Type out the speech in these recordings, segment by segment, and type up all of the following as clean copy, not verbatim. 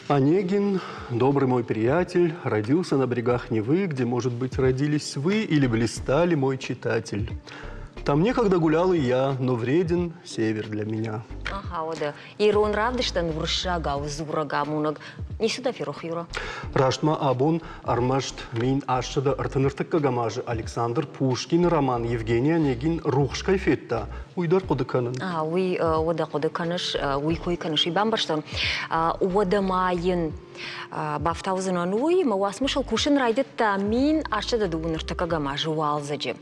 Онегин, добрый мой приятель, родился на брегах Невы, где, может быть, родились вы или блистали мой читатель. Там некогда гулял и я, но вреден север для меня. Ага, уӕдӕ ирон равдыстӕн уырыссагау дзурӕг амонӕг ницы дӕ ферох, Юра? Раст ма абон ӕрмӕст 1833 азы Александр Пушкины роман Евгений Онегин рухс кӕй федта, уый дӕр хъуыды кӕнын. А, уый уӕдӕ хъуыды кӕныс, уый кой кӕныс, уый бамбӕрстон. Уӕдӕ ма йын бафтаудзынӕн уый, мӕ уацмысыл кусын райдыдта 1833 азы уалдзӕджы.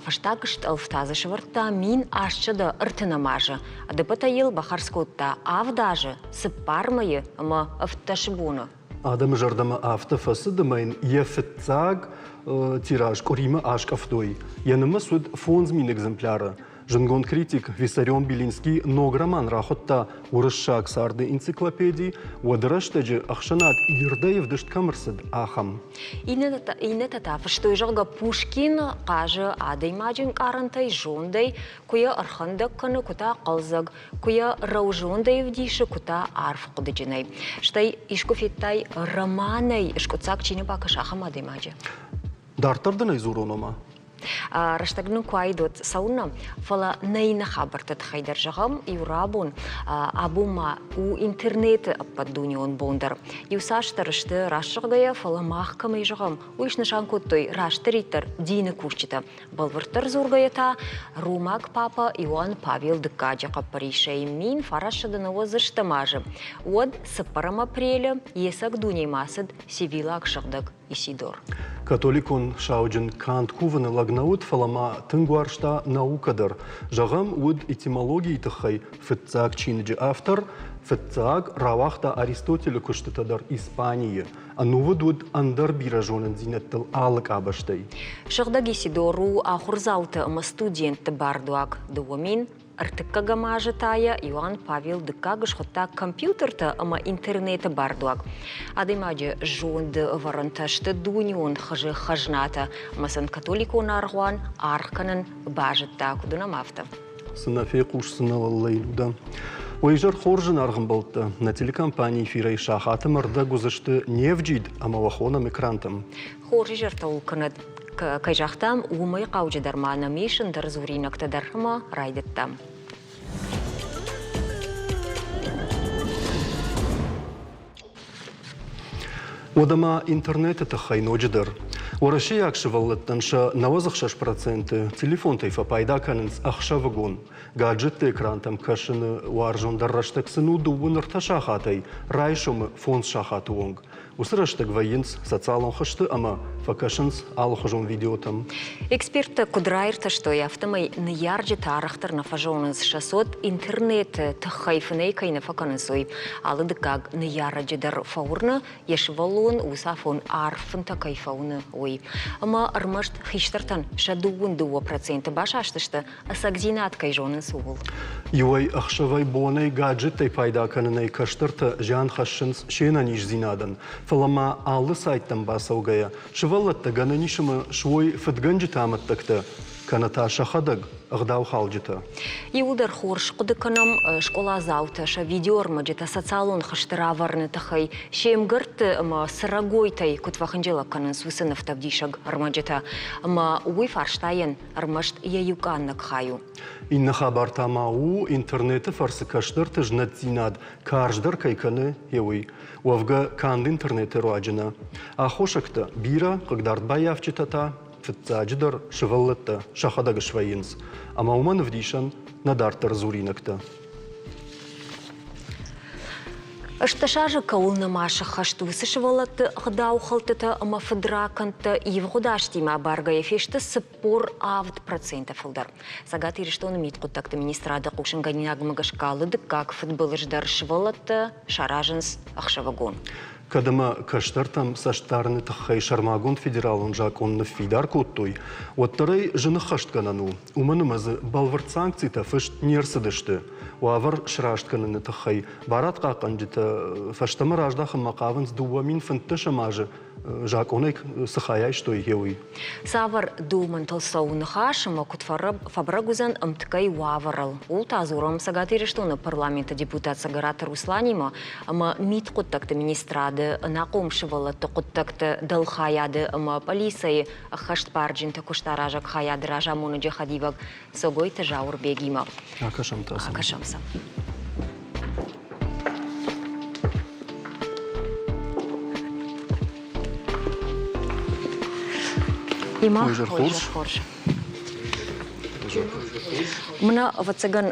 Фӕстаг стъӕлф та дзы сӕвӕрдта 1830 азы. Ӕдӕппӕтӕй йыл бахардз кодта авд азы, цыппар мӕйы ӕмӕ 17 боны. Адӕмы зӕрдӕмӕ афтӕ фӕцыд ӕмӕ йын йӕ фыццаг тираж къуыримӕ аскъӕфтой. Йӕ нымӕц уыд 5000 экземпляры. Зындгонд критик Виссарион Белинский ног роман рахуыдта уырыссаг царды энциклопеди, уӕды рӕстӕджы ӕхсӕнад ирдӕй ӕвдыст кӕм ӕрцыд, ахӕм. Иннӕтӕ та фыстой, зӕгъгӕ, Пушкин хъазы адӕймаджы ӕнкъарӕнтӕй, зондӕй, куы йӕ ӕрхӕндӕг кӕны, куы та хъӕлдзӕг, куы йӕ рӕузондӕй ӕвдисы, куы та арф хъуыдыджынӕй. Стӕй искуы федтай романӕй скъуыддзаг чи нӕ бакӕса, ахӕм адӕймаджы? Дарддӕр дын ӕй дзурон ома? Рӕстӕг нын куы аид, уӕд цӕуыннӕ, фӕлӕ нӕ иннӕ хабӕртты тыххӕй дӕр зӕгъӕм, иу рабон, абон ма у интернеты ӕппӕтдунеон бон дӕр. Иу цасдӕр сты раст зӕгъгӕйӕ, фӕлӕ мах кӕмӕй зӕгъӕм, уый снысан кодтой растдӕриддӕр дины кусджытӕ. Бӕлвырддӕр дзургӕйӕ та, ромаг папӕ Иоанн Павел Дыккаджы хъӕппӕрисӕй 1990 азы, уӕд цыппӕрӕм апрелы йе цӕг дунемӕ ацыд сивилаг сыгъдӕг Исидор. Католикон сауджын канд кувыны лӕг нӕ уыд, фӕлӕ ма тынг уарзта наукӕ дӕр. Зӕгъӕм, уыд этимологийы тыххӕй фыццаг чиныджы автор, фыццаг рауагъта Аристотелы куыстытӕ дӕр Испанийы. Ӕнувыд уыд ӕндӕр бирӕ зонындзинӕдтыл алы къабӕзтӕй. Сыгъдӕг Исидор у ахуырдзауты ӕмӕ студентты бардуаг 2000 Ӕртыккӕгӕм азы та йӕ Иоанн Павел Дыккаг схуыдта компьютертӕ ӕмӕ интернеты бардуаг. Адӕймаджы зонды ӕвӕрӕнтӕ сты дунеон хызы хӕзнатӕ ӕмӕ сын католикон аргъуан аргъ кӕнын базыдта, куыд уынӕм, афтӕ. Цы нӕ фехъусдзынӕ, Лейлуда. Уый изӕр хорз зынаргъ ӕмбӕлттӕ нӕ телекомпанийы эфирӕй сахаты мӕрдӕг уыдзысты не вджид ӕмӕ уӕ хонӕм экрантӕм. Хорз изӕртӕ уыл кӕнӕд. Кӕй загътам, уымӕй хъауджыдӕр ма нӕм ис ӕндӕр дзуринӕгтӕ дӕр ӕмӕ райдыдтам. Уӕдӕ ма интернеты тыххӕй ноджыдӕр. Уӕрӕсейаг сывӕллӕттӕн сӕ 96% телефонтӕй фӕпайда кӕнынц ӕхсӕвыгон. Гаджетты экрантӕм кӕсыны уарзондӕр рӕстӕг сын у дыууын ӕртӕ сахатӕй райсомы фондз сахаты онг. Уыцы рӕстӕг вӕййынц социалон хызты ӕмӕ фӕкӕсынц алыхуызон видеотӕм. Эксперттӕ куыд раиртӕстой, афтӕмӕй ныййарджытӕ арӕхдӕр нӕ фӕзонынц сӕ цот интернеты тыххӕй фынӕй кӕй нӕ фӕкӕнынц, уый. Алы дыккаг ныййарӕджы дӕр фӕуырны, йӕ сывӕллон уыцы афон арф фынтӕ кӕй фӕуыны, уый. Ӕмӕ ӕрмӕст хистӕртӕн сӕ 22% басастысты, ӕцӕгдзинад кӕй зонынц, ууыл. Иуӕй ӕхсӕвӕй-бонӕй гаджеттӕй пайда кӕнынӕй кӕстӕртӕ зиан хӕссынц се нӕниздзинадӕн, фӕлӕ ма алы сайттӕм бацӕугӕйӕ, сывӕллӕттӕ гӕнӕн ис ӕмӕ суой фыдгӕнджыты амӕттӕгтӕ, кӕнӕ та сӕхӕдӕг ӕгъдаухалджытӕ. Иуылдӕр хорз хъуыды кӕнӕм скъоладзаутӕ сӕ видеоӕрмӕджытӕ социалон хызты равӕрыны тыххӕй се мгӕртты ӕмӕ цӕрӕгойтӕй куыд фӕхынджылӕг кӕнынц, уыцы нывтӕвдисӕг ӕрмӕджытӕ. Ӕмӕ уый фарстайӕн ӕрмӕст йӕ иу къаннӕг хай у. Иннӕ хабар та ма у, интернеты фӕрцы кӕстӕрты знӕтдзинад карздӕр кӕй кӕны, йе уый. Уӕвгӕ, канд интернеты руаджы нӕ. Аххосӕгтӕ бирӕ, хъыгдардбаййафджытӕ та, фыццаджыдӕр, сывӕллӕттӕ сӕхӕдӕг свӕййынц. Ӕмӕ уымӕн ӕвдисӕн нӕ дарддӕр дзуринӕгтӕ. 18 азы кӕуыл нӕма сыххӕст, уыцы сывӕллӕтты ӕгъдаухӕлдтытӕ ӕмӕ фыдракӕндтӕ ивгъуыд азтимӕ абаргӕйӕ фесты 47% фылдӕр. Цӕгат Ирыстоны мидхъуыддӕгты министрады хъусынгӕнинагмӕ гӕсгӕ алы дыккаг фыдбылыз дӕр сывӕллӕттӕ саразынц ӕхсӕвыгон. Кӕд ӕмӕ кӕстӕртӕм цӕстдарыны тыххӕй сӕрмагонд федералон закъон ныффидар кодтой, уӕддӕр ӕй зын ӕххӕстгӕнӕн у, уымӕн ӕмӕ дзы бӕлвырд санкцитӕ фыст не рцыдысты. Уавӕр сраст кӕныны тыххӕй барадхъахъхъӕнджытӕ фӕстӕмӕ раздахынмӕ хъавынц 2015 азы закъонӕй цы хай айстой, гъе уый. Цавӕр домӕнтыл цӕуы ныхас ӕмӕ куыд фӕбӕрӕг уыдзӕн ӕмткӕй уавӕрыл? Ууыл та дзурӕм Цӕгат Ирыстоны парламенты депутат Цӕгӕраты Русланимӕ ӕмӕ мидхъуыддӕгты министрады ӕнахъом сывӕллӕтты хъуыддӕгты дӕлхайады ӕмӕ пъӕлицӕйы ӕххӕстбарджынты куыстаразӕг хайады разамонӕджы хӕдивӕг Цогойты Зауырбегимӕ. Акӕсӕм та сӕм. Акӕсӕм сӕм. Има хорз. Хорз. Мына, ӕвӕццӕгӕн,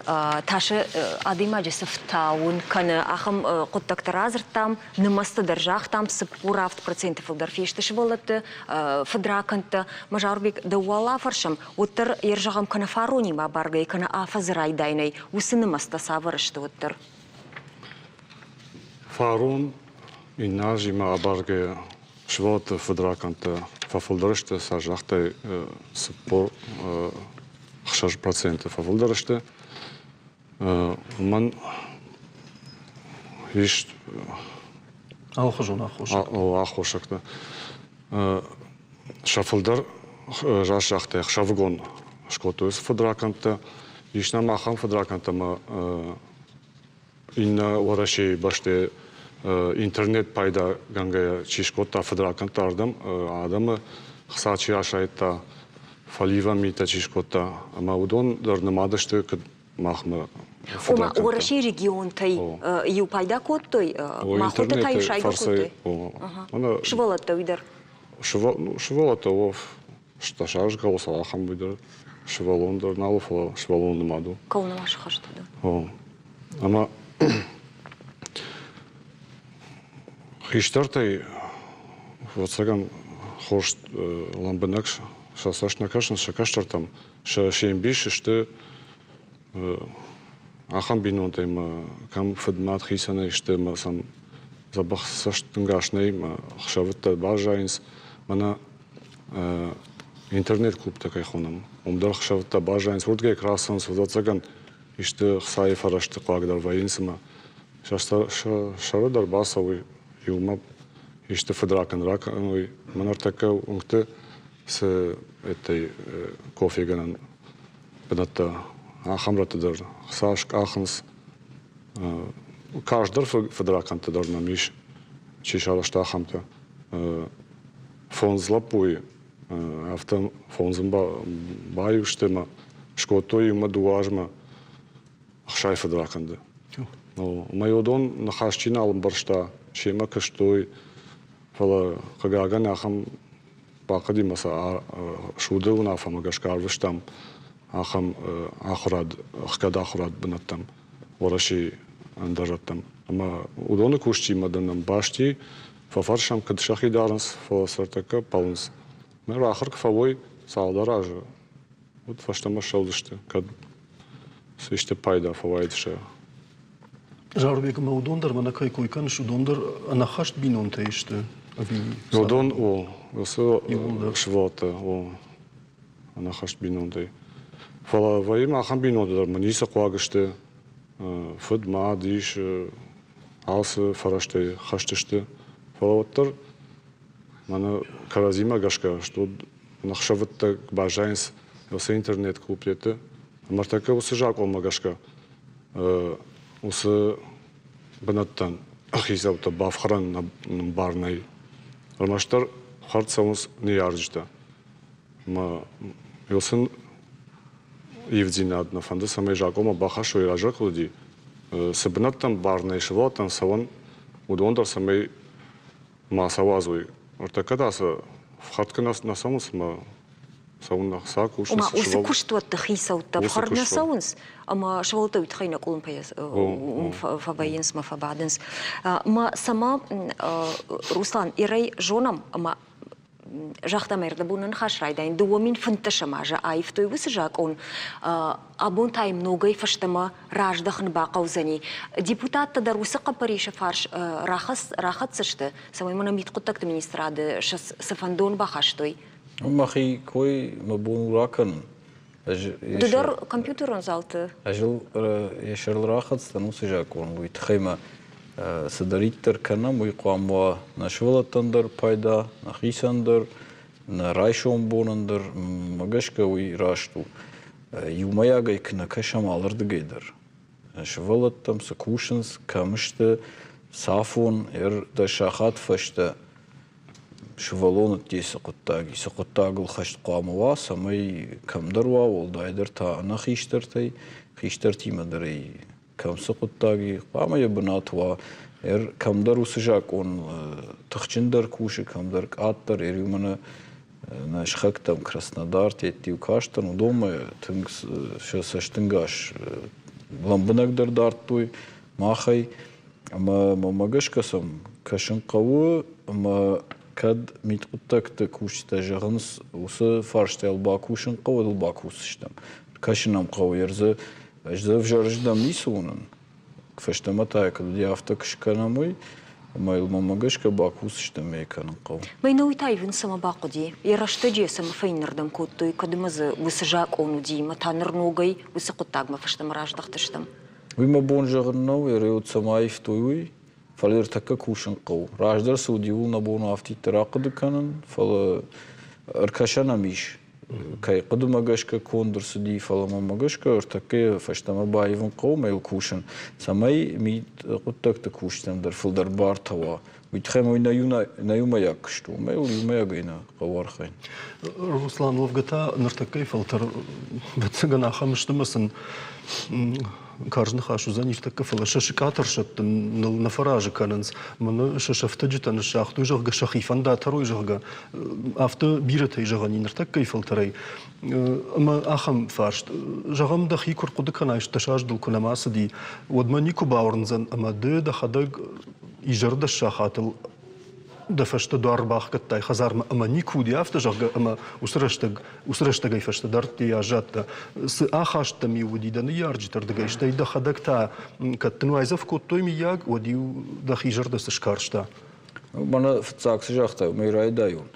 тасы адӕймаджы сыфтауын кӕны ахӕм хъуыддӕгтӕ радзырдтам, нымӕцтӕ дӕр загътам, 47 проценты фылдӕр фесты сывӕллӕтты фыдракӕндтӕ. Мӕ Зауырбег, дӕу уал афӕрсӕм, уӕддӕр ӕрзӕгъӕм кӕнӕ фаронимӕ абаргӕйӕ, кӕнӕ афӕдзы райдайӕнӕй уыцы нымӕцтӕ цавӕр сты уӕддӕр? Фарон иннӕ азимӕ абаргӕйӕ сывӕллӕтты фыдракӕндтӕ фӕфылдӕр сты, сӕ загътай 46% фӕфылдӕр сты. Уымӕн ис алыхуызон аххосӕгтӕ. Аххосӕгтӕ. Сӕ фылдӕр раст загътай, ӕхсӕвыгон скодтой уыцы фыдракӕндтӕ. Ис нӕм ахӕм фыдракӕндтӕ ӕмӕ иннӕ Уӕрӕсейы бӕсты интернет пайдагӕнгӕйӕ чи скодта фыдракӕндтӕ ардӕм, адӕмы хца чи асайдта, фӕливӕн митӕ чи скодта, ӕмӕ уыдон дӕр нымад сты куыд махмӕ. Ома Уӕрӕсейы регионтӕй иу пайда кодтой, махуыртӕ та иу сайгӕ кодтой. Сывӕллӕттӕ уый дӕр. Сывӕллӕттӕ стӕсазгӕ сӕ ахӕм уый дӕр сывӕллон дӕр нал у, фӕлӕ сывӕллон нымад у. Кӕуыл нӕма сыхӕст уыд? О. Ӕмӕ хистӕртӕй, ӕвӕццӕгӕн, хорз лӕмбынӕг сӕ цӕст нӕ кӕсынц сӕ кӕстӕртӕм, сӕ се мбис сты ахӕм бинонтӕй ӕмӕ кӕм фыд-мад хицӕнӕй сты ӕмӕ сӕм дзӕбӕх цӕстӕнгас нӕй ӕмӕ ӕхсӕвыттӕ баззайынц. Мӕнӕ интернет-клубтӕ кӕй хонӕм, уым дӕр ӕхсӕвыттӕ баззайынц, уырдыгӕй куы рацӕуынц, ӕвӕццӕгӕн, исты хцайы фӕрӕзты хъуаг дӕр вӕййынц ӕмӕ сӕ сӕры дӕр бацӕуы иумӕ исты фыдракӕнд ракӕной. Мӕ ныртӕккӕ уынгты цы этой кофегӕнӕн бынӕттӕ, ахӕм рӕтты дӕр хца скъахынц. Карздӕр фыдракӕндтӕ дӕр нӕм ис, чи сарӕзта, ахӕмтӕ. Фондз лӕппуйы афтӕ фондзын баиу сты ӕмӕ скодтой иумӕ дыууӕ азмӕ 60 фыдракӕнды. Ӕмӕ уыдон ныхас чи нал ӕмбӕрста, семӕ куыстой, фӕлӕ хъыгагӕн ахӕм бахъуыди ӕмӕ сӕ суды уынаффӕмӕ гӕсгӕ арвыстам ахӕм ахуырад, ӕхгӕд ахуырад бынӕттӕм, Уӕрӕсейы ӕндӕр рӕттӕм. Ӕмӕ уыдоны кусджытимӕ дӕр нӕм басти, фӕфӕрсӕм, куыд сӕхи дарынц, фӕлӕ сӕ ӕртӕккӕ ппӕлынц. Ныр ахуыр куы фӕуой цалдӕр азы, уӕд фӕстӕмӕ ссӕудзысты, кӕд цы исты пайда фӕуаид сӕ. Зауырбег, ӕмӕ уыдон дӕр мӕнӕ кӕй кой кӕныс, уыдон дӕр ӕнӕххӕст бинонтӕй сты ӕви? Уыдон, о, уыцы сывӕллӕттӕ, о, ӕнӕххӕст бинонтӕй. Фӕлӕ вӕййы ахӕм бинонтӕ дӕр, мӕ ницы хъуаг сты, фыд, мад ис, алцы фӕрӕзтӕй хӕст сты. Фӕлӕ уӕддӕр мӕнӕ кӕрӕдзимӕ гӕсгӕ сты, ӕхсӕвыттӕ баззайынц уыцы интернет-клубты. Ӕмӕ ӕртӕккӕ уыцы закъонмӕ гӕсгӕ уыцы бынӕттӕн хицӕуттӕ бафхӕрӕн бар нӕй. Ӕрмӕстдӕр хӕрд цӕуынц ныййарджытӕ. Ӕмӕ сын ивддзинад нӕ фӕнды, цӕмӕй закъонмӕ бахӕссой разӕй уыди, цы бынӕттӕм бар нӕй сывӕллӕттӕн цӕуӕн, уыдон дӕр цӕмӕй ма сӕ уадзой. Ӕртӕккӕ та сӕ фхӕрд куы нӕ цӕуынц ӕмӕ цӕуын ӕхца кусынц. Ома уыцы куыстуӕтты хицӕуттӕ фхӕрд нӕ цӕуынц, ӕмӕ сывӕллӕттӕ уый тыххӕй нӕ къуылымпыйӕ фӕвӕййынц мӕ фӕбадынц. Мӕ цӕмӕ, Руслан, Ирӕй зонӕм, ӕмӕ. Загъта ма ӕрдӕбоны ныхас райдайын 2015 азы аивтой уыцы закъон. Абон та йӕм ногӕй фӕстӕмӕ раздӕхын бахъӕудзӕни. Депутаттӕ дӕр уыцы хъӕппӕрисы фарс рахӕцдзысты, цӕмӕй мӕнӕ мидхъуыддӕгты министрады цы фӕндон бахастой. Мӕхи кой мӕ бон у ракӕнын. Ды дӕр компьютерон залты? Ӕз ыл йӕ сӕрыл рахӕцдзӕн уыцы закъон, уый тыххӕй мӕ цыдӕриддӕр кӕнӕм, уый хъуамӕ уа нӕ сывӕллӕттӕн дӕр пайда, нӕхицӕн дӕр, нӕ райсом бонӕн дӕр. Мӕ гӕсгӕ уый раст у. Иумӕйагӕй куы нӕ кӕсӕм алырдыгӕй дӕр, сывӕллӕттӕм цы кусынц, кӕм сты, цафон, дӕ сахат фӕстӕ сывӕллоны ӕдде цы хъуыддаг и, цы хъуыддагыл хӕст хъуамӕ уа, цӕмӕй кӕмдӕр уа, уӕлдайдӕр та ӕнӕ хистӕртӕй, хистӕртимӕ дӕр ӕй кӕм цы хъуыддаг и, хъуамӕ йӕ бынат уа. Кӕмдӕр уыцы закъон тыхджындӕр кусы, кӕмдӕр къаддӕр. Ӕриу мӕнӕ нӕ сыхӕгтӕм Краснодар, тедтиу кастӕн, уыдонмӕ тынг сӕ цӕстӕнгас лӕмбынӕгдӕр дардтой махӕй. Ӕмӕ мӕнмӕ гӕсгӕ сӕм кӕсын хъӕуы, ӕмӕ кӕд мидхъуыддӕгты кусджытӕ зӕгъынц, уыцы фарстайыл бакусын хъӕуы, уӕд ыл бакусдзыстӕм. Кӕсын ӕм хъӕуы, ӕз дзы ӕвзӕрыздӕм ницы уынын. Фӕстӕмӕ та куыд уыди, афтӕ куы скӕнӕм уый, ӕмӕ йыл мӕнмӕ гӕсгӕ бакусдзыстӕм ӕй кӕнын хъӕуы. Мӕнӕ уый та ивын цӕмӕ бахъуыди? Йӕ рӕстӕджы йӕ цӕмӕ фӕйнӕрдӕм кодтой, кӕд ӕмӕ дзы уыцы закъон уыди, ӕмӕ та ныр ногӕй уыцы хъуыддагмӕ фӕстӕмӕ раздӕхтыстӕм? Уый мӕ бон зӕгъын нӕу, ӕрӕуд цӕмӕ аивтой, уый, фӕлӕ ӕртӕккӕ кусын хъӕуы. Раздӕр цы уыди, ууыл нӕ бон у афтиддӕр ахъуыды кӕнын, фӕлӕ ӕркӕсӕн ӕм ис. Кӕй хъуыдымӕ гӕсгӕ конд ӕрцыди, фӕлӕ мӕнмӕ гӕсгӕ ӕртӕккӕ фӕстӕмӕ баивын хъӕуы ӕмӕ йыл кусын, цӕмӕй мидхъуыддӕгты кусджытӕн дӕр фылдӕр бартӕ уа. Уый тыххӕй уый нӕ иумӕйаг куыст у, ӕмӕ йыл иумӕйагӕй нӕ хъӕуы архайын. Руслан, уӕвгӕ та ныртӕккӕйы фӕлтӕр, ӕвӕццӕгӕн, ахӕм сты ӕмӕ сын карз ныхас уыдзӕн ныртӕккӕ, фӕлӕ сӕ сыкъатӕ ӕрсӕттыныл нӕ фӕразы кӕнынц. Мӕнӕ сӕ сӕфтӕджытӕ ныссагътой, зӕгъгӕ, сӕхи фӕнд атӕрой, зӕгъгӕ, афтӕ бирӕтӕй зӕгъӕн и ныртӕккӕйы фӕлтӕрӕй. Ӕмӕ ахӕм фарст, зӕгъӕм, дӕхи куы рхъуыды кӕнай, 16 аз дыл куы нӕма цыди, уӕд мӕ никуы бауырндзӕн, ӕмӕ ды дӕхӕдӕг изӕрдӕс сахатыл дӕ фӕстӕ дуар бахгӕдтай хӕдзармӕ ӕмӕ никуы уыди афтӕ, зӕгъгӕ, ӕмӕ уыцы рӕстӕг, уыцы рӕстӕгӕй фӕстӕдӕр ӕддейӕ аззадтӕ. Цы ахаст дӕм-иу уыди дӕ ныййарджыты рдыгӕй, стӕй дӕхӕдӕг та кӕд дын уайдзӕф кодтой, мыййаг, уӕд-иу дӕхи зӕрдӕ цы скарста? Мӕнӕ фыццаг цы загътай, уымӕй райдайон.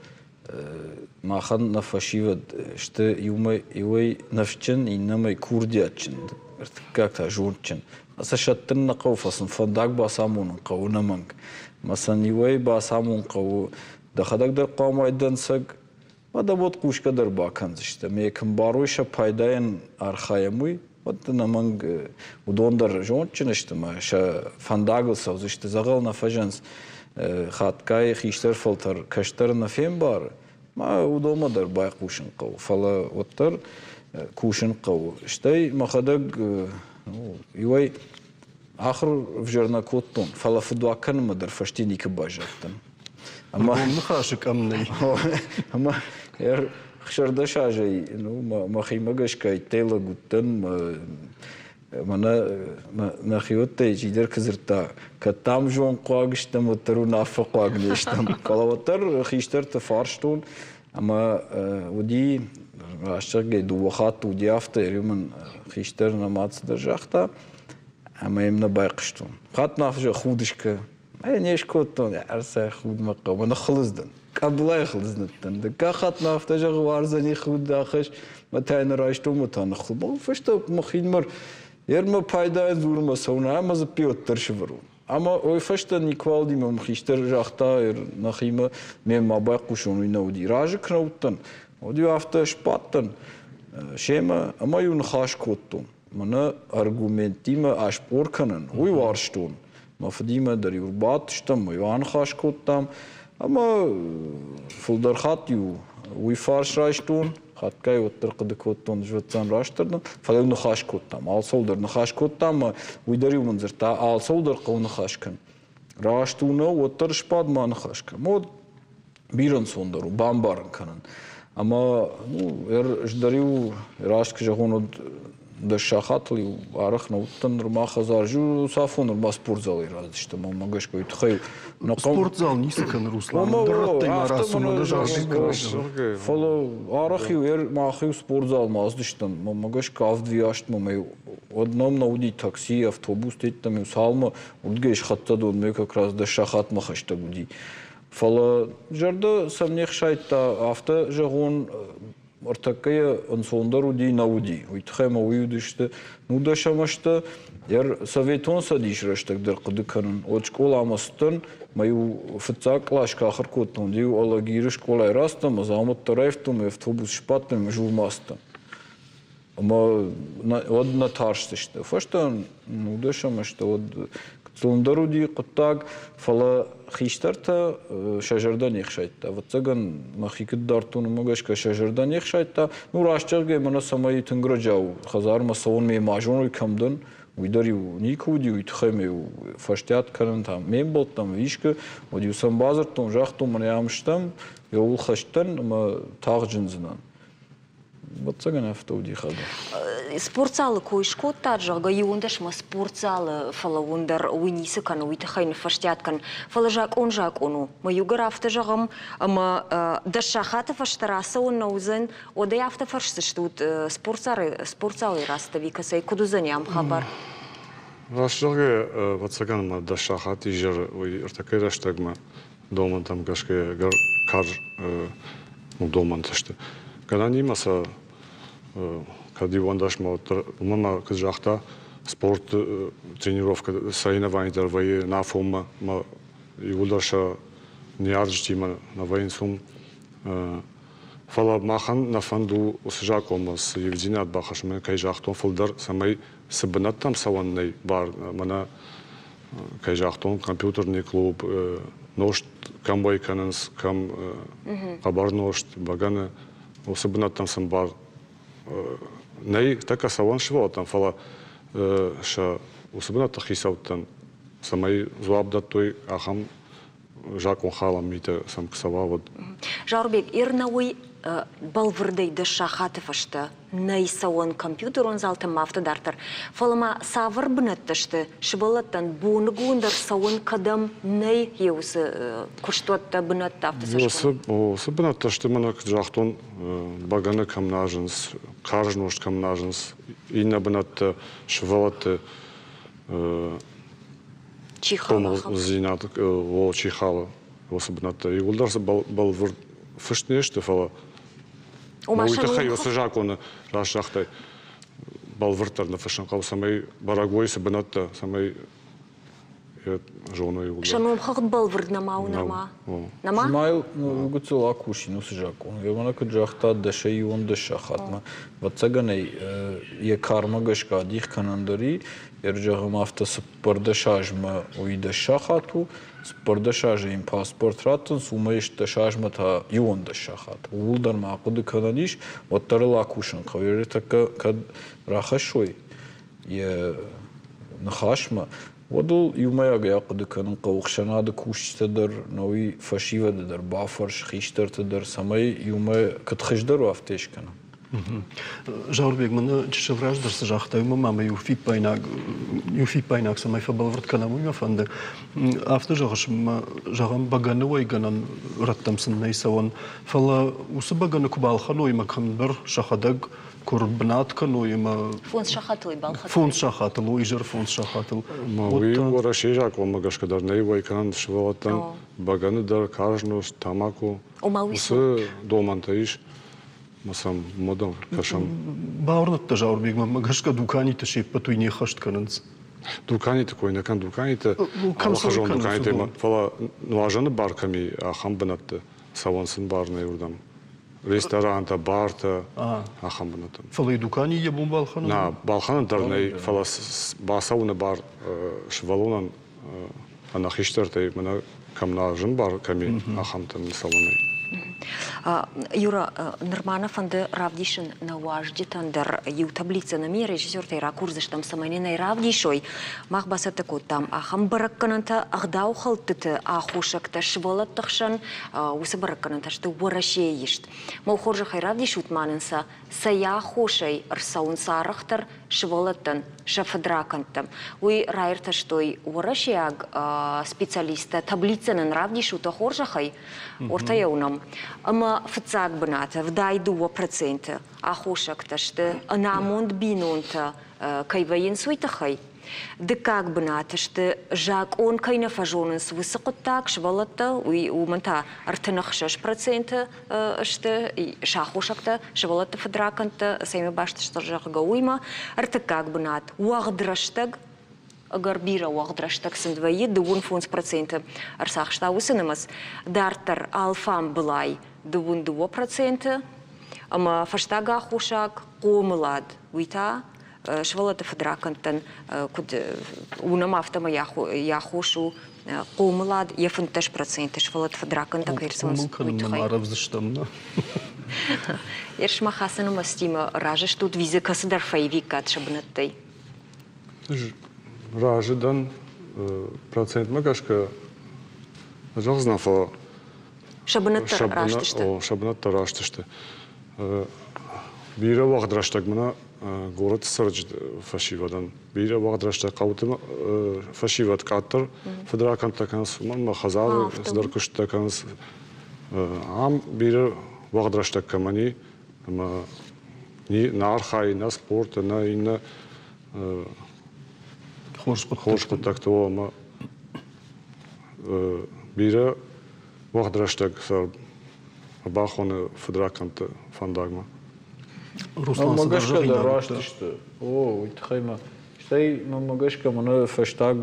Махӕн нӕ фӕсивӕд сты иуӕй ныфсджын, иннӕмӕй курдиатджын, ӕртыккаг та зондджын. Сӕ сӕттын нӕ хъӕуы, фӕлӕ сын фӕндаг бацамонын хъӕуы ӕнӕмӕнг. Ӕмӕ сын иуӕй бацамонын хъӕуы, дӕхӕдӕг дӕр хъуамӕ уай дӕнцӕг, ӕмӕ дӕ уӕд хъусгӕ дӕр бакӕндзысты. Ӕмӕ йӕ куы мбарой, сӕ пайдайӕн архайӕм, уый, уӕд ӕнӕмӕнг уыдон дӕр зондджын сты ӕмӕ сӕ фӕндагыл цӕудзысты, дзӕгъӕл нӕ фӕзӕнц. Хатгай хистӕр фӕлтӕр кӕстӕр нӕ фембары, ма уыдонмӕ дӕр байхъусын хъӕуы, фӕлӕ уӕддӕр кусын хъӕуы. Стӕй мӕхӕдӕг иуӕй ахуыр ӕвзӕр нӕ кодтон, фӕлӕ фыдуаг кӕнынмӕ дӕр фӕсте никуы баззадтӕн. Ӕмӕ ныхасы къӕм нӕй. Ӕмӕ 16 азӕй мӕхимӕ гӕсгӕ иттӕй лӕг уыдтӕн. Мӕнӕ нӕхиуӕттӕй чидӕр куы дзырдта, кӕд дам зондхъуаг стӕм, уӕддӕр уынаффӕхъуаг не стӕм. Фӕлӕ уӕддӕр хистӕрты фарстон ӕмӕ уыди, раст зӕгъгӕй, дыууӕ хатты уыди афтӕ, иу мын хистӕр нӕ мад цыдӕр загъта, ӕмӕ йӕм нӕ байхъуыстон. Хатт ма афтӕ худысгӕ Ӕй не скодтон, ӕрцӕ худмӕ хъӕуы, ныххуылыдз дӕн. Къӕбылайы хылдз ныддӕн. Дыккаг хатт мӕ афтӕ зӕгъы, уарзӕни худ ахӕсс, мӕ та йын райстон, мӕ та ныххуыл. Фӕстӕ мӕхинымӕр Ер мӕ пайдайӕн дзурынмӕ цӕуын, ӕмӕ дзы уӕддӕр сывӕрон. Ӕмӕ уый фӕстӕ никуал уыди, мӕм хистӕр загъта, нӕхимӕ ме ма байхъусон, уый нӕ уыди. Разы куы нӕ уыдтӕн, уӕд-иу афтӕ сбадтӕн семӕ ӕмӕ-иу ныхас кодтон. Мӕнӕ аргументтимӕ аспъор кӕнын, уый уарзтон. Мӕ фыдимӕ дӕр-иу ӕрбадтыстӕм, ӕмӕ-иу аныхас кодтам. Ӕмӕ фылдӕр хатт-иу уый фарс райстон, хатгай уӕддӕр хъуыды кодтон, ӕвӕццӕгӕн растдӕр дӕн, фӕлӕ-иу ныхас кодтам, алцӕуыл дӕр ныхас кодтам ӕмӕ уый дӕр-иу мын дзырдта, алцӕуыл дӕр хъӕуы ныхас кӕн. Раст у нӕу, уӕддӕр сбад ма ныхас кӕн. Уӕд бирӕ ӕнцондӕр у бамбарын кӕнын. Ӕмӕ ну, ӕз дӕр-иу раст куы зӕгъон, уӕд 10 сахатыл-иу арӕх нӕ уыдтӕн нырма хӕдзар. Цафон нырма спортзалӕй рацыдыстӕм, ӕмӕ гӕсгӕ уый тыххӕй Спортзал ницы кӕны, Руслан, ӕндӕр рӕттӕй ма рацу, мӕнӕ зарбег. Фӕлӕ арӕх-иу мах-иу спортзалмӕ ацыдыстӕм, мӕнмӕ гӕсгӕ авд-аст мӕ уӕд нӕм нӕ уыди такси, автобус тедтӕм-иу цалмӕ, уырдыгӕй схӕццӕ донмӕ как раз 10 сахатмӕ хӕстӕг уыди. Фӕлӕ зӕрдӕ сӕм не хсайдта, афтӕ зӕгъон, ӕртӕккӕ йӕ ӕнцондӕр уыди, нӕ уыди. Уый тыххӕй ӕмӕ уый уыдысты нудӕсӕм азты. Советон Цӕдисы рӕстӕг дӕр хъуыды кӕнын. Уӕд скъоламӕ цыдтӕн, мӕ-иу фыццаг кълас куы ахуыр кодтон, иу Алагиры скъолайы рацыдтӕн, мӕ дзаумӕттӕ раивтон, мӕ автобус сбадтӕн ӕмӕ Журмӕ ацыдтӕн. Ӕмӕ уӕд нӕ тарстысты. Фӕстӕ нудӕсӕм азты уӕд гыццылдӕр уыди хъуыддаг, фӕлӕ хистӕртӕ сӕ зӕрдӕ не хсайдта. Ӕвӕццӕгӕн, мӕхи куыд дардтон, уымӕ гӕсгӕ сӕ зӕрдӕ не хсайдта. Ну, раст зӕгъгӕ, мӕнӕ цӕмӕй тынг раджау хӕдзармӕ цӕуын ме ма зоной кӕм дӕн, уый дӕр-иу никуы уыди, уый тыххӕй ме-иу фӕстиат кӕнын та ме мбӕлттӕм искуы, уӕд-иу сӕм бадзырдтон, загътон, мӕнӕ ам стӕм, еуыл хӕст дӕн ӕмӕ тагъд зындзынӕн. Ӕвӕццӕгӕн, афтӕ уыди хабар. Спортзалы кой скодтат, зӕгъгӕ, иуӕндӕсмӕ спортзалы фӕлӕууын дӕр уый ницы кӕны, уый тыххӕй ныффӕстиат кӕн. Фӕлӕ закъон закъон у. Мӕ иугӕр афтӕ зӕгъӕм, ӕмӕ дӕс сахаты фӕстӕ рацӕуын нӕ уыдзӕн, уӕд ӕй афтӕ фӕрсдзыстут, спортзалӕй рацыд ӕви кӕцӕй, куыд уыдзӕни ам хабар? Раст зӕгъгӕ, ӕвӕццӕгӕн, мӕ 10 сахат изӕры уый ӕртӕккӕ рӕстӕгмӕ домӕнтӕм гӕсгӕ ӕгӕр карз домӕнтӕ сты. Гӕнӕнимӕ сӕ кӕд иуӕндӕсмӕ уӕддӕр, уымӕн ма куыд загъта, спорт тренировкӕ соревновани дӕр вӕййы нафонмӕ, ӕмӕ иууылдӕр сӕ ныййарджытимӕ нӕ вӕййынц уым. Фӕлӕ махӕн нӕ фӕнд у уыцы закъонмӕ цы ивддзинад бахӕссын, кӕй загътон, фылдӕр, цӕмӕй цы бынӕттӕм цӕуӕн нӕй бар, мӕнӕ кӕй загътон, компьютерный клуб, нозт кӕм уӕй кӕнынц, кӕм хъӕбӕр нозт, бӕгӕны, уыцы бынӕттӕм сын бар нӕй тӕккӕ цӕуӕн сывӕллӕттӕн, фӕлӕ сӕ уыцы бынӕтты хицӕуттӕн, цӕмӕй дзуапп дӕттой ахӕм закъонхалӕн митӕ сӕм куы цӕуа, уӕд. Заурбег, Ирнауый бӕлвырдӕй дӕс сахаты фӕстӕ нӕй цӕуӕн компьютерон залтӕм ма афтӕ дарддӕр. Фӕлӕ ма цавӕр бынӕттӕ сты сывӕллӕттӕн боныгон дӕр цӕуын кӕдӕм нӕй йе уыцы куыстуӕттӕ, бынӕттӕ афтӕ цӕсгом? Уыцы бынӕттӕ сты, мӕнӕ куыд загътон, бӕгӕны кӕм назынц, карз нозт кӕм назынц, иннӕ бынӕттӕ сывӕллӕтты хъомылдзинад чи халы, уыцы бынӕттӕ. Иууылдӕр цы бӕлвырд фыст не сты, фӕлӕ уый тыххӕй уыцы закъоны раст загътай, бӕлвырддӕр ныффыссын хъӕуы, цӕмӕй бӕрӕг уой цы бынӕттӕ, цӕмӕй зоной Сӕ номхыгъд бӕлвырд нӕма у нырма? Нӕма? Змайыл гыццыл акусин уыцы закъон. Германа куыд загъта, дӕсӕй иуӕндӕс сахатмӕ. Ӕвӕццӕгӕн ӕй йӕ кармӕ гӕсгӕ адих кӕнӕн дӕр и. Ӕрзӕгъӕм, афтӕ 14 азмӕ уый 10 сахат у, 14 азы йын паспорт раттынц, уымӕй 16 азмӕ та 11 сахат. Ууыл дӕр ма ахъуыды кӕнӕн ис, уӕддӕр ыл акусын хъӕуы. Ӕртӕккӕ кӕд рахӕссой йӕ ныхасмӕ, уӕд ыл иумӕйагӕй ахъуыды кӕнын хъӕуы ӕхсӕнады кусджытӕ дӕр, науи фӕсивӕды дӕр бафӕрс, хистӕрты дӕр, цӕмӕй иумӕ куыд хуыздӕр у, афтӕ скӕнӕм. Заурбег, мын чысыл раздӕр цы загътай, уымӕ ма мӕ иу фиппаинаг, иу фиппаинаг цӕмӕй фӕбӕлвырд кӕнӕм, уый мӕ фӕнды. Афтӕ зӕгъыс, зӕгъӕм, бӕгӕны уӕйгӕнӕн рӕттӕм сын нӕй цӕуӕн, фӕлӕ уыцы бӕгӕны куы балхӕной ӕмӕ кӕмдӕр сӕхӕдӕг куы рбынат кӕной ӕмӕ Фондз сахатыл балхӕдтой. Фондз сахатыл, о, изӕр фондз сахатыл. Уый Уӕрӕсейы закъонмӕ гӕсгӕ дӕр нӕй уӕй кӕнӕн сывӕллӕттӕн бӕгӕны дӕр, карз нозт, тамако. Уыцы домӕнтӕ ис. Ма сӕм модӕм кӕсӕм. Бауырныдта Зауырбег, мӕнмӕ гӕсгӕ дуканиты се ппӕт уый не ххӕст кӕнынц. Дуканиты кой нӕ кӕн, дуканиты алыхуызон дуканиты, фӕлӕ нуазӕны бар кӕм и, ахӕм бынӕтты цӕуӕн сын бар нӕй уырдӕм. Ресторантӕ, бартӕ, ахӕм бынӕттӕм. Фӕлӕ дукани йӕ бон балхӕнын? Нӕ, балхӕнын дӕр нӕй, фӕлӕ бацӕуыны бар сывӕллонӕн ӕнӕхистӕртӕй мӕнӕ кӕм нӕ зын бар кӕм и, ахӕмтӕм цӕуын нӕй. Юра, нырма нӕ фӕнды равдисын нӕ уазджытӕн дӕр иу таблицӕ нӕ ми режиссертӕй ракурдзыстӕм, цӕмӕй нын ӕй равдисой. Мах бацӕттӕ кодтам ахӕм бӕрӕггӕнӕнтӕ ӕгъдаухӕлдтыты аххосӕгтӕ сывӕллӕтты хсӕн. Уыцы бӕрӕггӕнӕнтӕ сты Уӕрӕсейы ист. Мӕ хорзӕхӕй равдисут ма нын сӕ, цӕй аххосӕй ӕрцӕуынц арӕхдӕр сывӕллӕттӕн сӕ фыдракӕндтӕ. Уый раиртӕстой уӕрӕсейаг специалисттӕ. Таблицӕ нын равдисут хорзӕхӕй, ортӕ йӕ уынӕм. Ӕмӕ фыццаг бынаты 72% аххосӕгтӕ сты ӕнамонд бинонтӕ кӕй вӕййынц, уый тыххӕй. Дыккаг бынаты сты, закъон кӕй нӕ фӕзонынц, уыцы хъуыддаг сывӕллӕттӕ, уый уымӕн та 36% сты сӕ аххосӕгтӕ, сывӕллӕтты фыдракӕндтӕ цӕимӕ баст сты, зӕгъгӕ, уыимӕ. Ӕртыккаг бынат уӕгъд рӕстӕг, ӕгӕр бирӕ уӕгъд рӕстӕг сын вӕййы, 25% ӕрцахста уыцы нымӕц. Дарддӕр алфамбылай 22%, ӕмӕ фӕстаг аххосаг хъомылад, уый та сывӕллӕтты фыдракӕндтӕн куыд уынӕм, афтӕмӕй йӕ аххос у хъомылад, йӕ 15% сывӕллӕтты фыдракӕндтӕ кӕй ӕрцӕуынц, уый тыххӕй. Арӕвдзыстӕм, нӕ? Ерысмӕ хӕцыны мастимӕ разы стут визы кӕцыдӕр фӕивиккат сӕ бынӕттӕй? Ӕз разы дӕн процентмӕ гӕсгӕ зӕгъдзынӕн, фӕлӕ сӕ бынӕттӕ раст сты. Сӕ бынӕттӕ раст сты. Бирӕ уӕгъд рӕстӕг мӕнӕ горӕты цӕрджыты фӕсивӕдӕн, бирӕ уӕгъд рӕстӕг хъӕуты фӕсивӕд къаддӕр фыдракӕндтӕ кӕнынц, уымӕн ӕмӕ хӕдзары цыдӕр куыстытӕ кӕнынц. Ам бирӕ уӕгъд рӕстӕг кӕмӕн и, ӕмӕ нӕ архайы нӕ спорты, нӕ иннӕ хорз хъуыддӕгты ӕмӕ бирӕ уӕгъд рӕстӕг сӕ бахоны фыдракӕндты фӕндагмӕ. Руслан, Мӕнмӕ гӕсгӕ дӕр раст сты. О, уый тыххӕй ма. Стӕй мӕнмӕ гӕсгӕ мӕнӕ фӕстаг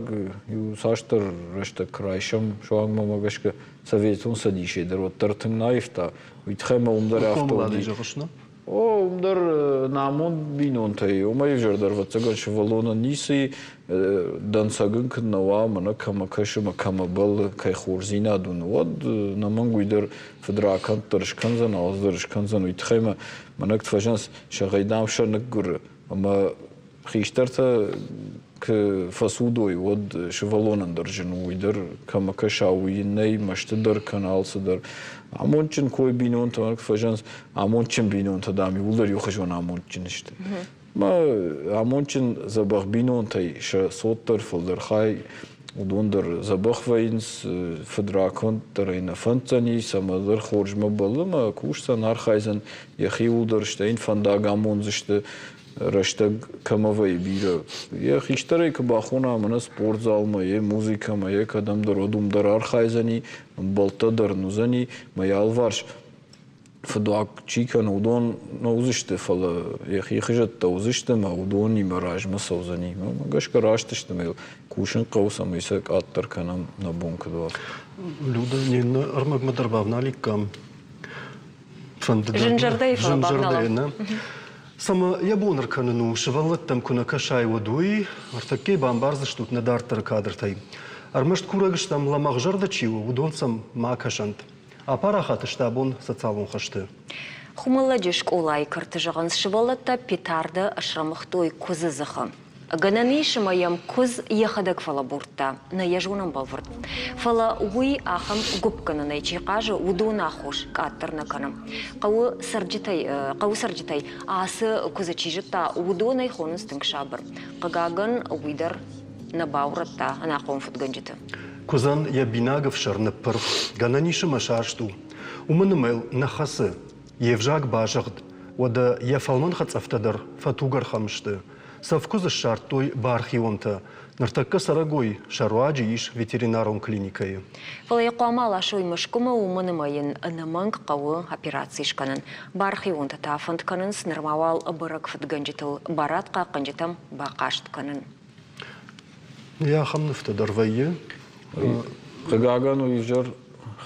иу цасдӕр рӕстӕг куы райсӕм, суанг мӕнмӕ гӕсгӕ Советон Цӕдисӕй дӕр уӕддӕр тынг нӕ аивта. Уый тыххӕй ма уым дӕр афтӕ уыди. зӕгъыс, нӕ? О, уым дӕр намонд бинонтӕй, уымӕй ӕвзӕрдӕр, ӕвӕццӕгӕн, сывӕллонӕн ницы дӕнцӕг ын куы нӕ уа, мӕнӕ кӕмӕ кӕсы ӕмӕ кӕмӕ бӕллы, кӕй хорздзинад уыны, уӕд ӕнӕмӕнг уый дӕр фыдракӕнд дӕр скӕндзӕн, алцы дӕр скӕндзӕн. Уый тыххӕй мӕ мӕнӕ куыд фӕзӕгъынц, сӕгъӕй, дам, сӕ ныггуыры. Ӕмӕ хистӕртӕ куы фӕцудой, уӕд сывӕллонӕн дӕр зын у, уый дӕр кӕмӕ кӕса, уый йын нӕй, мӕсты дӕр кӕны алцы дӕр. Амондджын кой бинонтӕ куы фӕзӕгъынц, амондджын бинонтӕ, дам, иууылдӕр иухуызон амондджын сты. Мӕ амондджын дзӕбӕх бинонтӕй сӕ цот дӕр фылдӕр хай, уыдон дӕр дзӕбӕх вӕййынц, фыдраконд дӕр ӕй нӕ фӕнддзӕни, цӕмӕдӕр хорзмӕ бӕллы ӕмӕ кусдзӕн, архайдзӕн йӕхиуыл дӕр, стӕй йын фӕндаг амондзысты, рӕстӕг кӕмӕ вӕййы бирӕ. Йӕ хистӕрӕй куы бахона мӕнӕ спортзалмӕ, йе музыкӕмӕ, йе кӕдӕмдӕр, уӕд уым дӕр архайдзӕни, ӕмбӕлттӕ дӕр ын уыдзӕни, мӕ йӕ алыварс фыдуаг чи кӕны, уыдон нӕ уыдзысты, фӕлӕ йӕхи хызӕттӕ уыдзысты ӕмӕ уыдонимӕ размӕ цӕудзӕни. Мӕ гӕсгӕ раст сты ӕмӕ йыл кусын хъӕуы, цӕмӕй сӕ къаддӕр кӕнӕм нӕ бон куыд уа. Люда, не ннӕ ӕрмӕгмӕ дӕр бавналиккам. Фӕнды Зынзӕрдӕйы фӕлӕ бавналӕм. Цӕмӕ йӕ бон ӕркӕнын у, сывӕллӕттӕм куы нӕ кӕсай, уӕд уый ӕртӕккӕй бамбардзыстут нӕ дарддӕры кадртӕй. Ӕрмӕст курӕг стӕм, лӕмӕгъзӕрдӕ чи у, уыдон сӕм ма кӕсӕнт. Апарахат сты абон социалон хӕсты. Хуымӕллӕджы скъолайы кӕрты зӕгъынц, сывӕллӕттӕ петардӕ срӕмыгътой куыдзы дзыхы. Гӕнӕн ис ӕмӕ йӕм куыдз йӕхӕдӕг фӕлӕбурдта, нӕ йӕ зонӕм бӕлвырд. Фӕлӕ уый ахӕм гуыппгӕнӕнӕй чи хъазы, уыдон аххос къаддӕр нӕ кӕны. Хъӕуы цӕрджытӕй, хъӕуы цӕрджытӕй ацы куыдзы чи зыдта, уыдон ӕй хонынц тынг сабыр. Хъыгагӕн, уый дӕр нӕ баурӕдта ӕнахъом фыдгӕнджыты. Куыдзӕн йӕ бинаг ӕфсӕр ныппырх, гӕнӕн ис ӕмӕ саст у. Уымӕн ӕмӕ йыл нӕ хӕцы, йе взаг базыгъд, уӕдӕ йӕ фӕлмӕн хӕцъӕфтӕ дӕр фӕтугӕрхӕм сты. Цӕф куыдз ссардтой бархионтӕ. Ныртӕккӕ цӕрӕгой сӕ руаджы ис ветеринарон клиникӕйы. Фӕлӕ йӕ хъуамӕ аласой Мӕскуымӕ, уымӕн ӕмӕ йын ӕнӕмӕнг хъӕуы операци скӕнын. Бархионтӕ та фӕнд кӕнынц нырма уал ӕбӕрӕг фыдгӕнджытыл барадхъахъхъӕнджытӕм бахъаст кӕнын. Йӕ ахӕм нывтӕ дӕр вӕййы. Хъыгагӕн, уый изӕр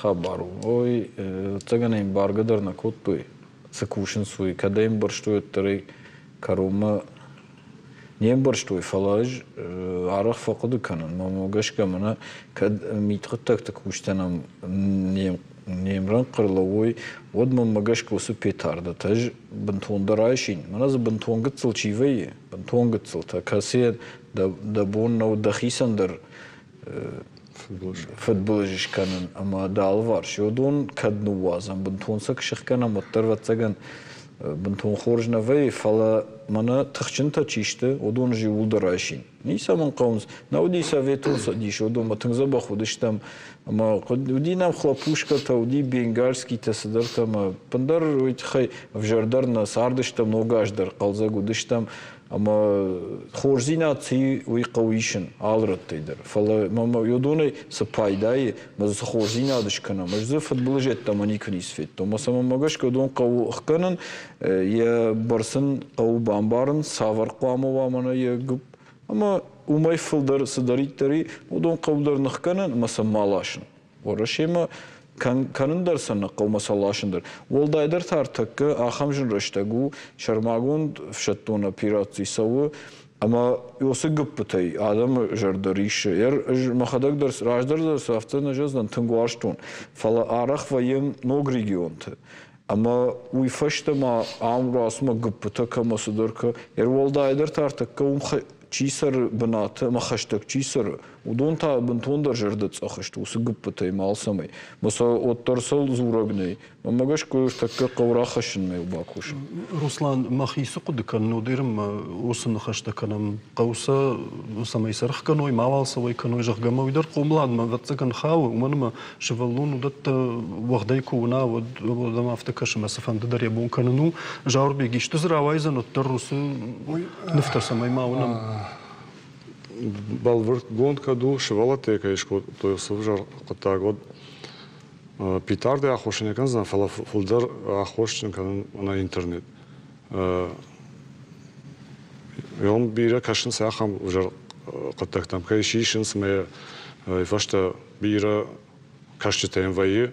хабар у. Ой, ӕвӕццӕгӕн ӕй ӕмбаргӕ дӕр нӕ кодтой, цы кусынц, уый. Кӕд ӕй ӕмбӕрстой, уӕддӕр ӕй кӕронмӕ не мбӕрстой, фӕлӕ ӕз арӕх фӕхъуыды кӕнын, мӕнмӕ гӕсгӕ мӕнӕ кӕд мидхъуыддӕгты кусджытӕн не не мрӕнхъ ӕрлӕууой, уӕд мӕнмӕ гӕсгӕ уыцы петардатӕ ӕз бынтондӕр айсин. Мӕнӕ дзы бынтон гыццыл чи вӕййы, бынтон гыццылтӕ, кӕцыйӕн дӕ бон нӕу дӕхицӕн дӕр фыдбылыз скӕнын ӕмӕ дӕ алыварс уыдон кӕд ныууадзӕм, бынтон сӕ куы сыхгӕнӕм, уӕддӕр, ӕвӕццӕгӕн, бынтон хорз нӕ вӕййы, фӕлӕ мӕнӕ тыхджынтӕ чи сты, уыдон ӕз иууылдӕр айсин. Ницӕмӕн хъӕуынц. Нӕ уыди Советон Цӕдис, уыдонмӕ тынг дзӕбӕх уыдыстӕм. Ӕмӕ уыди нӕм хлопушкӕтӕ, уыди бенгальскитӕ, цыдӕртӕ ӕмӕ ӕппындӕр уый тыххӕй ӕвзӕрдӕр нӕ цардыстӕм, ног аз дӕр хъӕлдзӕг уыдыстӕм. Ӕмӕ хорздзинад цы уый хъӕуы исын алы рӕттӕй дӕр. Фӕлӕ мӕм уыдонӕй цы пайда и, мӕ дзы цы хорздзинад скӕнӕм, ӕз дзы фыдбылыз йеддӕмӕ никуы ницы федтон. Мӕ цӕмӕ гӕсгӕ уыдон хъӕуы ӕхгӕнын, йӕ бӕрц ын хъӕуы бамбарын, цавӕр хъуамӕ уа мӕнӕ йӕ гуыпп. Ӕмӕ уымӕй фылдӕр цыдӕриддӕр и, уыдон хъӕуы дӕр ныхгӕнын ӕмӕ сӕ ма ласын. Уӕрӕсемӕ кӕнын дӕр сӕ нӕ хъӕуы ӕмӕ сӕ ласын дӕр. Уӕлдайдӕр та ӕртӕккӕ ахӕм зын рӕстӕг у, сӕрмагонд ӕфсӕддон операци цӕуы, ӕмӕ уыцы гуыппытӕй адӕмы зӕрдӕ риссы. Ӕз мӕхӕдӕг дӕр раздӕр дӕр сӕ афтӕ нӕ зӕгъдзынӕн, тынг уарзтон, фӕлӕ арӕх вӕййӕм ног регионты. Ӕмӕ уый фӕстӕ ма ам рацмӕ гуыппытӕ кӕмӕ цыдӕр кӕ. Ӕруӕлдайдӕр та ӕртӕккӕ уым чи цӕры бынаты ӕмӕ хӕстӕг чи цӕры, уыдон та бынтондӕр зӕрдӕцъӕх сты уыцы гуыппытӕй ма алцӕмӕй. Мӕ сӕ уӕддӕр сыл дзурӕг нӕй. Мӕнмӕ гӕсгӕ ӕртӕккӕ хъӕуы рахӕссынмӕ бакусын. Руслан, мӕхи цы хъуыды кӕнын, уыдирмӕ уыцы ныхӕстӕ кӕнӕм. Хъӕуы сӕ, цӕмӕй сӕрх кӕной, мауал цӕуой кӕной, зӕгъгӕ, мӕ уый дӕр хъомыладмӕ, ӕвӕццӕгӕн, хауы, уымӕн ӕмӕ сывӕллон уыдӕттӕ уӕгъдӕй куы уына, уӕд ӕм афтӕ кӕсы, ӕмӕ цыфӕнды дӕр йӕ бон кӕнын у. Зауырбег, исты дзы рауайдзӕн, уӕддӕр уыцы нывтӕ цӕмӕй ма уынӕм? Бӕлвырдгонд кӕд у, сывӕллӕттӕ кӕй скодтой уыцы ӕвзӕр хъуыддаг, уӕд петарды аххос не кӕндзӕн, фӕлӕ фылдӕр аххосджын кӕнын ӕнӕ интернет. Уым бирӕ кӕсынц ахӕм ӕвзӕр хъуыддӕгтӕм, кӕй сисынц ӕмӕ фӕстӕ бирӕ кӕсджытӕ йӕм вӕййы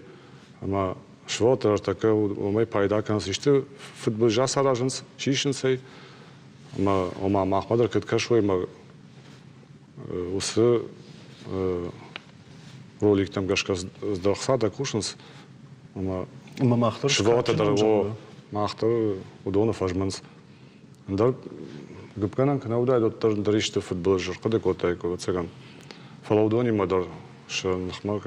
ӕмӕ сывӕллӕттӕ ӕртӕккӕ уымӕй пайда кӕнынц, исты фыдбылыз ацаразынц, сисынц ӕй ӕмӕ ома махмӕ дӕр кӕд кӕсой ӕмӕ уыцы роликтӕм гӕсгӕ здӕхса дӕр кусынц ӕмӕ ӕмӕ мах дӕр сывӕллӕттӕ дӕр мах дӕр уыдоны фӕзмынц. Ӕндӕр гуыпгӕнӕн куы нӕ уыдаид, уӕддӕр ӕндӕр исты фыдбылыз ӕрхъуыды кодтаиккой, ӕвӕццӕгӕн. Фӕлӕ уыдонимӕ дӕр сӕ ныхмӕ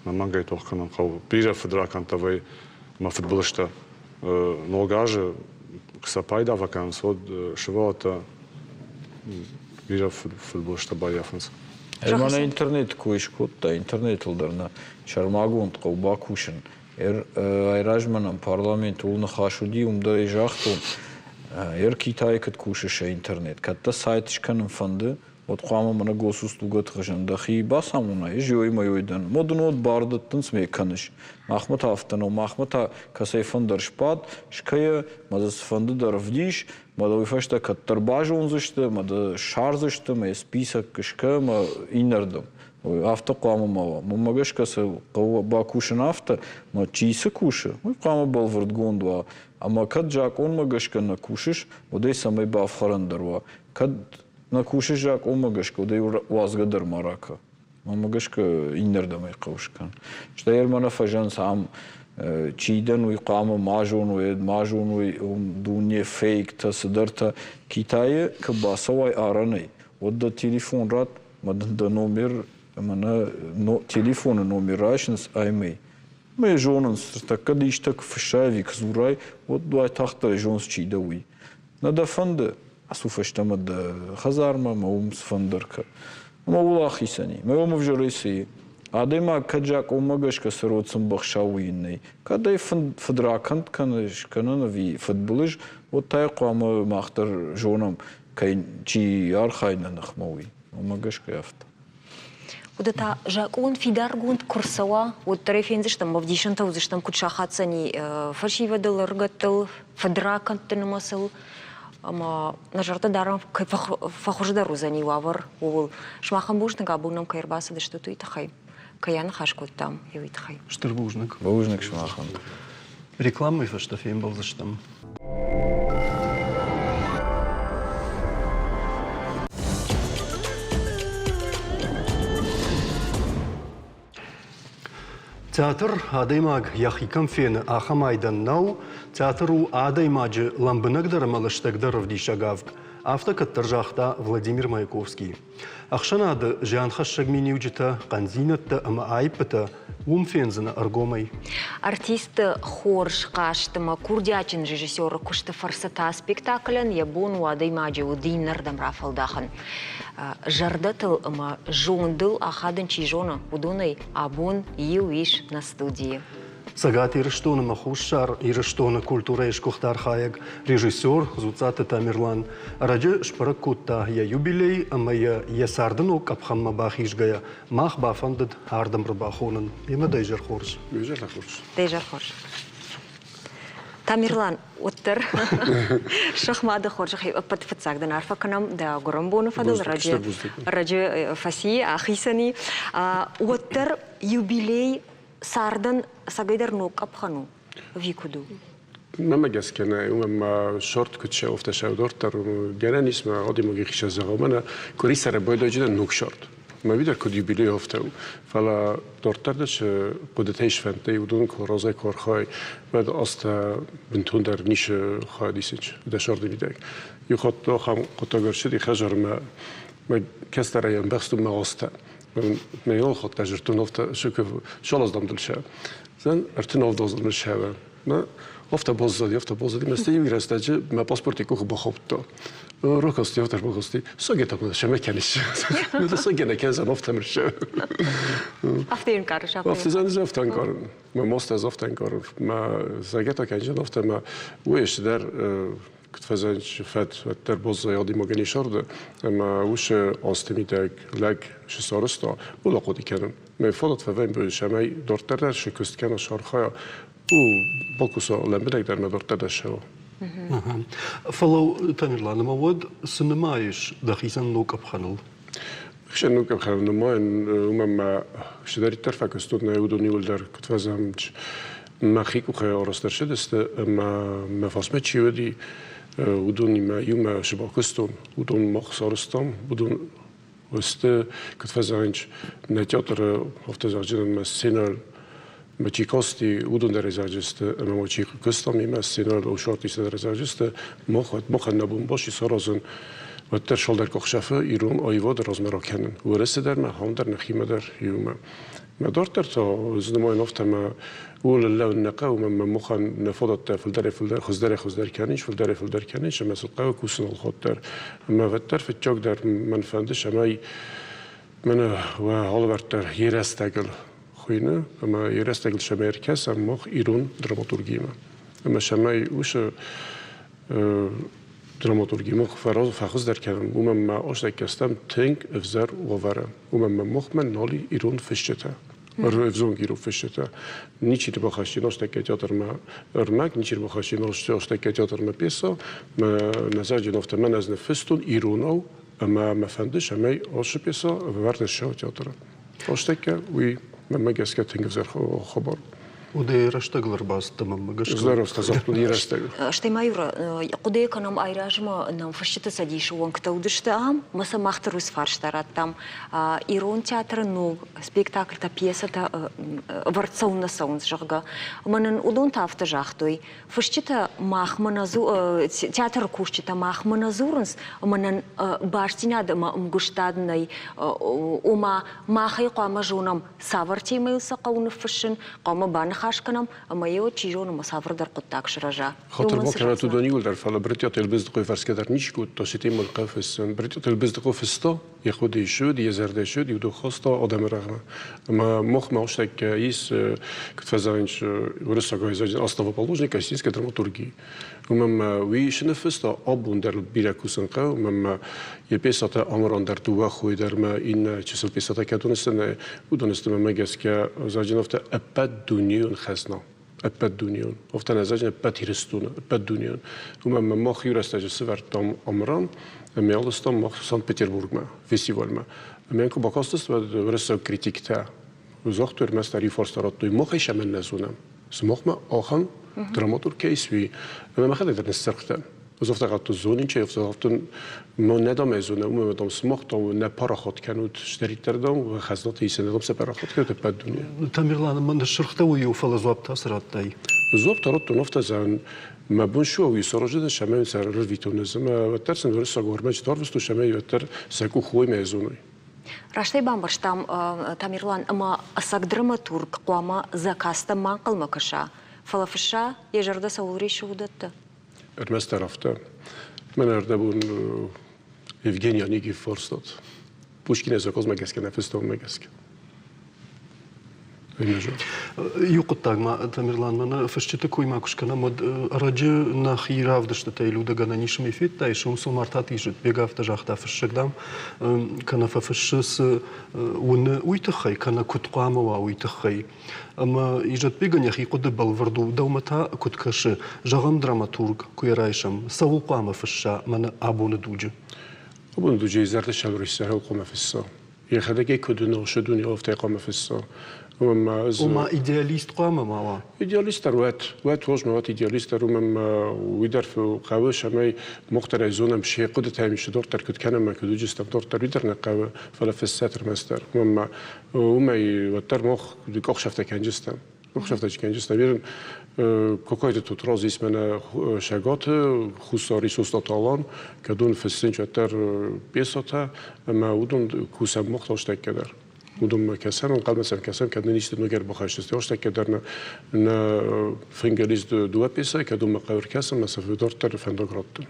ӕнӕмӕнгӕй тох кӕнын хъӕуы. Бирӕ фыдракӕндтӕ вӕййы ӕмӕ фыдбылызтӕ. Ног азы куы сӕ пайда фӕкӕнынц, уӕд сывӕллӕттӕ бирӕ фыдбылызтӕ баййафынц. Мӕнӕ интернет кой скодта, интернетыл дӕр нӕ сӕрмагонд хъӕуы бакусын. Айразмӕ нӕм парламенты ууыл ныхас уыди, уым дӕр ӕй загътон, ӕр Китайы куыд кусыс интернет, кӕд дӕ сайт скӕнын фӕнды, уӕд хъуамӕ мӕнӕ госуслугӕты хызӕн дӕхи бацамонай, ӕз ёй-мӕ дӕн. Мо дын уӕд бар дӕттынц ме кӕныс. Махмӕ та афтӕ нӕу, махмӕ та кӕцӕй фӕндӕр сбад, скӕйы, мӕ дзы цыфӕнды дӕр ӕвдис, мӕ дӕ уый фӕстӕ кӕддӕр базондзысты, мӕ дӕ ссардзысты, мӕ список скӕ, мӕ иннӕрдӕм. Афтӕ хъуамӕ ма уа. Мӕнмӕ гӕсгӕ сӕ хъӕуы бакусын афтӕ, ӕмӕ чи цы кусы, уый хъуамӕ бӕлвырдгонд уа. Ӕмӕ кӕд закъонмӕ гӕсгӕ нӕ кусыс, уӕд ӕй цӕмӕй бафхӕрӕн дӕр уа. Кӕд нӕ кусыс закъонмӕ гӕсгӕ, уӕд ӕй уадзгӕ дӕр ма ракӕ. Мӕнмӕ гӕсгӕ иннӕрдӕм ӕй хъӕуы скӕнын. Стӕй ӕрмӕ фӕзӕнц ам чи дӕн, уый хъуамӕ ма зоной, ма зоной, дуне фейктӕ, цыдӕртӕ. Китайы куы бацӕуай арӕнӕй, уӕд дӕ телефон ратт, ӕмӕ дын дӕ номер мӕнӕ телефоны номер райсынц ӕмӕ мӕ зонынц, тӕккӕ ды исты куы фыссай ӕви куы дзурай, уӕд уайтагъддӕр зонынц, чи дӕ, уый. Нӕ дӕ фӕнды, ацу фӕстӕмӕ дӕ хӕдзармӕ ӕмӕ уым цыфӕнды ӕркӕ. Ӕмӕ ууыл ахицӕн и. Мӕ уым ӕвзӕрӕй цы и? Адӕймаг кӕд закъонмӕ гӕсгӕ цы род сын быхса, уый йын нӕй. Кӕд ӕй фыдракӕнд кӕны, скӕнын ӕви фыдбылыз, уӕд та йӕ хъуамӕ мах дӕр зонӕм, кӕй чи архайы нӕ ныхмӕ, уый. Уымӕ гӕсгӕ афтӕ. Уыды та закъон фидаргонд куы рцӕуа, уӕддӕр ӕй фендзыстӕм, ӕвдисӕнтӕ уыдзыстӕм, куыд сахаддзӕни фӕсивӕдыл, ӕрыгӕттыл, фыдракӕндты нымӕцыл. Ӕмӕ нӕ зӕрдӕ дарӕм, кӕй фӕхуыздӕр уыдзӕни уавӕр, ууыл. Сымахӕн бузныг, абон нӕм кӕй ӕрбацыдыстут, уый тыххӕй. Кӕй аныхас кодтам, уый тыххӕй. Стыр бузныг. Бузныг сымахӕн. Рекламӕйы фӕстӕ фембӕлдзыстӕм. Театр адӕймаг йӕхи кӕм фены, ахӕм айдӕн нӕу. Театр у адӕймаджы лӕмбынӕгдӕр ӕмӕ лыстӕгдӕр ӕвдисӕг авг. Афтӕ кӕддӕр загъта Владимир Маяковский. Ӕхсӕнады зианхӕссӕг миниуджытӕ, хъӕндзинӕдтӕ ӕмӕ аиппытӕ уым фендзынӕ ӕргомӕй. Артисты хорз хъазт ӕмӕ курдиатджын режиссеры куысты фӕрцы та спектаклӕн йӕ бон у адӕймаджы уд иннӕрдӕм рафӕлдахын. Зӕрдӕтыл ӕмӕ зондыл ахадын чи зоны, уыдонӕй абон иу ис нӕ студийы. Цӕгат Ирыстоны ӕмӕ Хуссар Ирыстоны культурӕйы сгуыхт архайӕг режиссер Дзуццаты Тамерлан ӕрӕджы сбӕрӕг кодта йӕ юбилей ӕмӕ йӕ йӕ царды ног къӕпхӕнмӕ бахизгӕйӕ мах бафӕндыд ардӕм ӕрбахонын. Емӕ дӕ изӕр хорз. Изӕр хорз. Дӕ изӕр хорз. Тамерлан, уӕддӕр сӕхмӕды хорзӕхӕй ӕппӕт фыццаг дын арфӕ кӕнӕм дӕ гуырӕнбоны фӕдыл раджы, раджы фӕци, ахицӕн и. Уӕддӕр юбилей цардӕн цӕгӕйдӕр ног къӕпхӕн у ӕви куыд у? Мӕнмӕ гӕсгӕ нӕ, уымӕн ма сорт куыд сӕ сӕудорддӕр гӕнӕн ис ма адӕймаги хсӕн зӕгъӕм, мӕнӕ къуырисӕры бойдоджынӕн ног сорт. Мӕ уый дӕр куыд юбилей афтӕ у. Фӕлӕ дарддӕр дӕр цы хъуыдытӕ сфӕндтӕй, уыдон куы разӕй куы архай, уӕд азтӕ бынтондӕр ницы хайад исынц дӕ сорды мидӕг. Иу хатт ахӕм хъуыддаг ӕрцыди хӕдзармӕ, мӕ кӕстӕрӕй ӕмбӕхстон мӕ азтӕ. Мӕ хатт ӕзырдтон афтӕ, шалаздам дыл Зӕн ӕртын ссӕвӕ. Мӕ афтӕ баззади, афтӕ баззади. Мӕ стӕй иу рӕстӕджы мӕ паспорты къухы бахаудта. Ракасти, афтӕ бакасти. Сагетак шӕмӕ кӕнис. Сагена кӕнзӕн афтӕ мырсӕ. Афтӕ ӕнкъарыс? Афтӕ зӕн афтӕ ӕнкъарын. Мӕ маст ӕз афтӕ ӕнкъарын. Мӕ сагета кӕнзӕн афтӕ мӕ уый дӕр куыд фӕзӕнч фӕд уӕддӕр баззайы адӕймагӕн йе сӕрды ӕмӕ уыцы азты мидӕг лӕг цы сарӕзта, уыл ахъуыды кӕнын. Мӕ фадат фӕвӕййы, цӕмӕй дарддӕр дӕр цы куыст кӕна, цы архайа, у бакуса лӕмбынӕгдӕр мӕ дарддӕр дӕр ссӕуа. Фӕлӕ, Тамерлан, ӕмӕ уӕд цы нымайыс дӕхицӕн ног къӕпхӕныл? Хсӕн ног къӕпхӕныл нымайын, уымӕн мӕ цыдӕриддӕр фӕкуыстон, нӕ уыдон иууылдӕр куыд фӕзӕгъӕм, мӕхи къухӕй арӕзт ӕрцыдысты ӕмӕ мӕ фарсмӕ чи уыди, уыдонимӕ иумӕ цы бакуыстон, уыдон мах сарӕзтам, уыдон сты, куыд фӕзӕгъынц, нӕ театры афтӕ зӕгъджынӕн мӕ сценӕйыл мӕ чи касти, уыдон дӕр зӕгъджысты ӕмӕ ма чи куыстам имӕ сценӕйыл ӕфсӕртисты дӕр зӕгъджысты, мах махӕн нӕ бон баци саразын, уӕддӕр цалдӕр къухсӕфы ирон аивады размӕ ракӕнын. Уӕрӕсе дӕр мӕ ам дӕр нӕхимӕ дӕр иумӕ. Мӕ дарддӕр та ӕз нымайын афтӕ, ӕмӕ ууыл лӕууын нӕ хъӕуы, ӕмӕ махӕн нӕ фадӕттӕ фылдӕрӕй-фылдӕр, хуыздӕрӕй-хуыздӕр кӕнынц, фылдӕрӕй-фылдӕр кӕнынц, ӕмӕ сыл хъӕуы кусын алхатт дӕр. Ӕмӕ уӕддӕр фыццагдӕр мӕн фӕнды, цӕмӕй мӕнӕ уӕ алывӕрд дӕр йе рӕстӕгыл хуыйны, ӕмӕ йе рӕстӕгыл цӕмӕй ӕркӕсӕм мах ирон драматургимӕ. Ӕмӕ цӕмӕй уыцы драматурги мах фӕхуыздӕр кӕнӕм, уымӕн ма ӕстӕм тынг ӕвзӕр уавӕры. Уымӕн ма махмӕ нал и ирон фысджытӕ. Ӕвзонг ирон фысджытӕ. Ничи бахӕсси ностӕккӕ театрмӕ ӕрмӕг, ничи бахӕсси ностӕккӕ театрмӕ пьесӕ. Мӕ нӕзӕджы афтӕ мӕн ӕз ныффыстон иронау ӕмӕ мӕ фӕнды, цӕмӕй ацы пьесӕ ӕвӕрд ссӕуа театры. Ностӕккӕ уый мӕнмӕ гӕсгӕ тынг ӕвзӕр хабар у. Уыд рӕстӕгыл ӕрбацыдтӕ мӕнмӕ гӕсгӕ. Здорово, загътон рӕстӕгыл. Стӕй ма, Юра, хъуыды кӕнӕм айразмӕ нӕм фысджыты цӕдисы уӕнгтӕ уыдысты ам, мӕ сӕ мах дӕр уыцы фарста радтам. Ирон театры ног спектакльтӕ, пьесӕтӕ ӕвӕрд цӕуылнӕ цӕуынц, зӕгъгӕ. Ӕмӕ нын уыдон та афтӕ загътой, фысджытӕ махмӕ нӕ театры кусджытӕ махмӕ нӕ дзурынц, ӕмӕ нын бастдзинад ӕмӕ ӕмгуыстад нӕй. Ома, мах ӕй хъуамӕ зонӕм, цавӕр темӕйыл сӕ хъӕуы ныффыссын, хъуамӕ баныхас кӕнӕм ӕмӕ йӕ чи зоны, ӕмӕ цавӕрдӕр хъуыддаг сырӕза. Хатыр бакӕнӕт уыдон иуылдӕр, фӕлӕ Брытъиаты Елбыздыхъойы фӕрсгӕ дӕр ничи кодта, Сетемыл фыссын. Брытъиаты Елбыздыхъо фыста, йӕ хъуыдыйы ссыд, йӕ зӕрдӕ ссыд, иу хаста адӕмы рӕгъмӕ. Ӕмӕ махмӕ устӕккӕ ис, куыд фӕзӕгъынц, уырыссаг основоположник осетинской драматургии. Уымӕн ма уый цы ныффыста, абон дӕр бирӕ кусын хъӕуы, уымӕн ма йӕ пьесӕтӕ Амыран дӕр дыууӕ хойы дӕр ма иннӕ чысыл пьесӕтӕ кӕдон сты, нӕ, уыдон сты мӕнмӕ гӕсгӕ Заджиновты ӕппӕт дунейон хӕзна. Ӕппӕт дунейон. Афтӕ нӕ Заджин ӕппӕт Ирыстоны, ӕппӕт дунейон. Уымӕн ма мах иу рӕстӕджы сывӕрдтам Амыран ӕмӕ аластам мах Санкт-Петербургмӕ фестивальмӕ. Ӕмӕ куы бакастысты, уӕд уырыссаг критиктӕ загътой, ӕрмӕст иу фарста радтой, мах ӕй цӕмӕн нӕ зонӕм. Сымахмӕ ахӕм драматург кӕй ис, уый. Ӕмӕ мӕхӕдӕг дӕр ныссырх дӕн. Ӕз афтӕ радтон зонинчӕй, афтӕ радтон ма нӕ дам ӕй зонӕм, уымӕн дам сымах дам нӕ парахат кӕнут, сдӕриддӕр дам хӕзнатӕ исӕн, дам сӕ парахат кӕнут ӕппӕт дуне. Тамерлан, мӕн ныссырхтӕ уый фӕлӕ дзуапп та цы радтай? Дзуапп та радтон афтӕ зӕгъын, мӕ бон шу уый саразын, цӕмӕй сӕ рарвитон ӕз ӕмӕ уӕддӕр сын уырыссаг ӕрмӕджытӕ арвыстон, цӕмӕй уӕддӕр сӕ къух уой мӕ зоной. Раст ӕй бамбӕрстам, Тамерлан, ӕмӕ ӕцӕг драматург хъуамӕ заказтӕм ма ӕнхъӕлмӕ кӕса, фӕлӕ фысса, йӕ зӕрдӕ цӕуыл риссы, уыдӕттӕ. Ӕрмӕстдӕр афтӕ. Мӕн ӕрдӕбон Евгений Онегин фарстат. Пушкины заказмӕ гӕсгӕ нӕ фыстонмӕ гӕсгӕ. Иу хъуыддаг ма, Тамерлан, мӕнӕ фысджыты кой ма куы скӕнӕм, уӕд ӕрӕджы нӕхи равдыстытӕй Людӕгӕнӕн исымӕй федтай, сом Цомартаты Изетбег афтӕ загъта, фыссӕг, дам, кӕнӕ фӕфыссы цы уыны, уый тыххӕй, кӕнӕ куыд хъуамӕ уа, уый тыххӕй. Ӕмӕ Изетбегӕн йӕхи хъуыды бӕлвырд у, дӕумӕ та куыд кӕсы, зӕгъӕм, драматург куы йӕ райсӕм, цӕуыл хъуамӕ фысса мӕнӕ абоны дуджы? Абоны дуджы зӕрдӕ сӕврисса хъуамӕ фысса. Йӕхӕдӕг ӕй куыд уыны, уыцы дуне афтӕ хъуамӕ фысса. Ома идеалист хъуамӕ ма уа? Идеалист дӕр уӕд, уӕд хорз уӕд идеалист дӕр, уымӕн уый дӕр хъӕуы, цӕмӕй мохдӕрӕй зонӕм се хъуыдытӕ ис дарддӕр куыд кӕнӕм ӕмӕ куыд уыдыстӕм дарддӕр, уый дӕр нӕ хъӕуы, фӕлӕ фыссӕт ӕрмӕстдӕр. Уымӕн уымӕй уӕддӕр мах къухсӕфтӕ кӕнджыстӕм. Къухсӕфтӕ кӕнджыстӕм. Ирын Кокойты Тотрадз ис мӕнӕ Шагаты, Хуссар Исустаты Алан, кӕдон фыссынч уӕддӕр пьесатӕ, ӕмӕ уыдон кусӕм мах тастӕккӕ дӕр. Уыдонмӕ кӕсӕм, ӕнхъӕлмӕ сӕм кӕсӕм, кӕд нын исты ног ӕрбахӕссынц тастӕккӕ дӕр нӕ фынгӕл ис дыууӕ пьесӕйы, кӕдонмӕ хъӕуы ӕркӕсын ӕмӕ сӕ дарддӕр фӕндаг раттын.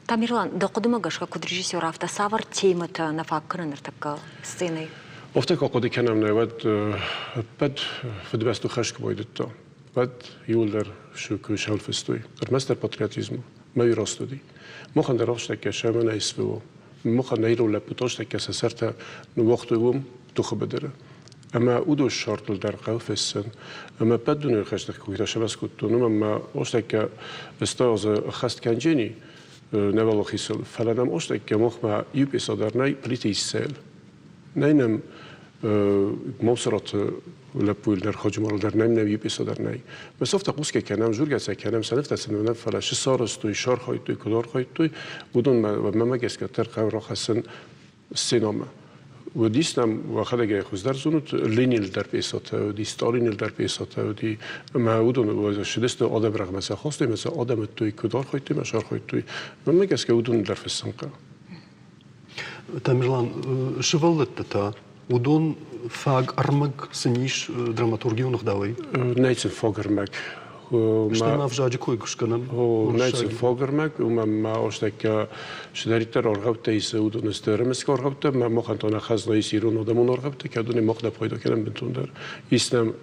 Тамерлан, дӕ хъуыдымӕ гӕсгӕ куыд режиссер, афтӕ цавӕр темӕтӕ нӕ фаг кӕны ныртӕккӕ сценӕйы? Афтӕ куы ахъуыды кӕнӕм, нӕ уӕд ӕппӕт Фыдыбӕстӕ хӕст куы байдыдта, уӕд иуылдӕр куы сӕлфыстой. Ӕрмӕстдӕр патриотизм мӕ раст уыди. Махӕн дӕр ахстӕккӕ сӕмӕн СВО. Махӕн нӕ ирон лӕппутӕ ахстӕккӕ сӕ сӕртӕ ныууагътой уым, тохы быдыры. Ӕмӕ уыдон ссардтой дӕр хъӕуы фыссын. Ӕмӕ ӕппӕт дунейы хӕстӕг куыйтӕ сӕвӕз кодтон, уымӕн ӕмӕ остӕккӕ ыстӕгъзы ӕххӕст кӕнджени нӕ уӕлахизыл. Фӕлӕ нӕм остӕккӕ махмӕ иу пьесӕ дӕр нӕй Плиты Иссӕйыл. Нӕй нӕм Мамсыраты лӕппуйыл дӕр, Хаджумарыл дӕр нӕм нӕ иу пьесӕ дӕр нӕй. Мӕ афтӕ хъусгӕ кӕнӕм, жургӕ сӕ кӕнӕм, сӕ нывтӕ сын уынӕм, фӕлӕ цы сарӕзтой, сархайдтой, куыд архайдтой, уыдонмӕ мӕмӕ гӕсгӕ дӕр хъӕуы рахӕссын сценӕмӕ. Уыдис нӕм, уӕхӕдӕг ӕй хуыздӕр зонут, Ленин дӕр пьесӕтӕ уыди, Сталин дӕр пьесӕтӕ уыди, ӕмӕ уыдон ссыдысты адӕмы рӕгъмӕ сӕ хастой ӕмӕ сӕ адӕм уыдтой, куыд архайдтой ӕмӕ сархайдтой. Мӕнмӕ гӕсгӕ уыдон дӕр фыссын хъӕуы. Тамерлан, сывӕллӕттӕ та, уыдон фаг ӕрмӕг сын ис драматургион ӕгъдауӕй? Нӕй сын фаг ӕрмӕг. Стӕй ма ӕвзаджы кой куы скӕнӕм. Нӕй сын фаг ӕрмӕг, уымӕн ма остӕккӕ цыдӕриддӕр аргъӕуттӕ ис, уыдон сты ӕрмӕст аргъӕуттӕ, мӕ махӕн та нӕ хӕзна ис ирон адӕмон аргъӕуттӕ, кӕд уыдон мах нӕ пайда кӕнӕм бынтондӕр. Ис нӕм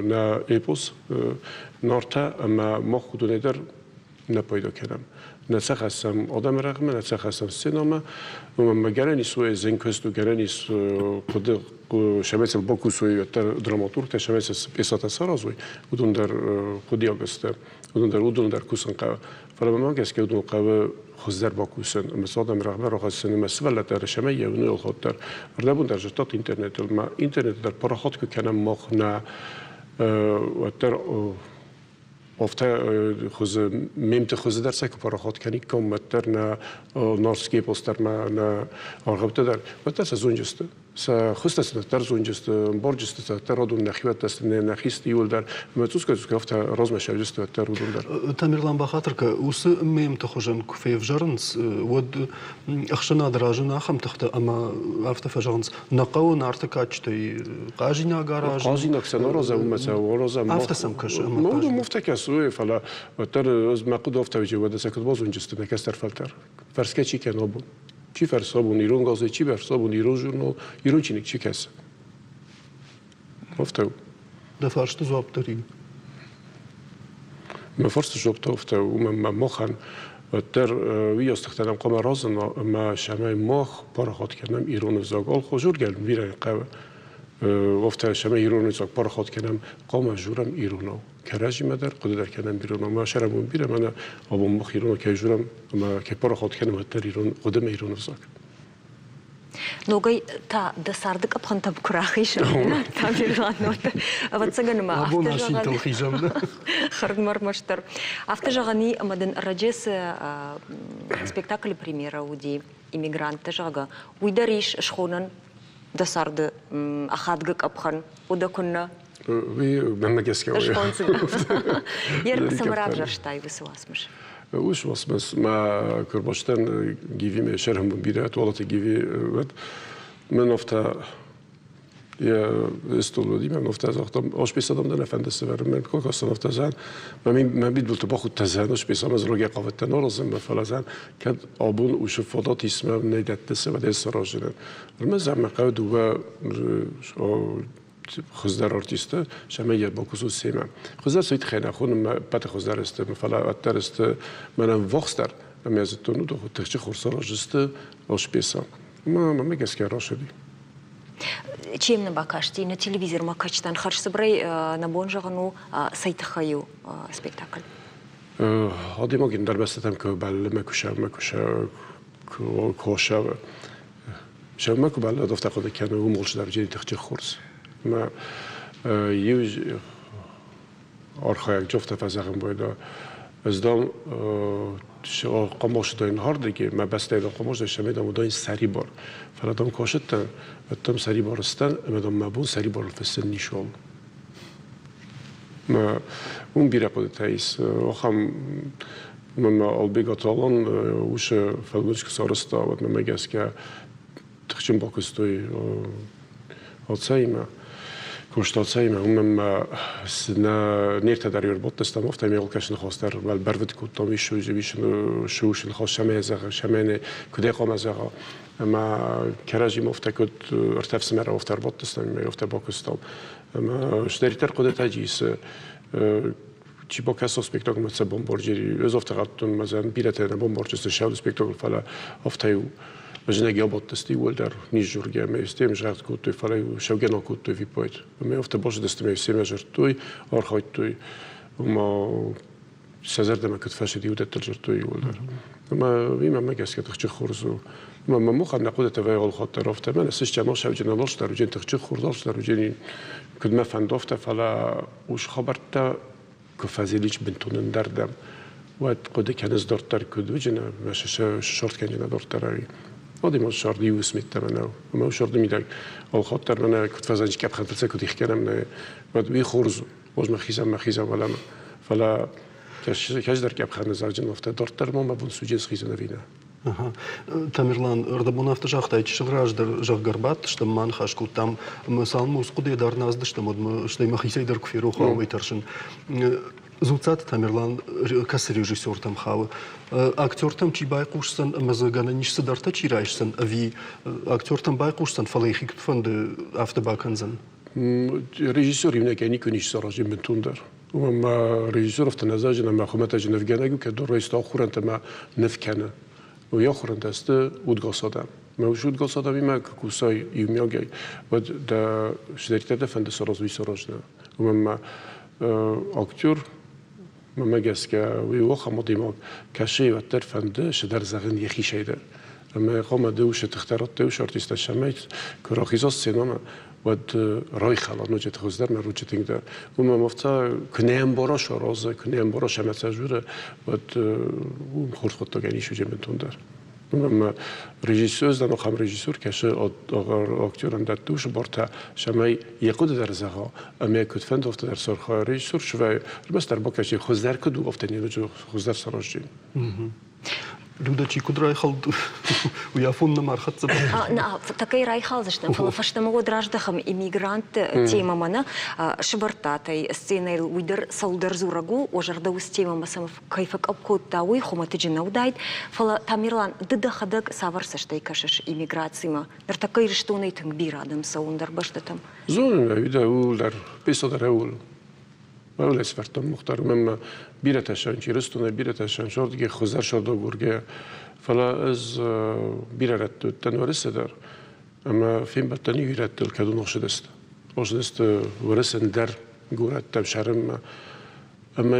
нӕ эпос Нартӕ ӕмӕ мах уыдонӕй дӕр нӕ пайда кӕнӕм. Нӕ сӕ хӕссӕм адӕмы рӕгъмӕ, нӕ сӕ хӕссӕм сценӕмӕ. Уымӕн ма гӕнӕн ис уой зынкуыст у, гӕнӕн ис хъуыды сӕмӕцыл бакусой уӕддӕр драматургтӕ, сӕмӕцыл цы пьесӕтӕ саразой, уыдон дӕр хъуыдиаг сты. Уыдон дӕр кусын хъӕуы. Фӕлӕ мӕнмӕ гӕсгӕ уыдон хъӕуы хуыздӕр бакусын ӕмӕ цы адӕмы рӕгъмӕ рахӕссын ӕмӕ сывӕллӕттӕ рысӕмӕй йӕ уыны дӕр. Ӕрдӕбон дӕр зыдтат интернетыл, ма интернеты дӕр парахат куы кӕнӕм мах нӕ уӕддӕр Афтӕ хуызы мемты хуызы дӕр сӕ куы парахат кӕниккам, уӕддӕр нӕ Нарский эпос дӕр ма нӕ аргъӕуттӕ дӕр, уӕддӕр сӕ зонджысты. Сӕ хуызтӕ сын дӕр зонджысты, ӕмбарджысты сӕ дӕр адон нӕхиуӕттӕ сты, нӕ нӕхисты иуылдӕр. Ӕмӕ цъусгай-цъусгай афтӕ размӕ сӕвджысты уӕддӕр уыдон дӕр. Тамерлан бахатыр кӕ, уыцы мемты хуызӕн куы февзӕрынц, уӕд ӕхсӕнады разыны ахӕм тыхтӕ ӕмӕ афтӕ фӕзӕгъынц, нӕ хъӕуы Нарты кадджытӕй хъазинаг аразын. Хъазинаг сӕ аразӕм, ӕмӕ сӕ аразӕм. Афтӕ сӕм кӕсы. Ну, ну, афтӕ кӕсы, фӕлӕ уӕддӕр ӕз мӕ хъуыды афтӕ уыди, уӕдӕ сӕ куыд базонджысты нӕ кӕстӕр фӕлтӕр. Фӕрсгӕ чи кӕны абон? Чи фӕрсы абон ирон газет, чи фӕрсы абон ирон журнал, ирон чиныг чи кӕсы? Афтӕ у. Дӕ фарсты дзуапп дӕр и. Мӕ фарсты дзуапп та афтӕ у, уымӕн мӕ махӕн уӕддӕр уыйас тыхтӕ нӕм хъуамӕ разына, ӕмӕ цӕмӕй мах парахат кӕнӕм ирон ӕвзаг. Алхуызургӕ бирӕ хъӕуы. Афтӕ цӕмӕй ирон ӕвзаг парахат кӕнӕм, хъуамӕ дзурӕм иронау. Кӕрӕдзимӕ дӕр хъуыды дӕр кӕнӕм иронау. Мӕ сӕрӕбон бирӕ мӕнӕ абон мах иронау кӕй дзурӕм ӕмӕ кӕй парахат кӕнӕм, уӕддӕр ирон хъуыдымӕ ирон ӕвзаг. Ногӕй та дӕ царды къӕпхӕнтӕм куы рахизӕм, Тамерлан, ӕвӕццӕгӕн ма Абон асинтыл хизӕм. Хӕрдмӕ ӕрмӕстдӕр. Афтӕ зӕгъӕн и, ӕмӕ дын ӕрӕджы цы спектаклы премьерӕ уыди «Иммигранттӕ», зӕгъгӕ, уый дӕр ис схонӕн дӕ царды ахадгӕ къӕпхӕн. Уыдӕ куыннӕ? Уый мӕнмӕ гӕсгӕ у. Цӕмӕ равзӕрстай уыцы уацмыс? Уыцы уацмыс мӕ куы рбастӕн Гивимӕ сӕргъмӕ бирӕ туалаты Гиви уӕд мӕн афтӕ йӕ стол уыди, мӕн афтӕ загъта, осписадам дӕ нӕ фӕнды сӕвӕрын, мӕн кокосан афтӕ зӕгъ, мӕ бидбылты бахудтӕ зӕгъ, осписам ӕз рогӕй хъавыдтӕн аразынмӕ, фӕлӕ зӕгъ, кӕд абон уыцы фадат ис, мӕ нӕ дӕтты сӕвӕрӕй саразынӕн. Ӕрмӕст зӕгъ, мӕ хъӕуы дыууӕ хуыздӕр артисттӕ, цӕмӕй йӕ бакусой семӕ. Хуыздӕр сӕ тыххӕй нӕ хонын, мӕ ӕппӕты хуыздӕр сты, фӕлӕ уӕддӕр сты мӕнӕн ввахсдӕр, ӕмӕ зыдтон, уыдон тыхджы хорз сараздзысты Оспеса. Ӕмӕ мӕмӕ гӕсгӕ рацыди. Чем нӕ бакасти, нӕ телевизормӕ кӕсджытӕн хӕрзцыбырӕй нӕ бон зӕгъын у, цӕй тыххӕй у спектакль? Адӕймаг ӕндӕр бӕстӕтӕм куы бӕллы, мӕ куы сӕвмӕ куы куы Сӕумӕ куы бӕллад, афтӕ хъуыды кӕны, уым алчидӕр тыхджын хорз. Ӕмӕ иу архайӕг джофтӕ фӕзӕгъын бойда, ӕз дам хъамосыдӕн хардыги, мӕ бӕстӕйы хъамосыдӕн сӕмӕ дам уыдон сӕрибар. Фӕлӕ дам косыдтӕн, уӕд дам сӕрибар стӕн, ӕмӕ дам мӕ бон сӕрибарыл фыссын ничуал. Мӕ уым бирӕ хъуыдытӕ ис. Ахӕм мӕ Албегаты Алан уыцы фӕлгонц куы сарӕзта, уӕд мӕмӕ гӕсгӕ тыхджын бакуыстой Ацӕимӕ. Куыста Ацӕимӕ, уымӕн мӕ нӕ не ртӕ дӕр ӕрбадтыстӕм, афтӕ ме алкӕцы ныхас дӕр бӕрвыд кодтам, ис ус ныхас цӕмӕй зӕгъы, цӕмӕй нӕ куыдӕй хъуамӕ зӕгъа. Ӕмӕ кӕрӕдзимӕ афтӕ куыд ӕртӕ ӕфсымӕры афтӕ ӕрбадтыстӕм, ӕмӕ афтӕ бакуыстам. Ӕмӕ стӕриддӕр хъуыдытӕ ис чи бакӕса спектаклмӕ сӕ бомбарджери ӕз афтӕ радтон мӕ бирӕтӕ нӕ бомбарджысты сӕ спектакль, фӕлӕ афтӕ у знӕг абадтысты иууылдӕр низзургӕ ӕмӕ стӕм загъд кодтой, фӕлӕ сӕугӕ нал кодтой виппайд. Ӕмӕ афтӕ базыдысты ӕмӕ семӕ дзырдтой, архайдтой, ӕмӕ сӕ зӕрдӕмӕ куыд фӕцыди, уыдӕттыл дзырдтой иууылдӕр. Ӕмӕ уый мӕ гӕсгӕ тыхджын хорз у. Ӕмӕ мӕ мухӕн нӕ хъуыдытӕ вӕййы алхатт дӕр афтӕ. Мӕнӕ сыстӕм сауджын аластар, уыджын тыхджын хорз аластар, уыджын куыд мӕ фӕнды афтӕ, фӕлӕ уыцы хабӕрттӕ куы фӕзилис бынтон ӕндӕрдӕм, уӕд хъуыды кӕныс дарддӕр куыд уыджын ӕмӕ сорт кӕнджын дарддӕр ӕви. Адӕмон сӕрды иу уысметтӕ нӕу. Ӕмӕ сӕрды мидӕг алхатт дӕр мӕнӕ куыд фӕзӕнджы къӕпхӕнтыл куыд их кӕнӕм, нӕ, уӕд уый хорз у. Ӕз мӕхицӕн мӕхицӕн уӕлӕмӕ. Фӕлӕ кӕсдӕр къӕпхӕны зарджын афтӕ дарддӕр ма мӕ бон суджы схизын ӕви нӕ. Тамерлан, ӕрдӕбон афтӕ загътай, чысыл раздӕр, зӕгъгӕ, ӕрбадтыстӕм, ма ныхас кодтам, ӕмӕ цалынмӕ уыцы хъуыдыйӕ дӕр нӕ ацыдыстӕм, уӕдмӕ стӕй мӕхицӕй дӕр куы ферох уа, уымӕй тӕрсын. Дзуццаты Тамерлан кӕцы режиссертӕм хауы? Актертӕм чи байхъусдзӕн ӕмӕ дзы гӕнӕн ис цыдӕртӕ чи райсдзӕн, ӕви актертӕм байхъусдзӕн, фӕлӕ йӕхи куыд фӕнды, афтӕ бакӕндзӕн? Режиссер иунӕгӕй никуы ницы саразы бынтондӕр. Уымӕн ӕмӕ режиссер афтӕ нӕ зӕгъы, ӕмӕ хуымӕтӕджы нывгӕнӕг у, кӕд райста ахуырӕнтӕ ӕмӕ ныв кӕны. Уый ахуырӕнтӕ сты удгас адӕм. Мӕ уыцы удгас адӕмимӕ куы кусай иумиагӕй, уӕд дӕ цыдӕриддӕр дӕ фӕнды саразын, уый сараздзынӕ. Уымӕн ӕмӕ актер, мӕнмӕ гӕсгӕ, уый у ахӕм адӕймаг, кӕцы уӕддӕр фӕнды цыдӕр зӕгъын йӕхицӕй дӕр. Ӕмӕ хъуамӕ ды уыцы тыхтӕ радтай уыцы артисттӕн, цӕмӕй куы рахиза сценӕмӕ, уӕд райхӕла ноджы хуыздӕр мӕ ручы тынгдӕр. Уымӕн афтӕ куы нӕ ӕмбара саразы, куы нӕ ӕмбара сӕмӕ цӕзуры, уӕд уым хорз хъуыддагӕн ис уыджы бынтондӕр. Уымӕн режиссер дӕн ахӕм режиссер, кӕсы актерӕн дӕтты уыцы бартӕ, цӕмӕй йӕ хъуыды дӕр зӕгъа, ӕмӕ куыд фӕнды, афтӕ дӕр сархайа. Режиссер свӕййы, ӕрмӕстдӕр бакӕсы, хуыздӕр куыд у, афтӕ не ноджы хуыздӕр саразджын. Люда, чи куыд райхӕлд, уый афон нӕм ӕрхӕццӕ. Такӕй райхалдзыстӕм, фӕлӕ фӕстӕмӕ уӕд раздӕхӕм иммигрантты темӕмӕ нӕ сывӕрдтатӕй сценӕйыл уый дӕр цӕуылдӕр дзурӕг у, уӕ зӕрдӕ уыцы темӕмӕ цӕмӕ кӕй фӕкъӕпп кодта, уый хуымӕтӕджы нӕ уыдаид. Фӕлӕ, Тамерлан, ды дӕхӕдӕг цавӕр цӕстӕй кӕсыс иммиграцимӕ? Ныртӕккӕ Ирыстонӕй тынг бирӕ адӕм цӕуы ӕндӕр бӕстӕтӕм. Зонын, ӕви дӕ ууыл дӕр, песо дӕр ууыл. Бавлӕсвӕрдтон Мухтар, мӕнмӕ бирӕтӕ сӕнч Ирыстонӕй, бирӕтӕ сӕнч ордыгӕй, хуыздӕр сӕрдогургӕ. Фӕлӕ ӕз бирӕ рӕтты уыдтӕн Уӕрӕсе дӕр ӕмӕ фембӕлдтӕн иу ирӕттыл, кӕд уын охсыдысты. Охсыдысты Уӕрӕсе ӕндӕр горӕттӕм сӕрынмӕ. Ӕмӕ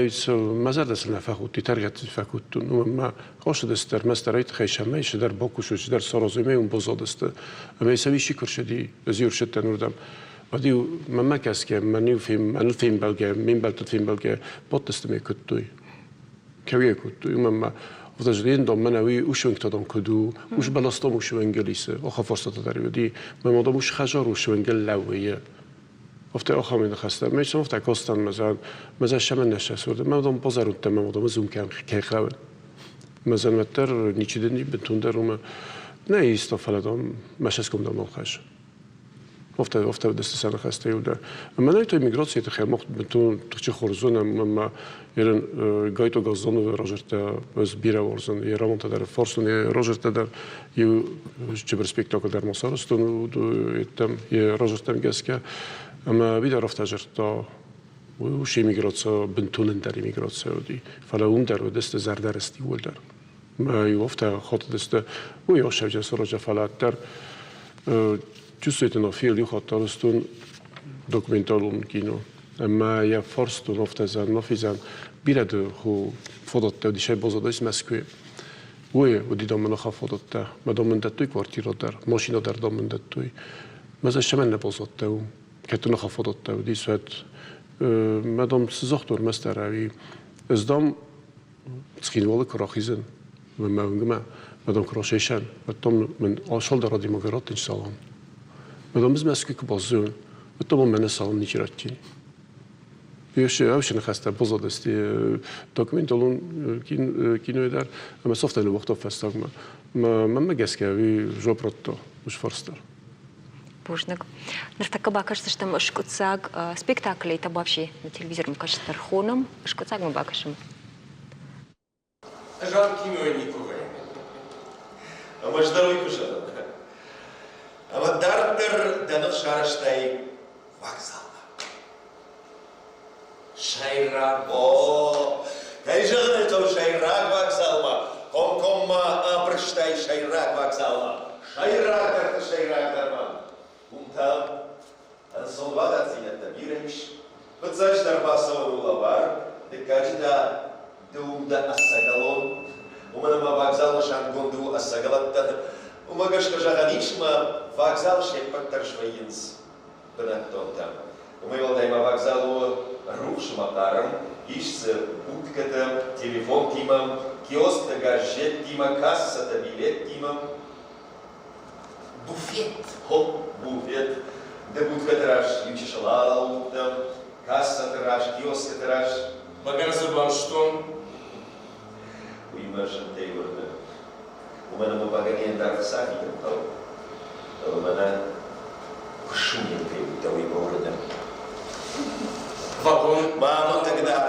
мӕ зӕрдӕ сыл нӕ фӕхудти, тӕригъӕд сын фӕкодтон. Уымӕн ма хъуысыдысты ӕрмӕстдӕр ай тыххӕй сӕмӕй цыдӕр бакусой, цыдӕр саразой, ӕмӕ уым баззадысты. Ӕмӕ сӕ исчи куы рцыди, ӕз-иу ӕрцыдтӕн уырдӕм. Уӕд-иу мӕнмӕ кӕсгӕ, мӕн-иу мӕныл фембӕлгӕ, ме мбӕлттыл фембӕлгӕ, бадтысты ме куыдтой. Кӕугӕ кодтой, уымӕн ма Дом мӕнӕ уый усвӕнгтӕдон куыд у, ус бӕласдом усвӕнгел исы, охӕ фарстатӕ дӕр уыди, мӕ мадом ус хӕзар усвӕнгел лӕууы. Афтӕ ахӕм ныхӕстӕ. Мӕ афтӕ костан мӕзӕн, мӕзӕ шӕмӕн нӕ сӕсурды, мӕ дом базарудтӕ, мӕ дом зум кӕм кӕй хъӕуы. Мӕзӕн уӕддӕр ничи дын бынтондӕр уымӕ нӕ иста, фӕлӕ дам мӕ сӕсгом дам нал хӕссы. Афтӕ, афтӕ уыдысты сӕ ныхӕстӕ иу дӕр. Ӕмӕ нӕ той миграцийы тыххӕй мах бынтон тыхджын хорз зонӕм, ӕмӕ ерын Гайто Газзоновы разӕрдтӕ ӕз бирӕ уарзын, йӕ романтӕ дӕр фарстон, йӕ разӕрдтӕ дӕр иу чыбыр спектакль дӕр ма сарӕзтон йӕ разӕрдтӕм гӕсгӕ. Ӕмӕ уый дӕр афтӕ зӕрдта, уый эмиграция бынтон ӕндӕр эмиграция уыди, фӕлӕ уым дӕр уыдысты зӕрдӕрыст иууылдӕр. Иу афтӕ хатыдысты, уый ӕхсӕвджын сырӕзы, фӕлӕ дӕр чувствуете, фел иу хатт арӕзтон документалон кино. Ӕмӕ йӕ фарстон афтӕ зӕн, ма физӕн бирӕ ху фадӕттӕ уыдис, баззадис Мӕскуыйы. Уый уыди дам мын ахӕм фадӕттӕ. Мӕ дам мын дӕттой квартирӕ дӕр, машинӕ дӕр дам мын дӕттой. Мӕ зӕ цӕмӕннӕ баззадтӕ уым? Кӕд дын ахӕм фадӕттӕ уыдис, уӕд мӕ дам цы загътон ӕрмӕстдӕр ӕви ӕз дам Цхинвалы куы рахизын мӕ уынгмӕ, мадам куы расайсӕн, уӕд мын алсалдӕр адӕймагӕн раттын салам. Мадам ӕз Мӕскуы куы баззайон, уӕд мын мӕнӕ салам ничи раттин. Ӕвсе ныхӕстӕ баззадысты документалон кинойы дӕр, ӕмӕ сӕфтӕ ныууагъта фӕстагмӕ. Мӕнмӕ гӕсгӕ уый жуапп радта уыцы фарст дӕр. Бузныг. Ныртӕккӕ бакӕсдзыстӕм скъуыддзаг спектаклӕй Табавси на телевизормӕ кӕсдӕр хонӕм. Скъуыддзагмӕ бакӕсӕм. Ӕз ам кинойы никуы вӕййын. Ӕмӕ ӕз дӕр уый куы зӕгъын. Ӕмӕ дарддӕр дӕ ных сарӕзтай вокзалмӕ. Сӕйраг О, кӕй зӕгъын ӕй хъӕуы, сӕйраг вокзалмӕ, комкоммӕ абырстай сӕйраг вокзалмӕ. Сӕйрагдӕрты сӕйрагдӕрмӕ. Уым та ӕнцонвадатдзинӕдтӕ бирӕ ис. Фыццаджыдӕр бацӕуӕн у лӕвар, дыккаджы та ды уым дӕ ӕцӕгӕлон. Уымӕн ӕмӕ вокзал нысангонд у ӕцӕгӕлӕттӕн. Уымӕ гӕсгӕ зӕгъӕн ис, ӕмӕ вокзалы се ппӕт дӕр свӕййынц бынӕттонтӕ. Уымӕй уӕлдай ма вокзал у рухсмӕ хъарм, ис дзы будкӕтӕ телефонтимӕ, киосктӕ газеттимӕ, кассӕтӕ билеттимӕ. Буфет. Хоп, буфет. Ды будкӕты раз иу чысыл алӕууыдтӕ, кассӕты раз, киоскӕты раз. Бӕгӕны дзы банызтон. Уый мӕ зынтӕй уырны. Уымӕн ӕмӕ бӕгӕныйӕн дӕр ӕхца фидын хъӕуы. Фӕлӕ мӕнӕ куы кӕй уыдтӕ, уый мӕ уырны. Вагон. Ма мын хъыгдар,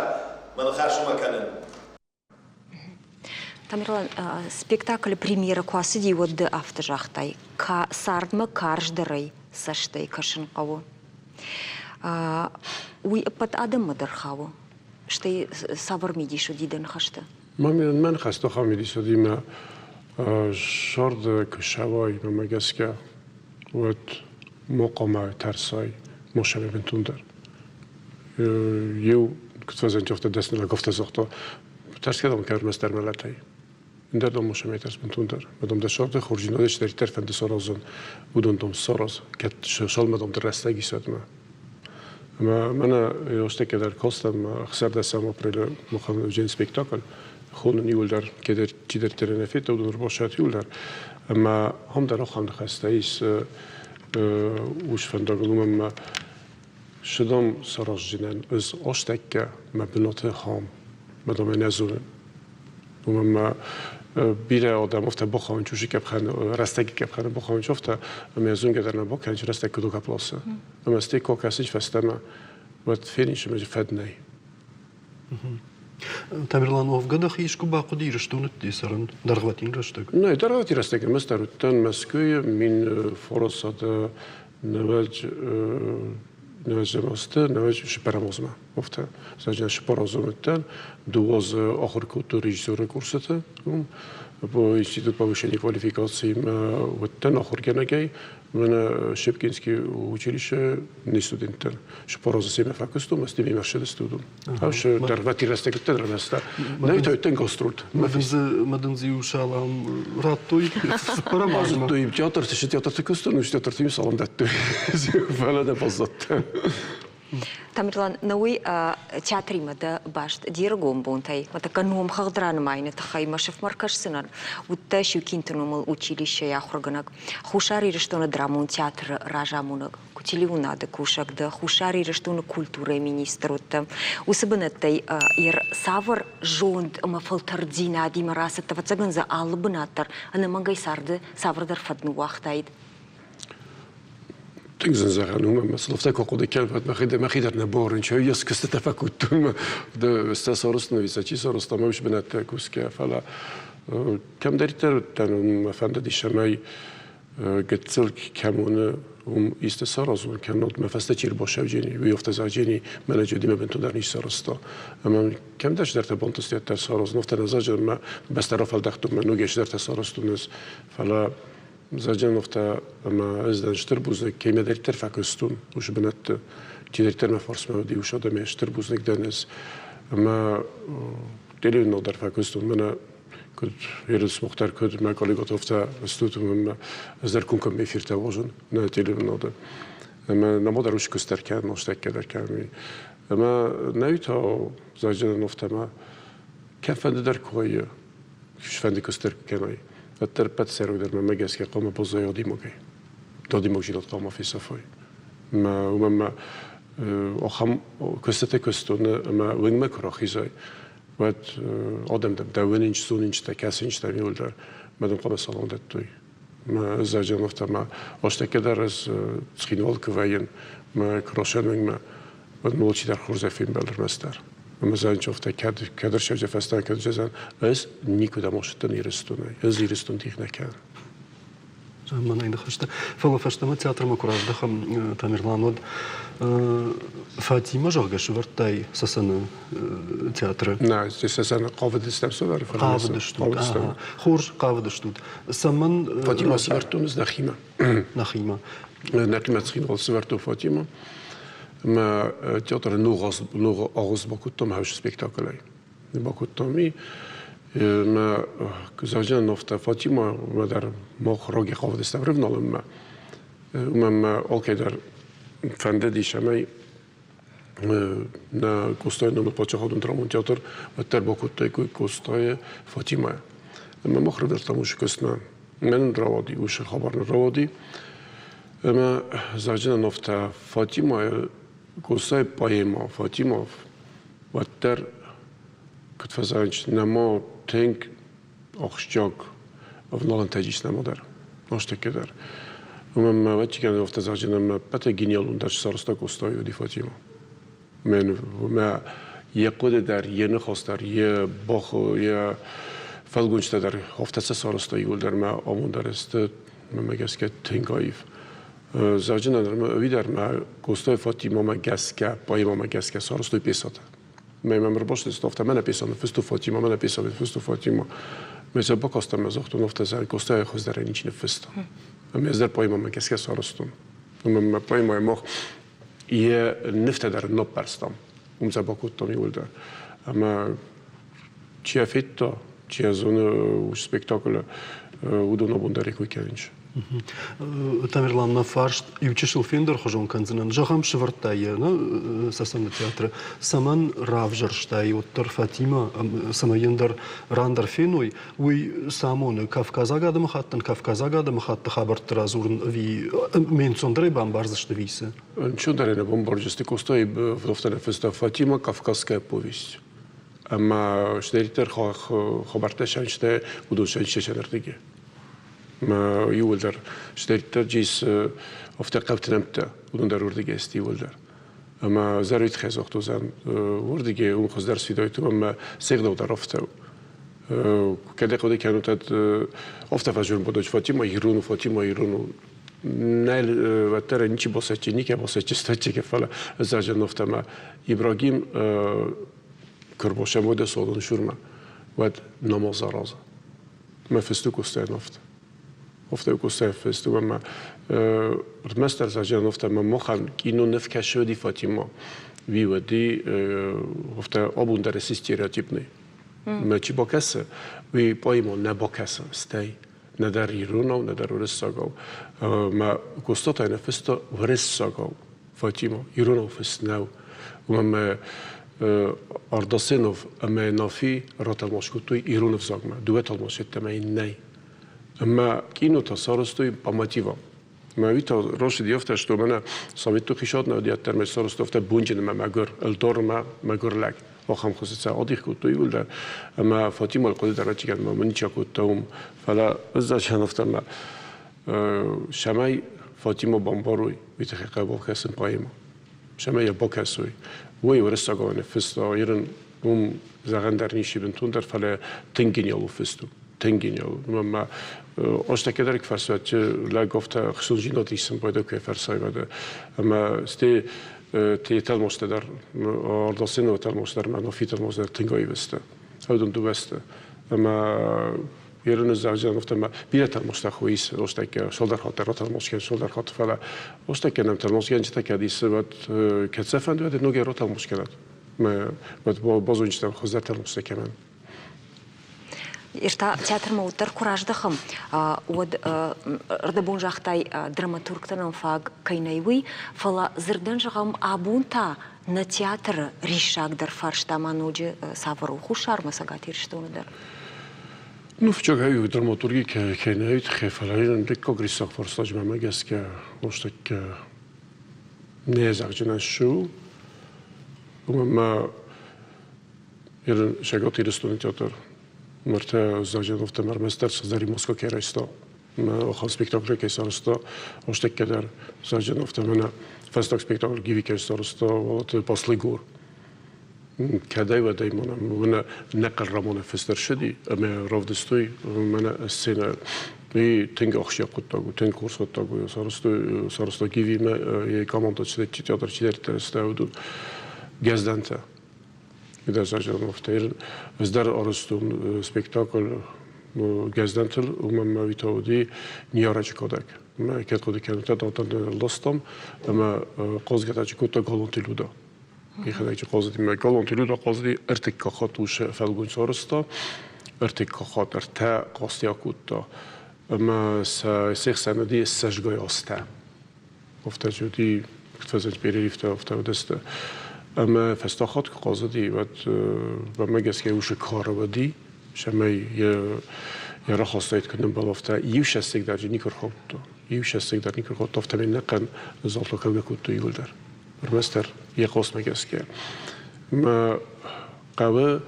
мӕ ныхас уымӕ кӕнын. Тамерлан, спектаклы премьерӕ куы ацыди, уӕд ды афтӕ загътай, цардмӕ карздӕрӕй цӕстӕй кӕсын хъӕуы. Уый ӕппӕт адӕммӕ дӕр хауы. Стӕй цавӕр мидис уыди дӕ ныхӕсты? Мӕ ныхӕсты ахӕм мидис уыди, мӕ зӕрды куы сӕвай, мӕмӕ гӕсгӕ, уӕд мо хъуамӕ тӕрсай, мо сӕвай бынтондӕр. Иу куыд фӕзынди, афтӕ дӕсны лӕг афтӕ загъта, тӕрсгӕ дам ӕрмӕстдӕр мӕлӕтӕй. Ӕндӕр дам мо сӕмӕй тӕрс бынтондӕр. Мӕ дам дӕ сӕрды хорздзинадӕй цыдӕриддӕр фӕнды саразын, уыдон дам сараз, кӕд салмӕ дам дӕр рӕстӕг исӕд мӕ. Ӕмӕ мӕнӕ ӕстӕккӕ дӕр кастӕн 16 апреля махӕн уыдзӕн спектакль. Хонын иуылдӕр, кӕддӕр чидӕриддӕр нӕ федта, уыдон ӕрбасӕт иуылдӕр. Ӕмӕ ам дӕр ахӕм ныхӕстӕ ис ус фӕндагыл, уымӕн ӕмӕ сыдам сараздзынӕн ӕз астӕккӕ мӕ бынаты хам, мӕ дам ӕй нӕ зонын. Уымӕн ӕмӕ бирӕ адӕм афтӕ бахауынц уыцы къӕпхӕн, рӕстӕги къӕпхӕны бахауынц афтӕ, ӕмӕ зонгӕ дӕр нӕ бакӕнынц, рӕстӕг куыд окапласы. Ӕмӕ стӕй куы акӕсынц фӕстӕмӕ, уӕд фенис, ӕмӕ дзы фӕд нӕй. Тамерлан, уӕвгӕ дӕхи искуы бахъуыди Ирыстоны ӕдде цӕрын дӕргъвӕтин рӕстӕг? Нӕ, дӕргъвӕтин рӕстӕг ӕрмӕстдӕр уыдтӕн Мӕскуыйы 1999 азты, нӕуӕдз цыппӕрӕм азмӕ. Афтӕ Саджан цыппар азы уыдтӕн, дыууӕ азы ахуыр кодтон режиссеры курсыты уым. Институт повышения квалификации уыдтӕн ахуыргӕнӕгӕй. Мӕнӕ Щепкинский училище не студенттӕн. Цыппар азы семӕ фӕкуыстон, ӕз темимӕ ссыдысты уыдон. Ӕз дӕргъвӕтин рӕстӕгытӕ дӕр ӕрмӕст нӕ тойттӕн гастрольт. Мӕ дын дзы иу салам радтой цыппӕрӕм азмӕ. Радтой театрты, театрты куыстон, театрты иу салам дӕттой. Фӕлӕ нӕ баззадтӕн. Тамерлан, науи театримӕ дӕ баст де ргом бонтӕй, мӕ тӕккӕ номхыгъд ранымайыны тыххӕй мӕ сыфмӕ ркӕсдзынӕн. Уыдтӕ Щукинты номыл училищейы ахуыргӕнӕг, Хуссар Ирыстоны драмон театры разамонӕг, телеуынады кусӕг дӕ, Хуссар Ирыстоны культурӕйы министр уыдтӕ. Уыцы бынӕттӕй цавӕр зонд ӕмӕ фӕлтӕрддзинадимӕ рацыдтӕ, ӕвӕццӕгӕн дзы алы бынат дӕр ӕнӕмӕнгӕй царды цавӕрдӕр фӕд ныууагътаид? Тынг зын зӕгъӕн у, мӕ сыл куы хъуыды кӕнын, уӕд мӕхи дӕр нӕ бауырнын, йе скуыстытӕ фӕкодтон, сӕ сарӕзтон ӕви сӕ чи сарӕзта, мӕ ус бынӕттӕ кусгӕ, фӕлӕ кӕмдӕриддӕр уыдтӕн, уым мӕ фӕндыдис, цӕмӕй гыццыл кӕм уыны, уым исты саразон, кӕннод мӕ фӕстӕ чи ӕрбасӕвджени, уый афтӕ зӕгъджени, мӕнӕ джодимӕ бынтондӕр ницы сарӕзта. Ӕмӕ кӕмдӕр цыдӕртӕ бантыст, уӕддӕр саразын, афтӕ нӕ зӕгъджен, мӕ бӕстӕ рафӕлдӕхтон, мӕ ногӕй цыдӕртӕ сарӕзтон ӕз, фӕлӕ Заджановтӕ ӕмӕ ӕз дӕн стыр бузныг, кӕмӕдӕриддӕр фӕкуыстон уыцы бынӕтты, чидӕриддӕр мӕ фарсмӕ уыди, уыцы адӕмӕй стыр бузныг дӕн ӕз. Ӕмӕ телевиденийыл дӕр фӕкуыстон, мӕнӕ куыд Ерыс Мухтар, куыд мӕ коллегӕтовтӕ стут, ӕмӕ ӕз дӕр комкоммӕ эфиртӕ уадзын нӕ телевиденийы. Ӕмӕ нӕма дӕр уыцы куыст дӕр кӕнын, устӕккӕ дӕр кӕнын. Ӕмӕ нӕ та Заджановтӕ мӕ кӕмфӕнды дӕр куы вӕййы, Фӕнды куыстдӕр куы кӕнай, уӕддӕр ӕппӕт сӕраг дӕр мӕмӕ гӕсгӕ хъуамӕ баззайа адӕймагӕй. Адӕймагдзинад хъуамӕ фесафай. Мӕ уымӕн мӕ ахӕм куыстытӕ куыстон ӕмӕ уынгмӕ куы рахизай, уӕд адӕм дӕм дӕ уынынч, зонынчытӕ, кӕсынчытӕ иууылдӕр мӕ дын хъуамӕ салам дӕттой. Мӕ ӕз афтӕ мӕ астӕккӕ дӕр ӕз Цхинвал куы вӕййын, мӕ куы рацӕуын уынгмӕ, уӕд мыл чидӕр хорзӕй фембӕлд ӕрмӕстдӕр. Ӕмӕ Занчофтӕ кӕд кӕд ӕрцӕуджы фӕстӕ кӕд зӕгъдзӕн, ӕз никуыдӕм ацыдтӕн Ирыстонӕй, ӕз Ирыстон дих нӕ кӕнын. Мӕнӕй ныхӕстӕ. Фӕлӕ фӕстӕмӕ театрмӕ куы раздӕхӕм, Тамерлан, уӕд Фатимӕ, зӕгъгӕ, сӕвӕрдтай Цӕцӕны театры. Нӕ, Цӕцӕны хъавыдыстӕм сӕвӕрын. Хъавыдыстут, хорз, хъавыдыстут. Цӕмӕн... Фатимӕ сӕвӕрдтон ӕз нӕхимӕ. Нӕхимӕ. Нӕхимӕ Цхинвал сӕвӕрдтон Фатимӕ. Мӕ театры ног агъуыст бакодтам хӕс спектаклӕй. Бакодтам и мӕ зӕгъджын нофтӕ Фатима мӕ дӕр мах раги хъавыдыстӕм рывналынмӕ. Уымӕн мӕ алкӕйдӕр фӕндыдис, ӕмӕ нӕ Къостайы номыл паддзахадон драмон театр уӕддӕр бакодтой Къостайы Фатимӕ. Ӕмӕ мах рывнӕлдтам уыцы куыстмӕ. Мӕнӕн рауади, уыцы хабар нын рауади. Ӕмӕ зӕгъджын нофтӕ Фатимӕйы Къостайы поэмӕ Фатима уӕддӕр куыд фӕзӕгъынц, нӕма тынг ахсджиаг ӕвналӕнтӕ ис нӕма дӕр, астӕккӕ дӕр. Уымӕн мӕ ӕвӕццӕгӕн афтӕ зӕгъджын ӕмӕ ӕппӕты гениалондӕр сарӕзта Къостайы уыди Фатимӕ. Мӕн мӕ йӕ хъуыды дӕр, йӕ ныхас дӕр, йӕ бӕхы, йӕ фӕлгонцтӕ дӕр афтӕ сӕ сарӕзта иууылдӕр мӕ амонд дӕр сты, мӕнмӕ гӕсгӕ, тынг аив. Зӕгъджын ӕви дӕр мӕ Къостайы Фатимӕмӕ гӕсгӕ, поэмӕмӕ гӕсгӕ сарӕзтой пьесӕтӕ. Мӕ мӕм ӕрбацыдысты, афтӕ мӕнӕ пьесӕ ныффыстон Фатимӕ, мӕнӕ пьесӕ ныффыстон Фатимӕ. Мӕ сӕ бакастӕн ӕмӕ загътон, афтӕ зӕгъ, Къостайы хуыздӕрӕй ничи ныффыста. Ӕмӕ ӕз дӕр поэмӕмӕ гӕсгӕ сарӕзтон. Ӕмӕ мӕ поэмӕйы мах йӕ нывтӕ дӕр ныппӕрстам. Уым сӕ бакодтам иууылдӕр. Ӕмӕ чи йӕ федта, чи йӕ зоны уыцы спектаклы, уыдон абон дӕр кой кӕнынц. Тамерлан, мӕ фарст иу чысыл фендӕрхуызон кӕндзынӕн. Зӕгъӕм, сӕвӕрдтай йӕ нӕ Цӕцӕны театры. Цӕмӕн равзӕрстай уӕддӕр Фатимӕ, цӕмӕй ӕндӕр ран дӕр феной, уый цы амоны? Кавказаг адӕмыхаттӕн кавказаг адӕмыхатты хабӕртты радзурын ӕви ме нцондӕрӕй бамбардзысты ӕви цы? Ӕнцондӕрӕй нӕ бамбардзысты. Къостайы фыдӕхтӕ ныффыста Фатимӕ «Кавказская повесть». Ӕмӕ цыдӕриддӕр хабӕрттӕ сӕнчытӕ, уыдон сӕнчытӕ сӕнӕрдыги. Мӕ иууылдӕр цыдӕриддӕр джис афтӕ хъӕуты нӕмттӕ, уыдон дӕр уырдыгӕй сты иууылдӕр. Ӕмӕ зӕрвит хӕзохтозӕн уырдыгӕй уым хуыздӕр сфидауйты ӕмӕ се гъдау дӕр афтӕ у. Кӕд хъуыды кӕнут, афтӕ фӕззон бодоч Фатима ирон у, Фатима ирон у. Нӕ уӕддӕр ничи босӕтти, никӕ босӕтти статики, фӕлӕ ӕз ӕма Ибрагим кырбошӕ содон шурмӕ, уӕд намаз аразы. Мӕ фысту кустӕн офт. Офтӕ кустӕ фысту ӕмӕ ӕрмӕстдӕр зӕгъӕн офтӕ ӕмӕ махӕн киноныв кӕсöди Фатима. Уи офтӕ абон дӕр стереотипный. Мӕ чи бакӕсы, уый поэма нӕ бакӕсы, стӕй нӕдӕр иронау, нӕдӕр уырыссагау. Мӕ Костатӕ нӕ фыста уырыссагау Фатима, иронау фыст нӕу. Уымӕн мӕ Ардасенов ӕмӕ Нафи ратӕлмац кодтой ирон ӕвзагмӕ, дыууӕ тӕлмац йеддӕмӕ йын нӕй. Ӕмӕ кинотӕ сарӕзтой по мотивам. Мӕ уый та росыди афтӕ, что мӕнӕ Советты хицауад нӕ уыди, ӕддӕр мӕ сарӕзтой афтӕ бонджын ӕмӕ мӕгуыр, ӕлдар ӕмӕ мӕгуыр лӕг. Ахӕм хуызы сӕ адих кодтой иууылдӕр. Ӕмӕ Фатимӕ хъуыды дӕр ӕцӕгӕн мӕ ничи акодта уым. Фӕлӕ ӕз зӕгъын афтӕ, ӕмӕ цӕмӕй Фатимӕ бамбарой, уый тыххӕй хъӕуы бакӕсын поэмӕ. Цӕмӕй йӕ бакӕсой. Уый уырыссагау ныффыста, ирын уым зӕгъӕн дӕр ничи бынтондӕр, фӕлӕ тынг гениалон фыст у. Тынг гениалон. Уымӕн ӕмӕ Остӕккӕ дӕр фӕрсуат лӕг афтӕ хсылджинад исын пайда кӕй фӕрсай ӕмӕ стӕй те тӕлмацтӕ дӕр Ардасенова тӕлмац дӕр ӕмӕ Нафи тӕлмац дӕр тынг аив сты. Уыдон дыууӕ сты. Ӕмӕ ерын зӕгъдзӕн афтӕ ӕмӕ бирӕ тӕлмацтӕ хуыйынц Остӕккӕ цалдӕр хатты ратӕлмац кӕн цалдӕр хатты, фӕлӕ Остӕккӕ нӕм тӕлмацгӕнджытӕ кӕд ис, уӕд кӕд сӕ фӕнды, уӕд ногӕй ратӕлмац кӕнӕд. Мӕ уӕд базонджытӕм хуыздӕр тӕлмацтӕ кӕмӕн. Ир та театрмӕ уӕддӕр куы раздӕхӕм, уӕд ӕрдӕбон загътай, драматургтӕ нӕм фаг кӕй нӕй, уый, фӕлӕ дзырдӕн зӕгъӕм, абон та нӕ театры риссагдӕр фарста ма ноджы цавӕр у Хуссармӕ Цӕгат Ирыстоны дӕр? Ну, фыццагӕй драматурги кӕй нӕй, тыххӕй, фӕлӕ дыккаг риссаг фарста мӕ гӕсгӕ, устӕккӕ не зӕгъджынӕн ссу. Уымӕ Цӕгат Ирыстоны театр Мартӕ Заженовтӕм ӕрмӕстдӕр Сыгъзӕрин Москва кӕй райста, ахӕм спектакль кӕй сарӕзта, астӕккӕ дӕр Заженовтӕ мӕнӕ фӕстаг спектакль Гиви кӕй сарӕзта, Уалаты Послы гор. Кӕдӕй-уӕдӕй мӕнӕ мӕнӕ нӕ хъӕррӕмоны фыст ӕрцыди ӕмӕ равдыстой мӕнӕ сценӕ. И тынг ахсджиаг хъуыддаг у, тынг хорз хъуыддаг у. Сарӕзтой, сарӕзта Гивимӕ йӕ командӕ театр чидӕриддӕр сты, уыдон Гӕздӕнтӕ. Ӕз дӕр арӕзтон спектакль Гӕздӕнтыл, уымӕн мӕ уый та уыди ныййарӕджы кадӕг. Мӕ кӕд хъуыды кӕнут, дарддӕр ластам ӕмӕ хъазгӕ та чи кодта Галанты Люда. Йӕхӕдӕг чи хъазыди, мӕ Галанты Люда хъазыди ӕртыккаг хатт усы фӕлгонц арӕзта, ӕртыккаг хатт ӕртӕ хъазты акодта ӕмӕ сӕ се хсӕн уыди ссӕдзгай азтӕ. Афтӕ чи уыди, куыд перерывтӕ, афтӕ уыдысты. Ӕмӕ фӕстаг хатт куы хъазыди, уӕд мӕнмӕ гӕсгӕ усы кары уыди, цӕмӕй йӕ йӕ рахастаид куыд ӕмбӕлы, афтӕ иу сӕссыг дӕр никуы рхаудта. Иу сӕссыг дӕр никуы рхаудта, афтӕмӕй ӕнӕхъӕн залтӕ кӕугӕ кодтой иууылдӕр. Ӕрмӕстдӕр йӕ хъосмӕ гӕсгӕ. Мӕ хъӕуы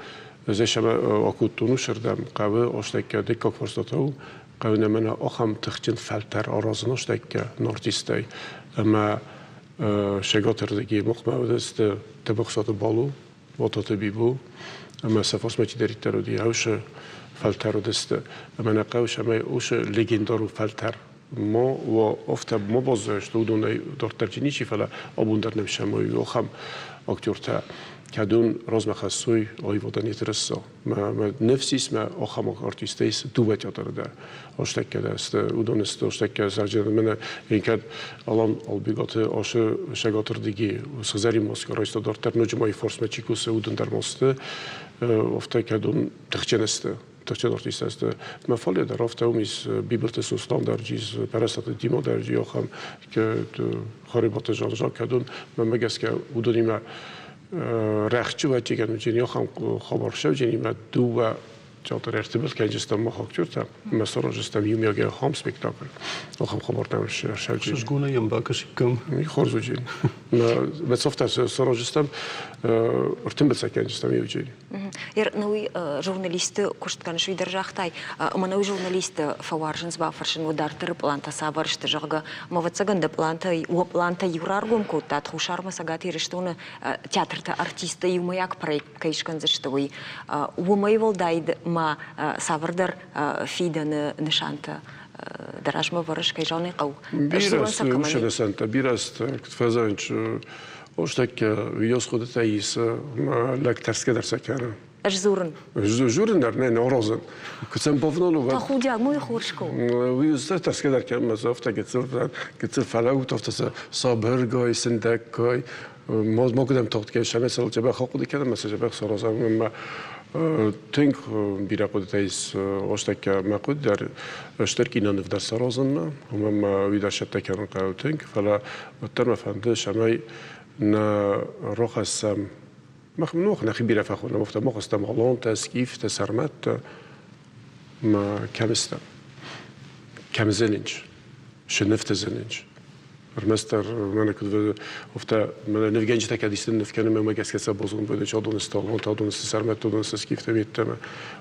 ӕз акодтон уыцырдӕм, хъӕуы астӕккӕ дыккаг фарстатӕ у, хъӕуы мӕнӕ ахӕм тыхджын фӕлтӕр аразын астӕккӕ артисттӕй ӕмӕ Шегатырдыги махмӕ уыдысты Тӕбӕхсаты Балу, Уататы Бибо ӕмӕ сӕ фарсмӕ чидӕриддӕр уыди, уыцы фӕлтӕр уыдысты. Ӕмӕ нӕ хъӕуы цӕмӕй уыцы легендарон фӕлтӕр ма уа, афтӕ ма баззайысты, уыдонӕй дарддӕр чи ничи, фӕлӕ абон дӕр нӕм сӕмой ахӕм актертӕ, кӕдон размӕ хӕссой аивадӕн йӕ тырыса. Мӕ ныфс ис, мӕ ахӕм артисттӕ ис дыууӕ театры дӕр. Астӕккӕ дӕр сты, уыдон сты астӕккӕ зӕгъджын. Мӕнӕ кӕд Алан Албегаты ашы Шагатырдыги Сыгъзӕрин Москва райста дарддӕр ноджы ма фарсмӕ чи кусы, уыдон дӕр ма сты. Афтӕ кӕд уым тыхджын сты, тыхджын артисттӕ сты. Мӕ фӕлле дӕр афтӕ уым ис Бибылты Сослан дӕр ис, Пӕрӕстаты Дима дӕр ахӕм Харебаты Жан-Жак, кӕд уым мӕнмӕ гӕсгӕ уыдонимӕ рӕхджы вӕццӕгӕн уыдзӕни ахӕм хабар ссӕудзӕни дыууӕ театр ӕртыбыл кӕнджыстӕм мах актертӕ ӕмӕ саразджыстӕм иумиагӕй ахӕм спектакль. Ахӕм хабартӕ ссӕудзӕни. Сызгонӕй йӕм бакӕсиккам. Хорз уыдзӕни. Мӕ цӕфтӕ саразджыстӕм ӕртымбыл сӕ кӕнджыстӕм иуджени. Науи журналисты куыст кӕныс, уый дӕр загътай. Ӕмӕ науи журналисты фӕуарзынц бафӕрсын, уӕ дарддӕры пълантӕ цавӕр сты, зӕгъгӕ. Ӕмӕ ӕвӕццӕгӕн дӕ пълантӕ, уӕ пълантӕ иу раргом кодтат Хуссармӕ Цӕгат Ирыстоны театрты артисттӕ иумӕйаг проект кӕй скӕндзысты, уый. Уымӕй уӕлдай ма цавӕрдӕр фидӕны нысантӕ. дӕ размӕ вӕрыс, кӕй зӕгъын ӕй хъӕуы. Бирӕ сты уыцы нысӕнттӕ, бирӕ сты, куыд фӕзӕгъынц, Остӕккӕ уыйас хъуыдытӕ исы, лӕг тӕрсгӕ дӕр сӕ кӕны. Ӕз дзурын. Дзурын дӕр нӕ нӕ Куы сӕм бавналу, уӕд... Тӕхудиаг, мой хорз куы. Уый тӕрсгӕ дӕр кӕны, мӕ афтӕ гыццыл, гыццыл фӕлӕуут, афтӕ сӕ сабыргай, сындӕггай, ма куыдӕм тагъд кӕныс, ӕмӕ сыл дзӕбӕх ахъуыды кӕнӕм, ӕмӕ сӕ дзӕбӕх саразӕм. Ӕмӕ тынг бирӕ хъуыдытӕ ис Остӕккӕ мӕ хъуыды дӕр стыр киноныв дӕр саразынмӕ, уымӕн мӕ уый дӕр цӕттӕ кӕнын хъӕуы тынг, фӕлӕ уӕддӕр мӕ фӕнды, цӕмӕй нӕ рохӕссӕм Мах нох нӕхи бирӕ фӕхонӕм, афтӕ мах стӕм алантӕ, скифтӕ, сарматтӕ ма кӕм стӕм? Кӕм зенинч? Шы нывтӕ зенинч? Ӕрмӕстдӕр мӕнӕ куыд афтӕ мӕнӕ нывгӕнджытӕ кӕд исты ныв кӕнынмӕ уымӕ гӕсгӕ сӕ базон бонычы адон сты алантӕ, адон сты сарматтӕ, адон сты скифтӕ йеддӕмӕ.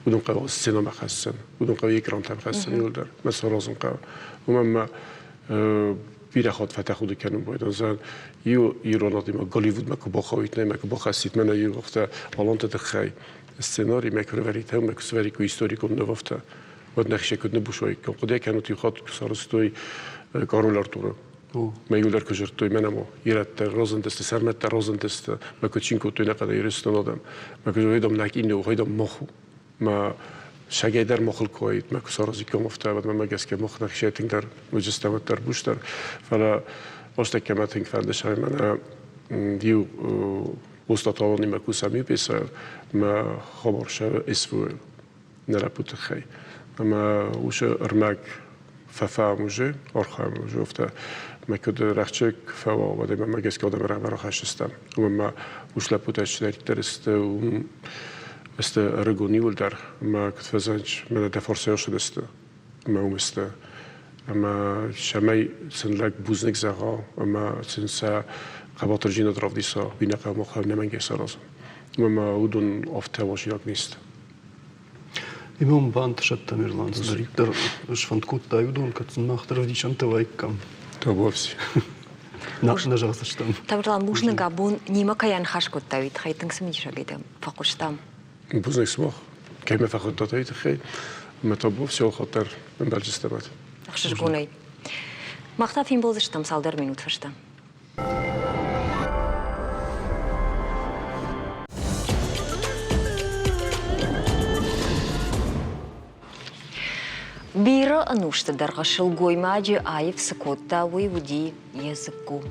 Уыдон хъӕуы сценӕмӕ хӕссын, уыдон хъӕуы экрантӕм хӕссын иуылдӕр. Мӕ саразын хъӕуы. Уымӕн мӕ бирӕ хатт фӕтӕхуды кӕнын байдайдзӕн. Иу ирон адӕймаг Голливудмӕ куы бахауид, нӕ мӕ куы бахӕссид мӕнӕ иу афтӕ аланты тыххӕй сценари мӕ куы рывӕрид, мӕ куы свӕриккой историкон ныв афтӕ, уӕд нӕхи куыд ныббус уаиккам. Хъуыды кӕнут, иу хатт куы сарӕзтой Кароль Артуры. Мӕ иуылдӕр куы зырдтой, мӕнӕ мо ирӕттӕ разындысты, сӕрмӕттӕ разындысты, мӕ куы чин кодтой нӕ хъӕдӕй Ирыстон адӕм. Мӕ куы зоидом нӕ кино, хойдом моху. Мӕ сагӕй дӕр мохыл куы уаид, мӕ куы саразиккам афтӕ, уӕд мӕ гӕсгӕ мох нӕхицӕй тынгдӕр уыдзыстӕм, уӕддӕр буздӕр. Фӕлӕ Остӕккӕ мӕ тынг фӕнды сӕ мӕнӕ иу устаталонимӕ кусӕм иу пьесӕйыл, мӕ хабар сӕ СВО-йыл нӕ лӕппу тыххӕй. Ӕмӕ уыцы ӕрмӕг фӕфӕм уже, архайӕм уже афтӕ. Мӕ куыд рӕхджы куы фӕуа, уӕд ӕмӕ мӕ гӕсгӕ адӕмы рӕгъмӕ рахӕсдзыстӕм. Уымӕн ма ус лӕппутӕ чидӕриддӕр сты, уым сты ӕрыгон иуылдӕр. Ӕмӕ куыд фӕзӕгъынц, мӕнӕ дӕ фарсӕй ацыдысты ӕмӕ уым сты. Ӕмӕ цӕмӕй сын лӕг бузныг зӕгъа ӕмӕ сын сӕ хъӕбатырдзинад равдиса, уый нӕ хъӕуы махӕн ӕнӕмӕнгӕй саразын. Уымӕн ӕмӕ уыдон афтӕ уазинаг не сты. Имам бантысӕд Тамерлан цыдӕриддӕр сфӕнд кодтай, уыдон, кӕд сын мах дӕр ӕвдисӕнтӕ уаиккам. Табуафси. Нӕ зӕгъдзыстӕм. Тамерлан, бузныг абон нимӕ кӕй аныхас кодтай, уый тыххӕй тынг цымыдисагӕй дӕм фӕхъуыстам. Бузныг сымах, кӕй мӕ фӕхуыдтат, уый тыххӕй. Ӕмӕ табуафси алхатт дӕр ӕмбӕлдзыстӕм. Ӕхсызгонӕй. Мах та фембӕлдзыстӕм цалдӕр минут фӕстӕ. Бирӕ ӕнусты дӕргъы сылгоймаджы аив цы кодта, уый уыди йӕ дзыкку.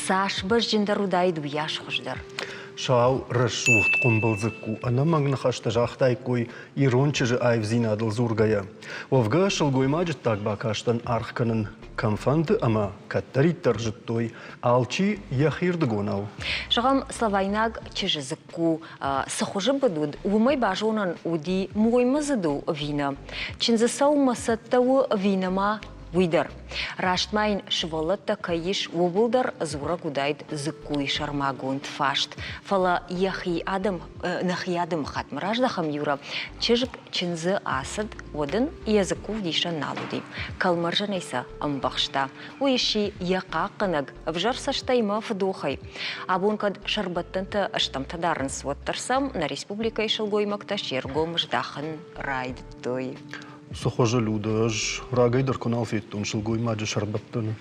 Цас бӕзджындӕр уыдаид, уыйас хуыздӕр. Сау рӕсугъд хъуымбыл дзыкку ӕнӕмӕнг ныхӕстӕ загътаиккой ирон чызджы аивдзинадыл дзургӕйӕ. Уӕвгӕ, сылгоймаджы ддаг бакастӕн аргъ кӕнын кӕмфӕнды ӕмӕ кӕддӕриддӕр зыдтой, алчи йӕхирдыгонау. Зӕгъӕм, словайнаг чызджы дзыкку цы хуызы быд уыд, уымӕй базонӕн уыди, моймӕдзыд у ӕви нӕ, чындзы цӕуынмӕ цӕттӕ у ӕви нӕма, уый дӕр. Раст ма йын сывӕллӕттӕ кӕй ис, ууыл дӕр дзурӕг уыдаид дзыккуйы сӕрмагонд фаст. Фӕлӕ йӕхи адӕм, нӕхи адӕмыхаттмӕ раздӕхӕм, Юра, чызг чындзы ацыд, уӕд ын йӕ дзыкку вдисӕн нал уыди. Кӕлмӕрзӕнӕй сӕ ӕмбӕхста. Уый сси йӕ хъахъхъӕнӕг, ӕвзӕр цӕстӕй мӕ фыдохӕй. Абон кӕд сӕрбӕттӕнтӕ стӕмтӕ дарынц, уӕддӕр сӕм нӕ республикӕйы сылгоймӕгтӕ се ргом здахын райдыдтой. Цы хуызы Люда, ӕз рагӕй дӕр куы нал федтон сылгоймаджы сӕрбӕттӕны.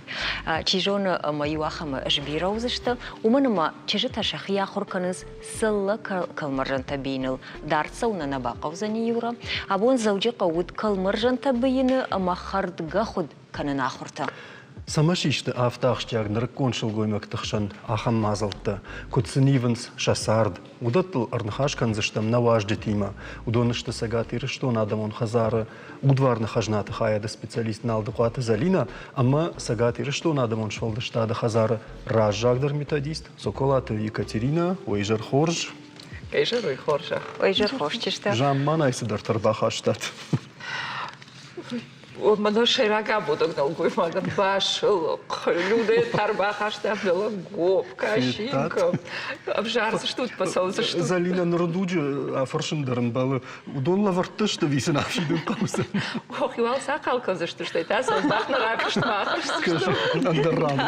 Чи зоны, ӕмӕ иу ахӕмы сбирӕ уыдзысты, уымӕн ӕмӕ чызджытӕ сӕхи ахуыр кӕнынц цыллӕ кӕлмӕрзӕнтӕ бийыныл. Дард цӕуынӕн нӕ бахъӕудзӕни Юра. Абон Дзӕуджыхъӕуы уыд кӕлмӕрзӕнтӕ бийыны ӕмӕ хӕрдгӕ хуыд кӕнын ахуыртӕ. Цӕмӕ систы афтӕ ахсджиаг нырыккон сылгоймӕгты хсӕн ахӕм мадзӕлттӕ, куыд сын ивынц сӕ цард, уыдӕттыл ӕрныхас кӕндзыстӕм нӕ уазджытимӕ. Уыдон сты Цӕгат Ирыстоны адӕмон хӕдзары удварны хӕзнаты хайады специалист Налдыхъуаты Зӕлинӕ ӕмӕ Цӕгат Ирыстоны адӕмон сфӕлдыстады хӕдзары раззагдӕр методист Соколаты Екатеринӕ. Уӕ изӕр хорз! Изӕр уый хорзӕх. Изӕр хорз, чызджытӕ. Замманай цыдӕртӕ ӕрбахастат. Мӕнӕ сӕйраг абодаг нӕлгоймагӕн басылыхъ, Людӕ та ӕрбахаста белогоп, касинка. Ӕвзардзыстут, фӕцӕудзыстут. Зӕлинӕ ныры дуджы афӕрсын дӕр ӕмбӕлы. Уыдон лӕвӕрдтӕ сты ӕви сын афидын хъӕудзӕн? Ох, уал сахъал кӕндзысты, стӕй та сӕ бӕх нӕ рафыстмӕ ахӕсдзысты. Ӕндӕр ран.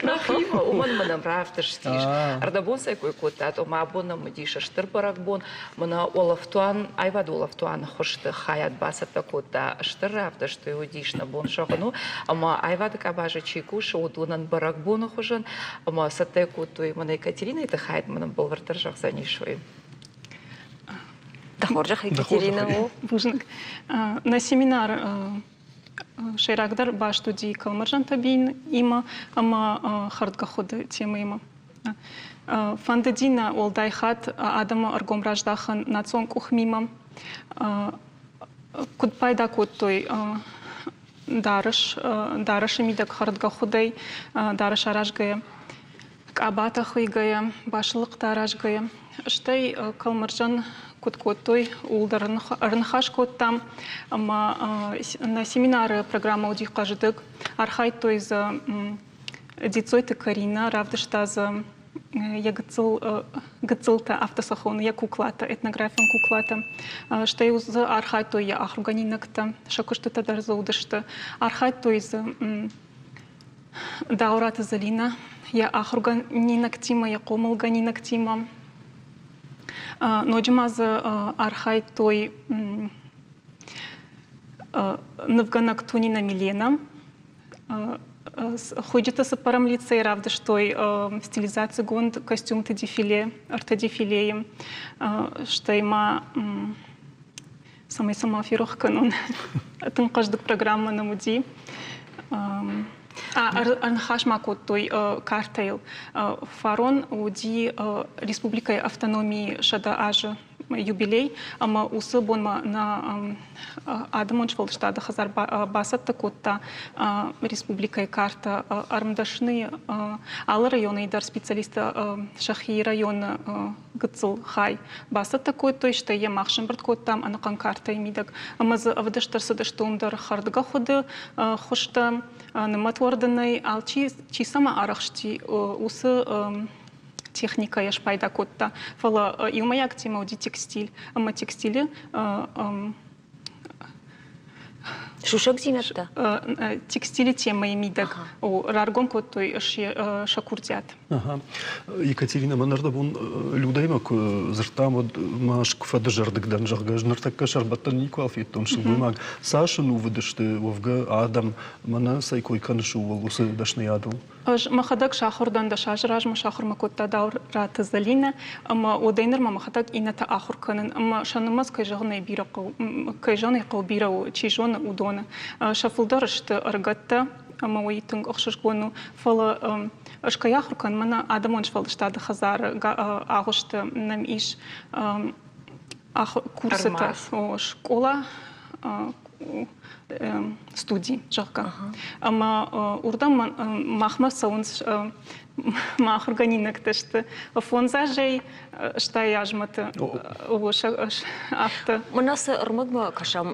Нӕхимӕ, уымӕн мӕнӕм рафтыстис. Ӕрдӕбон сӕ кой кодтат, ома абон нӕм уыдис стыр бӕрӕгбон. Мӕнӕ улӕфтуан, аивады улӕфтуаны хуызты хайад бацӕттӕ кодта стыр равдыст. уый уыдис нӕ бон зӕгъын у. Ӕмӕ аивады къабазы чи кусы, уыдонӕн бӕрӕгбоны хуызӕн ӕмӕ цӕттӕ кодтой мӕнӕ Екатеринайы тыххӕй мын бӕлвырддӕр зӕгъдзӕнис уый. Дӕ хорзӕх, Екатерина у. Бузныг. Нӕ семинар сӕйрагдӕр баст уыди кӕлмӕрзӕнтӕ бийынимӕ ӕмӕ хӕрдгӕхуыды темӕимӕ. Фӕндыди нӕ уӕлдай хатт адӕмы ӕргом раздахын национ къухмимӕ. Куыд пайда кодтой дарӕс, дарӕсы мидӕг хӕрдгӕхуыдӕй, дарӕс аразгӕйӕ, къабатӕ хуыйгӕйӕ, басылыхътӕ аразгӕйӕ. Стӕй кӕлмӕрзӕн куыд кодтой, ууыл дӕр ӕрныхас кодтам. Ӕмӕ нӕ семинары программӕ уыди хъӕздыг. Архайдтой дзы Дзиццойты Каринӕ, равдыста дзы йӕ гыццыл гыццылтӕ, афтӕ сӕ хоны, йӕ куклатӕ, этнографион куклатӕ. Стӕй дзы архайдтой йӕ ахуыргӕнинӕгтӕ, сӕ куыстытӕ дӕр дзы уыдысты. Архайдтой дзы Дауыраты Зӕлинӕ йӕ ахуыргӕнинӕгтимӕ, йӕ хъомылгӕнинӕгтимӕ. Ноджы ма дзы архайдтой нывгӕнӕг Тунина Милена. Хуыйджыты цыппӕрӕм лицейы равдыстой стилизацигонд костюмты дефиле, ӕртӕ дефилейы. Стӕй ма цӕмӕй сӕ ма ферох кӕнон, тынг хъӕздыг программӕ нӕм уыди. Ӕрныхас ма кодтой картӕйыл. Фарон уыди республикӕйы автономийы 100 азы юбилей, ӕмӕ уыцы бонмӕ нӕ адӕмон сфӕлдыстады хӕдзар бацӕттӕ кодта республикӕйы картӕ ӕрмдӕсныйы алы районӕй дӕр специалисттӕ сӕхи районы гыццыл хай бацӕттӕ кодтой, стӕй йӕ мах сӕмбырд кодтам ӕнӕхъӕн картӕйы мидӕг. Ӕмӕ дзы ӕвдыст ӕрцыдысты уым дӕр хӕрдгӕхуыды хуызтӕ, нымӕтуӕрдынӕй алчи чи цӕмӕ арӕхсти, уыцы техникӕйӕ спайда кодта. Фӕлӕ иумӕйаг темӕ уыди текстиль. Ӕмӕ текстилы Сусӕгдзинӕдтӕ? Текстилы темӕйы мидӕг раргом кодтой сӕ курдиат. Екатерина, мӕ нырдӕбон Людӕимӕ куы дзырдтам, уӕд ма куы фӕдызӕрдыг дӕн, зӕгъгӕ, ӕз ныртӕккӕ сӕрбӕттӕн никуал федтон сылгоймаг. Цас ӕнувыд сты уӕвгӕ адӕм, мӕнӕ цӕй кой кӕныс ууыл, уыцы дӕсныйадыл? Ӕз мӕхӕдӕг сахуыр дӕн, 10 азы размӕ сахуыр мӕ кодта Дауыраты Зӕлинӕ, ӕмӕ уӕдӕй нырмӕ мӕхӕдӕг иннӕтӕ ахуыр кӕнын. Ӕмӕ сӕ нымӕц, кӕй зӕгъын ӕй бирӕ хъӕуы, кӕй зӕгъын ӕй хъӕуы, бирӕ у, чи зоны, уыдоны. Сӕ фылдӕр сты ӕрыгӕттӕ, ӕмӕ уый тынг ӕхсызгон у. Фӕлӕ ӕз кӕй ахуыр кӕнын, мӕнӕ адӕмон сфӕлдыстады хӕдзары агъуысты нӕм ис курсытӕ, скъола, студи, зӕгъгӕ. Ӕмӕ уырдӕм махмӕ цӕуынц мӕ ахуыргӕнинӕгтӕ сты фондз азӕй стай азмӕты афтӕ. Мӕнӕ цы ӕрмӕгмӕ кӕсӕм,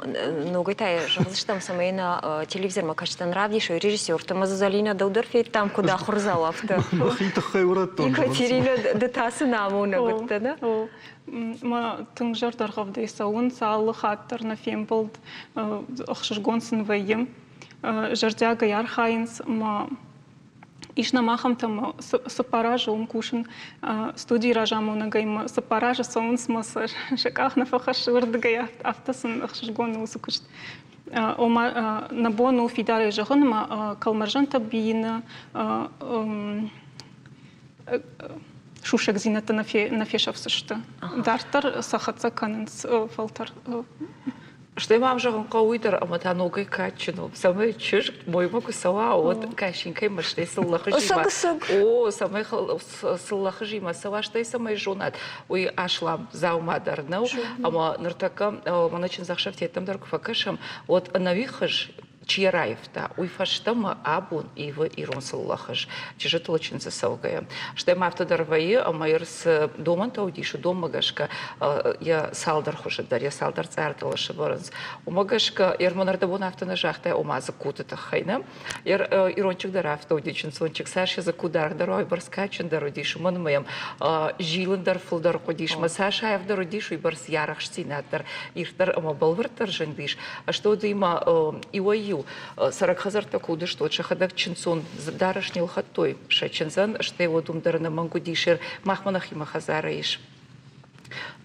ногӕй та зӕгъдзыстӕм, цӕмӕй нӕ телевизормӕ кӕсджытӕн равдисой режиссерты. Ӕмӕ дзы Зӕлинӕ дӕу дӕр федтам, куыд ахуырдзау, афтӕ. Мӕхи тыххӕй урӕдтон. Екатеринӕ, ды та цы нӕ амонӕг уыдтӕ, нӕ? Мӕ тынг зӕрдӕргъӕвдӕй цӕуынц, алы хатт дӕр нӕ фембӕлд ӕхсызгон сын вӕййы. Зӕрдиагӕй архайынц ӕмӕ ис нӕм ахӕмтӕ ӕмӕ цыппар азы уым кусын студийы разамонӕгӕй ӕмӕ цыппар азы цӕуынц мӕ сӕ къах нӕ фӕхӕссы уырдыгӕй, афтӕ сын ӕхсызгон у уыцы куыст. Ома нӕ бон у фидарӕй зӕгъын ӕмӕ кӕлмӕрзӕнтӕ бийыны сусӕгдзинӕдтӕ нӕ фесӕфдзысты. Дарддӕр сӕ хӕццӕ кӕнынц фӕлтӕр. Стӕй мӕм зӕгъын хъӕуы уый дӕр, ӕмӕ та ногӕй кадджын у, цӕмӕй чызг моймӕ куы цӕуа, уӕд кӕсинкӕй мӕстӕй цыллӕхызимӕ. О, цӕмӕй цыллӕхызимӕ цӕуа, стӕй цӕмӕй зонат, уый аслам дзаума дӕр нӕу. Ӕмӕ ныртӕккӕ мӕнӕ чындзӕхсӕвтӕттӕм дӕр куы фӕкӕсӕм, уӕд ӕнӕуи хыз чи йӕ раивта, уый фӕстӕмӕ абон ивы ирон цыллӕхыз чызджытыл чындзы цӕугӕйӕ. Стӕй ма афтӕ дӕр вӕййы, ӕмӕ йыр цы домӕнтӕ уыдис, уыдонмӕ гӕсгӕ йӕ цалдӕр хуызы дӕр, йӕ цалдӕр цъӕртыл сӕвӕрынц. Уымӕ гӕсгӕ Ермон ӕрдӕбон афтӕ нӕ загъта, ома дзыккуты тыххӕй, нӕ? Ирончик дӕр афтӕ уыди, чындздзончик цас йӕ дзыкку даргъдӕр уа, уыйбӕрц кадджындӕр уыдис, уымӕн ӕмӕ йӕм зилын дӕр фылдӕр хъуыдис, мӕ цас аивдӕр уыдис, уыйбӕрц йӕ арӕхстдзинад дӕр ирддӕр ӕмӕ бӕлвырддӕр зындис. Ӕстодимӕ иуӕй-иу цӕрӕг хӕдзӕрттӕ куы уыдысты, уӕд сӕхӕдӕг чындздзон дарӕс не лхӕдтой сӕ чындзӕн, стӕй уӕд уым дӕр ӕнӕмӕнг уыдис, махмӕ нӕхимӕ хӕдзары ис.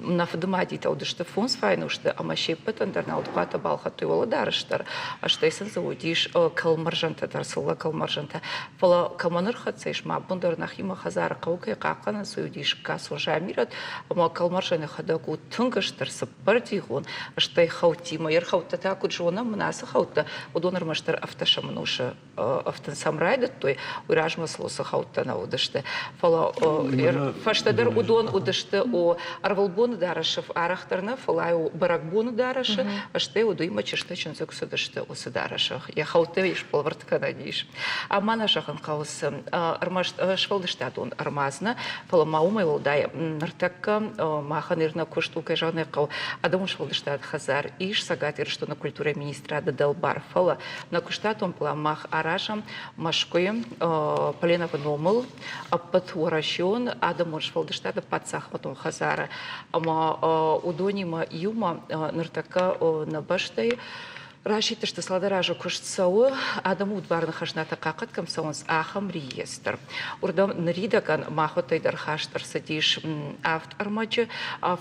Нӕ фыдымадитӕ уыдысты фондз файнусты ӕмӕ се ппӕтӕн дӕр наудхъуатӕ балхӕдтой уӕлӕдарӕс дӕр, стӕй сын дзы уыдис кӕлмӕрзӕнтӕ дӕр, цыллӕ кӕлмӕрзӕнтӕ. Фӕлӕ кӕмӕн ӕрхӕццӕ ис, ма абон дӕр нӕхимӕ хӕдзары хъӕуы кӕй хъахъхъӕнынц, уый уыдис Касо Замирӕт, ӕмӕ кӕлмӕрзӕны хӕдӕг у тынг стыр цыппӕрдигъон, стӕй хӕуттимӕ. Йе рхӕуттӕ та куыд зонӕм, мын ацы хӕуттӕ, уыдон ӕрмӕстдӕр ӕвддӕсӕм ӕнусы ӕфтын сӕм райдыдтой, уый размӕ сыл уыцы хӕуттӕ нӕ уыдысты. Фӕлӕ фӕстӕдӕр уыдон уыдысты о ӕрвылбоны дарӕсы арӕхдӕр нӕ, фӕлӕ бӕрӕгбоны дарӕсы, стӕй уыдоимӕ чызджытӕ чындзы куы цыдысты уыцы дарӕсы. Йӕ хӕуттӕ сбӕлвырд кӕнӕн ис. Ӕмӕ нӕ зӕгъын хъӕуы цы ӕрмӕст сфӕлдыстадон ӕрмадз нӕ, фӕлӕ ма уымӕй уӕлдай ныртӕккӕ махӕн ир нӕ куыст у, кӕй зӕгъын ӕй хъӕуы, адӕмон сфӕлдыстад хӕдзар ис Цӕгат Ирыстоны культурӕйы министрады дӕлбар, фӕлӕ Нӕ куыстатон пълан мах аразӕм Мӕскуыйы Поленовы номыл ӕппӕтуӕрӕсеон адӕмон сфӕлдыстады паддзахадон хӕдзары ӕмӕ уыдонимӕ иумӕ ныртӕккӕ нӕ бӕстӕйы расидтысты цалдӕр азы куыст цӕуы адӕмы удварны хӕзнатӕ хъахъхъӕд кӕм цӕуынц, ахӕм реестр. Уырдӕм ныридӕгӕн махуӕттӕй дӕр хаст ӕрцыдис авд ӕрмӕджы,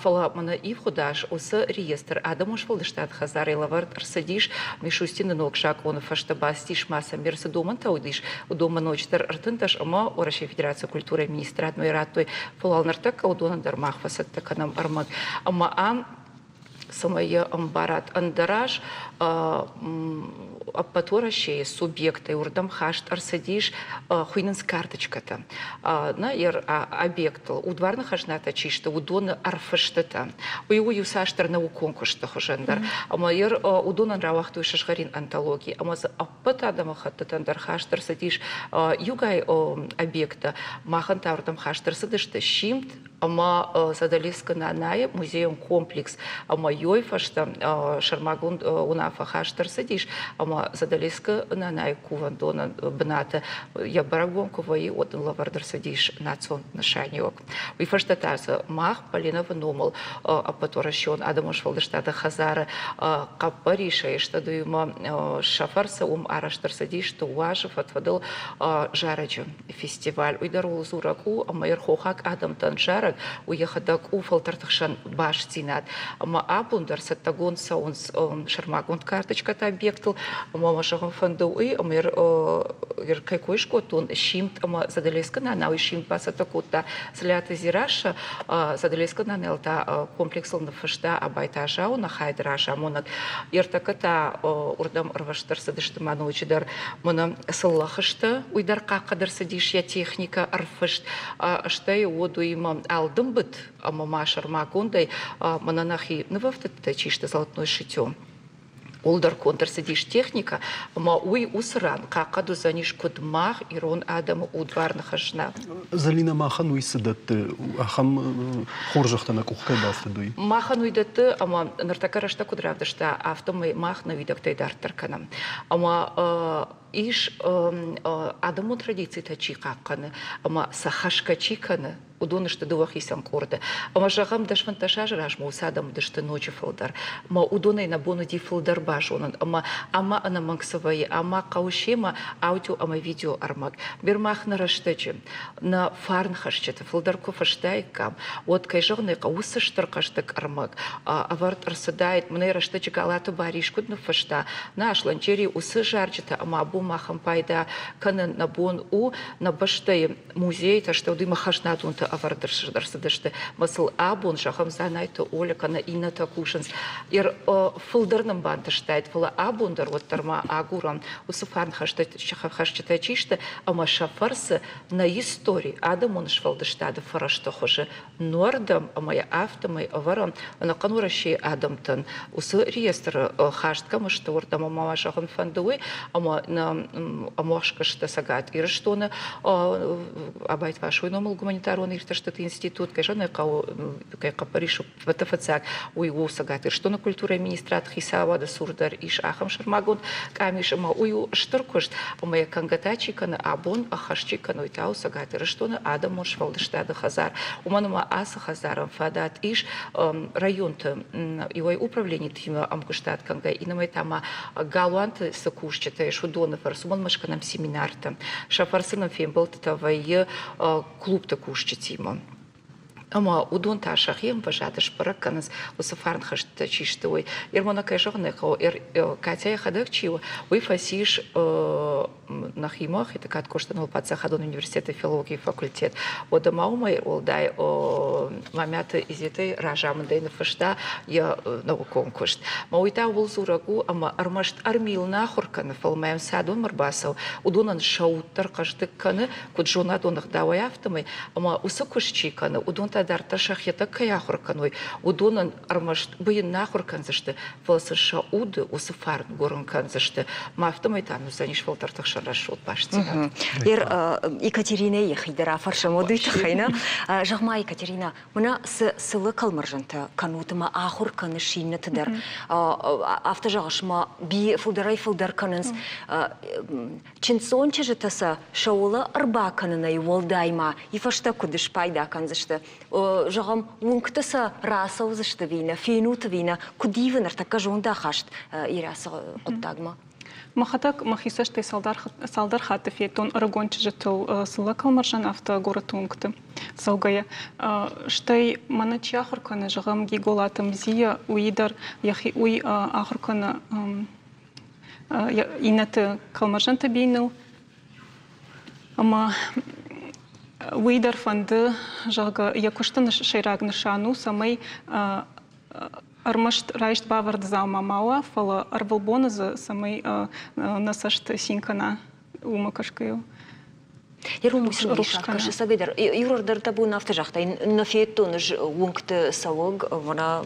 фӕлӕ мӕнӕ ивгъуыд аз уыцы реестр адӕмон сфӕлдыстады хӕдзарӕй лӕвӕрд ӕрцыдис. Мишустины ног закъоны фӕстӕ бацыдис ма сӕм цы домӕнтӕ уыдис, уыдонмӕ ноджыдӕр 13 ӕмӕ Уӕрӕсейы Федерацийы культурӕйы министрадмӕ радтой. Фӕлӕ ныртӕккӕ уыдонӕн дӕр мах фӕцӕттӕ кӕнӕм ӕрмӕг. Ӕмӕ ам цӕмӕй йӕ ӕмбарат, ӕндӕраз ӕппӕт Уӕрӕсейы субъекттӕй уырдӕм хаст ӕрцыдис хуыйнынц карточкӕтӕ. Нӕ объектыл удварны хӕзнатӕ чи сты, уыдоны ӕрфыстытӕ. Уый у иуцасдӕр наукон куысты хуызӕн дӕр. Ӕмӕ уыдонӕн рауагътой сызгъӕрин антологи ӕмӕ дзы ӕппӕт адӕмыхӕттытӕн дӕр хаст ӕрцыдис иугай объекттӕ. Махӕн та уырдӕм хаст ӕрцыдысты симд ӕмӕ Задалескы Нанайы музейон комплекс ӕмӕ йой фӕстӕ сӕрмагонд уынаффӕ хаст ӕрцыдис ӕмӕ Задалескы Нанайы кувӕндоны бынаты йӕ бӕрӕгбон куы вӕййы, уӕд ын лӕвӕрд ӕрцыдис национ нысаниуӕг. Уый фӕстӕ та дзы мах Поленовы номыл ӕппӕтуӕрӕсеон адӕмон сфӕлдыстады хӕдзары хъӕппӕрисӕй стӕдуимӕ сӕ фӕрцы уым арӕзт ӕрцыдис дыууӕ азы фӕд-фӕдыл зарӕджы фестиваль. Уый дӕр ууыл дзурӕг у, ӕмӕ ӕрхохаг адӕмтӕн зарӕг, уый йӕхӕдӕг у фӕлтӕрты хсӕн бастдзинад. Ӕмӕ абон дӕр цӕттӕгонд цӕуынц сӕрмагонд карточкӕтӕ объектыл. Ӕмӕ мӕ зӕгъын фӕнды уый, ӕмӕ кӕй кой скодтон, Симд ӕмӕ Задӕлескы нана, уый Симд бацӕттӕ кодта Дзлиаты Дзерассӕ, Задӕлескы нанайыл та комплексыл ныффыста Абайты Азау, нӕ хайды разамонӕг. Ӕртӕккӕ та уырдӕм ӕрвыст ӕрцыдысты ма ноджыдӕр мӕнӕ цыллӕхызтӕ, уый дӕр хъахъхъӕд ӕрцыдис йӕ техникӕ ӕрфыст, стӕй уӕд уыимӕ алдымбыд ӕмӕ ма сӕрмагондӕй мӕнӕ нӕхи нывӕфтыдтӕ чи сты золотной шитье. Уӕлдӕр конд ӕрцыдис техникӕ, ӕмӕ уый уыцы ран хъахъхъӕд уыдзӕнис куыд мах, ирон адӕмы удварны хӕзна. Зӕлинӕ, махӕн уый цы дӕтты, ахӕм хорзӕхтӕ нӕ къух кӕй бафтыд, уый? Махӕн уый дӕтты, ӕмӕ ныртӕккӕ рӕстӕг куыд равдыста, афтӕмӕй мах нӕ уидӕгтӕй дарддӕр кӕнӕм. Ӕмӕ ис адӕмон традицитӕ чи хъахъхъӕны ӕмӕ сӕ хӕсгӕ чи кӕны, уыдон сты дыууӕ хицӕн къорды. Ӕмӕ зӕгъӕм, дӕс-фынддӕс азы размӕ уыцы адӕм уыдысты ноджы фылдӕр. Ӕмӕ уыдонӕй нӕ бон уыди фылдӕр базонын ӕмӕ ӕмӕ ӕнӕмӕнг цы вӕййы, ӕмӕ хъӕуы семӕ аудио ӕмӕ видео ӕрмӕг. Бир мах нӕ рӕстӕджы нӕ фарнхӕсджыты фылдӕр куы фыстаиккам, уӕд, кӕй зӕгъын ӕй хъӕуы, уыцы стыр хъӕздыг ӕрмӕг ӕвӕрд ӕрцыдаид. Мӕнӕ рӕстӕджы Галаты Барис куыд ныффыста, нӕ Аслӕнджери уыцы зарджытӕ ӕмӕ абон махӕн пайда кӕнын нӕ бон у нӕ бӕстӕйы музейтӕ сты, уыимӕ хӕзнадонтӕ ӕвӕрд ӕрцыдысты. Мӕ сыл абон, зӕгъӕм, Дзанайты Оля кӕнӕ иннӕтӕ кусынц. Фылдӕр нын бантыстаид, фӕлӕ абон дӕр уӕддӕр ма агурӕм уыцы фарнхӕсджытӕ чи сты ӕмӕ сӕ фӕрцы нӕ истори, адӕмон сфӕлдыстады фӕрӕзты хуызы нуӕрдӕм ӕмӕ йӕ афтӕмӕй ӕвӕрӕм ӕнӕхъӕн Уӕрӕсейы адӕмтӕн уыцы реестры хаст кӕм сты, уырдӕм ӕмӕ мӕ зӕгъын фӕнды уый, ӕмӕ нӕ ӕмуӕхск сты Цӕгат Ирыстоны Абайты Васойы номыл гуманитарон иртӕстыты институт, кӕй зӕгъын ӕй хъӕуы, кӕй хъӕппӕрис ӕппӕты фыццаг, уый у Цӕгат Ирыстоны культурӕйы министрад хицауады цур дӕр ис ахӕм сӕрмагонд къамис ӕмӕ уый у стыр куыст ӕмӕ йӕ кӕнгӕ та чи кӕны абон, ӕххӕст чи кӕны, уый та у Цӕгат Ирыстоны адӕмон сфӕлдыстады хӕдзар. Уымӕн ӕмӕ ацы хӕдзарӕн фадат ис районты иуӕй управленитимӕ ӕмгуыстад кӕнгӕ, иннӕмӕй та ма галуанты цы кусджытӕ ис, уыдоны фӕрцы, уымӕн ӕмӕ скӕнӕм семинартӕ. Сӕ фӕрцы нын фембӕлдтытӕ вӕййы клубты кусджытимӕ. Ӕмӕ уыдон та сӕхи ӕмвӕзады сбӕрӕг кӕнынц, уыцы фарнхӕстытӕ чи сты, уый. Ермона, кӕй зӕгъын ӕй хъӕуы, Катя йӕхӕдӕг чи у, уый фӕцис нӕхимӕ Хетӕгкаты Къостайы паддзахадон университеты филологийы факультет. Уӕдӕ ма уымӕй уӕлдай Мамиаты Изетӕйы разамындӕй ныффыста йӕ наукон куыст. Мӕ уый та ууыл дзурӕг у, ӕмӕ ӕрмӕст ӕрмил нӕ ахуыр кӕны, фӕлӕ ма йӕм цы адонмӕ ӕрбацӕуы, уыдонӕн сӕ уд дӕр хъӕздыг кӕны, куыд зонадон ӕгъдауӕй, афтӕмӕй. Ӕмӕ уыцы куыст чи кӕны, уыдон та дарддӕр сӕхӕдӕг кӕй ахуыр кӕной, уыдонӕн ӕрмӕст быйын нӕ ахуыр кӕндзысты, фӕлӕ сын сӕ уды уыцы фарн гуырын кӕндзысты. Мӕ афтӕмӕй та уыдзӕнис фӕлтӕрты хсӕн рӕсугъд бастдзинад. Екатеринӕ йӕхи дӕр афӕрсӕм уӕд уый тыххӕй, нӕ? Зӕгъ-ма, Екатеринӕ, мӕнӕ цы сылы кӕлмӕрзӕнтӕ кӕнут ӕмӕ ахуыр кӕныс иннӕты дӕр, афтӕ зӕгъыс, ма фылдӕрӕй-фылдӕр кӕнынц. Чындздзон чызджытӕ сӕ сӕуылы ӕрбакӕнынӕй уӕлдай ма и фӕстӕ куыд спайда кӕндзысты? Зӕгъӕм, уынгты сӕ рацӕудзысты ӕви нӕ, фенут ӕви нӕ, куыд ивы ныртӕккӕ зондахаст ирӕцы хъуыддагмӕ? Мӕхӕдӕг мӕхи цӕстӕй цалдӕр хатты федтон ӕрыгон чызджытыл цыллӕ кӕлмӕрзӕн, афтӕ горӕты уынгты цӕугӕйӕ. Стӕй мӕнӕ чи ахуыр кӕны, зӕгъӕм, Гиголаты Мзия, уый дӕр йӕхи уый ахуыр кӕны иннӕты кӕлмӕрзӕнтӕ бийыныл. Ӕмӕ уый дӕр фӕнды, зӕгъгӕ, йӕ куысты сӕйраг нысан у, цӕмӕй ӕрмӕст райст-бавӕрд дзаума ма уа, фӕлӕ ӕрвылбоны дзы цӕмӕй нӕ цӕст цин кӕна, уымӕ кӕсгӕйӕ. Ирон рухс кӕсы сабидӕр. Юрор дӕр дӕ бон афтӕ загътай, нӕ федтон ӕз уынгты цӕуӕг, мӕнӕ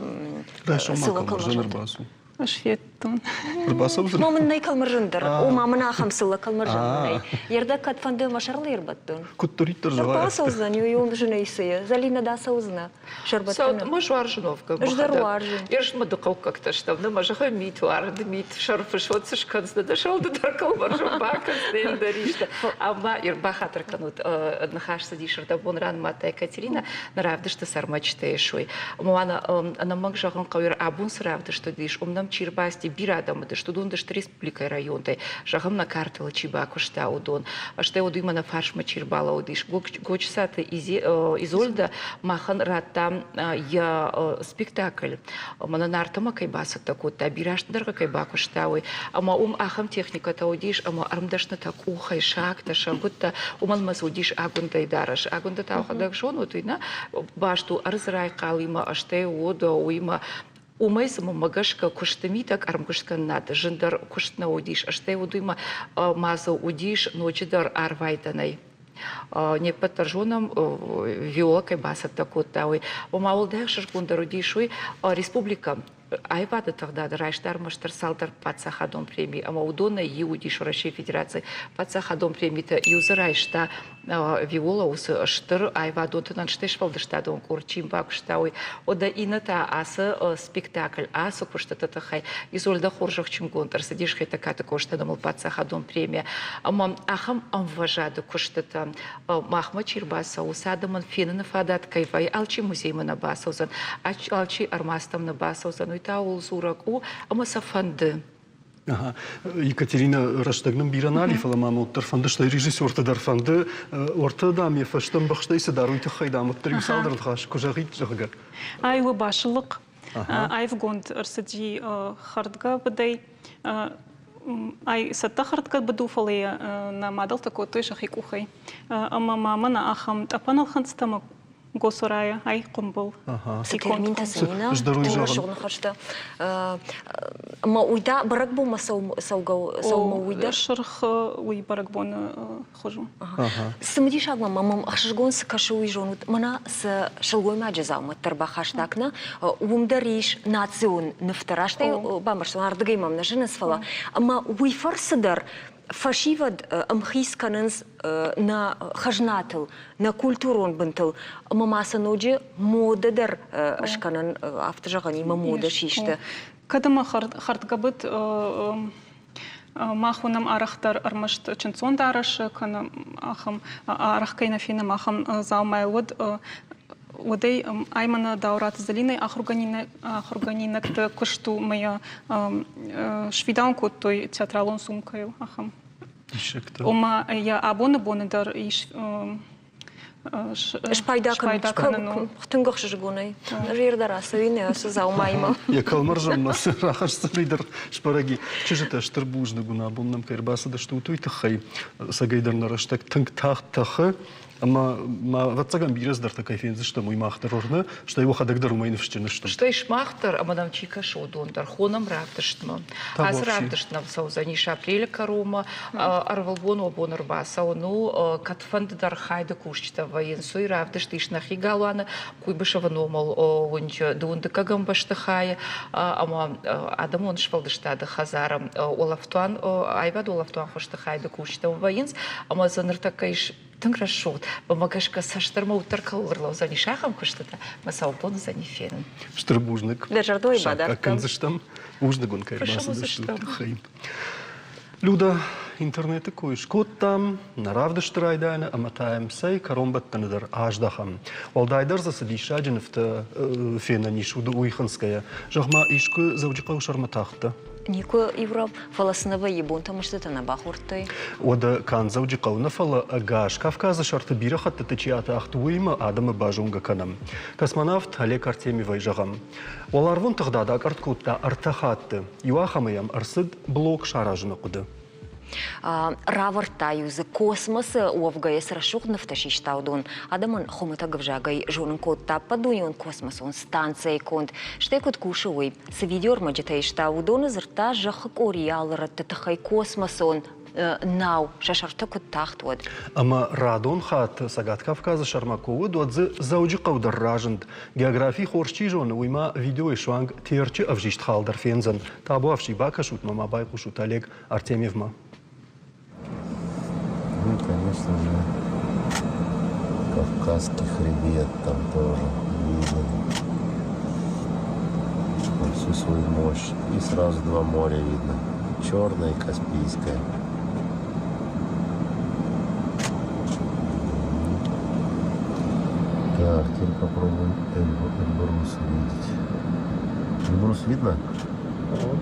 Райсом ма кӕлмӕрзӕн ӕрбацу. Ӕз федтон. Ӕрбацӕудзӕн? Ма мын нӕй кӕлмӕрзӕн дӕр. Ома мын ахӕм цыллӕ кӕлмӕрзӕн нӕй. Йе кӕд фӕнды мӕ сӕрыл ӕрбадтон. Куыддӕриддӕр зӕгъай. Ӕрбацӕудзӕн, иу зынӕй цы. Зӕлинӕ да цӕудзынӕ. Сӕрбӕттӕны. Мӕ уарзыновкӕ. Ӕз дӕр уарзын. Ерысмӕ ды хъӕуккӕгтӕ стӕм, нӕ мӕ зӕгъы мит уарыд, мит сӕрфыс, уӕд цы скӕндзынӕ, дӕ сӕрыл ды дӕр кӕлмӕрзӕн бакӕндзынӕ ӕндӕр исты. Ӕмӕ бахатыр кӕнут, ныхас цыдис ӕрдӕбон ранымадта Екатерина, нӕ равдысты сӕрмӕджытӕ суй. Ӕмӕ ӕнӕмӕнг зӕгъын хъӕуы, абон цы равдыст уыдис, уым нӕм чи рбацыди, бирӕ адӕм уыдысты, уыдон уыдысты республикӕйы районтӕй, зӕгъӕм, нӕ картӕлы чи бакуыста, уыдон. Стӕй уыд уый нӕ фарсмӕ чи рбалӕууыдис, Гочсаты Изольда махӕн радта йӕ спектакль. Мӕнӕ Нартымӕ кӕй бацӕттӕ кодта, бирӕ азты дӕргъы кӕй бакуыста, уый. Ӕмӕ уым ахӕм техникӕтӕ уыдис, ӕмӕ ӕрмдӕснытӕ къухӕй, сагтӕ, сӕгуыттӕ, уымӕн ӕмӕ дзы уыдис агуындӕй дарӕс. Агуындӕ та уӕхӕдӕг зонут, уый нӕ баст у ӕрдзы райхъалимӕ, стӕй уод, уыимӕ уымӕй цымӕ гӕсгӕ куысты мидӕг ӕрмгуысткӕнынад зындӕр куыст нӕ уыдис, стӕй уыд уыимӕ ма дзы уыдис ноджыдӕр арвайдӕнӕй. Не ппӕт дӕр зонӕм, Виола кӕй бацӕттӕ кодта, уый. Ома уӕлдай ӕхсызгондӕр уыдис уый, республикӕ аивады тыгъдады райста ӕрмӕстдӕр цалдӕр паддзахадон преми, ӕмӕ уыдонӕй иу уыдис Уӕрӕсейы Федерацийы паддзахадон премитӕ, иу дзы райста Виола уыцы стыр аивадон тынӕн стӕй сфӕлдыстадон къорд чи бакуыста, уый. Уӕдӕ иннӕтӕ ацы спектакль, ацы куыстыты тыххӕй Изольдӕ хорзӕхджынгонд ӕрцыдис Хетӕгкаты Къостайы номыл паддзахадон премийӕ. Ӕмӕ ахӕм ӕмвӕзады куыстытӕ махмӕ чи рбацӕуы, уыцы адӕмӕн феныны фадат кӕй вӕййы, алчи музеймӕ нӕ бацӕудзӕн, алчи ӕрмадзтӕм нӕ бацӕудзӕн, уый та ууыл дзурӕг у, ӕмӕ сӕ фӕнды. Екатерина, рӕстӕг нын бирӕ нал и, фӕлӕ ма уӕддӕр фӕнды, стӕй режиссерты дӕр фӕнды, уӕртӕ, дам, йӕ фӕстӕ ӕмбӕхстӕй цыдӕр уый тыххӕй, дам, уӕддӕр иу цалдӕр ныхас куы зӕгъид, зӕгъгӕ. Ай у басылыхъ. Аивгонд ӕрцыди хӕрдгӕ быдӕй. Ай цӕттӕ хӕрдгӕ быд у, фӕлӕ йӕ нӕ мадӕлтӕ кодтой сӕхи къухӕй. Ӕмӕ ма мӕнӕ ахӕм тъӕпӕн ӕлхынцътӕ ӕмӕ Госорайы ай хъуымбыл. Цы терминтӕ сын ина, рӕсугъд ныхӕстӕ. Ӕмӕ уый та бӕрӕгбонмӕ цӕугӕ цӕугӕ уый дӕр? Сырх уый бӕрӕгбоны хуыз у. Цымыдисаг мӕм мӕм ӕхсызгон цы кӕсы, уый зонут. Мӕнӕ цы сылгоймаджы дзаумӕттӕ ӕрбахастак, нӕ, уым дӕр ис национ нывтӕ. Раст ӕй бамбӕрстон, ардыгӕй мӕм нӕ зынынц, фӕлӕ ӕмӕ уый фӕрцы дӕр фӕсивӕд ӕмхиц кӕнынц нӕ хӕзнатыл, нӕ культурон бынтыл, ӕмӕ ма сӕ ноджы модӕ дӕр скӕнын, афтӕ зӕгъӕн, имӕ модӕ систы. Кӕд ӕмӕ хӕрдгӕбыд мах уынӕм арӕхдӕр ӕрмӕст чындздзон дарӕсы кӕнӕ ахӕм арӕх кӕй нӕ фенӕм, ахӕм дзаумайыл, уӕд уӕдӕй ай мӕнӕ Даураты Зӕлинӕйы ахуыргӕнинӕгты куыст у мӕ йӕ сфидауын кодтой театралон сумкӕйыл ахӕм. Диссӕгтӕ. Ома йӕ абоны боны дӕр ис. Спайда кӕнын у тынг ӕхсызгонӕй. Зӕрдӕ рацӕуин ацы дзаумаимӕ. Йӕ кӕлмӕрзӕнмӕ цы рахӕсдзӕн, дӕр сбӕрӕг и. Чызджытӕ стыр бузныг уын абон нӕм кӕй ӕрбацыдыстут, уый тыххӕй. Ӕцӕгӕйдӕр нӕ рӕстӕг тынг тагъд тӕхы. Ӕмӕ ма, ӕвӕццӕгӕн, бирӕ цыдӕртӕ кӕй фендзыстӕм, уый мах дӕр уырны, стӕй уӕхӕдӕг дӕр уымӕй ныфсджын стут. Стӕй сымах дӕр ӕмӕ нӕм чи кӕсы, уыдон дӕр хонӕм равдыстмӕ. Ацы равдыст нӕм цӕудзӕнис апрелы кӕронмӕ. Ӕрвылбон уӕ бон ӕрбацӕуын у, кӕдфӕнды дӕр хайды кусджытӕ вӕййынц. Уый равдыст ис нӕхи галуаны Куйбышевы номыл уынджы дыууындыккӕгӕм бӕстыхайы ӕмӕ адӕмон сфӕлдыстады хӕдзары улӕфтуан, аивады улӕфтуан хуызты хайды кусджытӕ вӕййынц ӕмӕ дзы ныртӕккӕ ис тынг рӕсугъд, мӕ гӕсгӕ цасдӕр мӕ уддӕр кӕуыл ӕрлӕудзӕнис, ахӕм куыстытӕ мӕ саубон уыдзӕни фенын. Стыр бузныг. Дӕ зӕрдӕйы бадардтам. Кӕндзыстӕм. Бузныг уын, кӕй ӕрбацыдыстут тыххӕй. Люда, интернеты кой скодтам, нӕ равдысты райдайӕны ӕмӕ та йӕм цӕй кӕронбӕттӕны дӕр аздӕхӕм. Уӕлдайдӕр дзы цы диссаджы нывтӕ фенӕн ис, уый хынцгӕйӕ. Зӕгъ-ма, искуы Дзӕуджыхъӕуы сӕрмӕ тагъдтӕ? Никуы, Юра, фӕлӕ цы нӕ вӕййы, бонтӕ мыстытӕ нӕ бахордтой. Уӕдӕ канд Дзӕуджыхъӕу нӕ, фӕлӕ ӕгас Кавказы сӕрты бирӕ хӕттыты чи атахт, уыимӕ адӕмы базонгӕ кӕнӕм. Космонавт Олег Артемьевӕй зӕгъӕм. Уӕларвон тыгъдад акъӕртт кодта ӕртӕ хатты. Иу ахӕмы йӕм ӕрцыд блок саразыны хъуыды. Равӕрдта-иу дзы космосы уӕвгӕйӕ цы рӕсугъд нывтӕ систа, уыдон. Адӕмӕн хуымӕтӕг ӕвзагӕй зонын кодта ӕппӕтдунеон космосон станцӕйы конд, стӕй куыд кусы, уый. Цы видеоӕрмӕджытӕ иста, уыдоны дзырдта зӕххы къорийы алы рӕтты тыххӕй космосон нау сӕ сӕртӕ куыд тахт, уӕд. Ӕмӕ радон хатт Цӕгат Кавказы сӕрмӕ куы уыд, уӕд дзы Дзӕуджыхъӕу дӕр разынд. Географи хорз чи зоны, уый ма видеойы суанг Терчы ӕвзист хал дӕр фендзӕн. Табуафси, бакӕсут ма, ма байхъусут Олег Артемьевмӕ. Ну, конечно же, Кавказский хребет там тоже виден во всю свою мощь. И сразу два моря видно. Черное и Каспийское. Так, теперь попробуем Эльбрус увидеть. Эльбрус видно? Вот.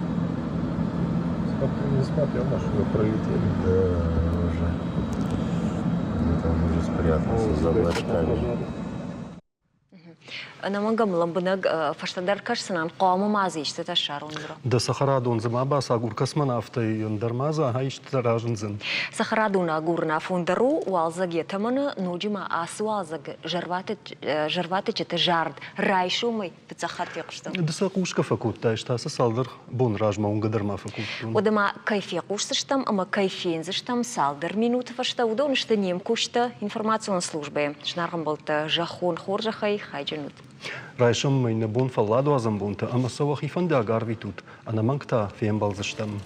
Смотри, не смотрел, машину пролетели. Да, уже. Где-то он уже спрятался за облачками. Ӕнӕмӕнгӕм лӕмбынӕг фӕстӕдӕр кӕсдзынӕн, хъуамӕ ма дзы истытӕ ссарон ныр. Дӕ цӕхӕрадон дзы ма бацагур космонавтӕй, ӕндӕр ма дзы ахӕм истытӕ разындзӕн. Цӕхӕрадон агурын афон дӕр у, уалдзӕг йӕ тӕмӕны, ноджы ма ацы уалдзӕг зӕрватыччыты зард райсомӕй фыццаг хатт фехъуыстон. Ды сӕ хъусгӕ фӕкодтай, та сӕ цалдӕр боны размӕ уынгӕ дӕр ма фӕкодтон. Уӕдӕ ма кӕй фехъусдзыстӕм ӕмӕ кӕй фендзыстӕм цалдӕр минуты фӕстӕ, уыдон сты не мкусджытӕ информацион службӕйы. Зынаргъ ӕмбӕлттӕ, зӕххон хорзӕхӕй хайджын ут. Райсом мӕ нӕ бон фӕлладуадзӕн бонтӕ ӕмӕ сӕ уӕхи фӕндаг арвитут, ӕнӕмӕнг та фембӕлдзыстӕм.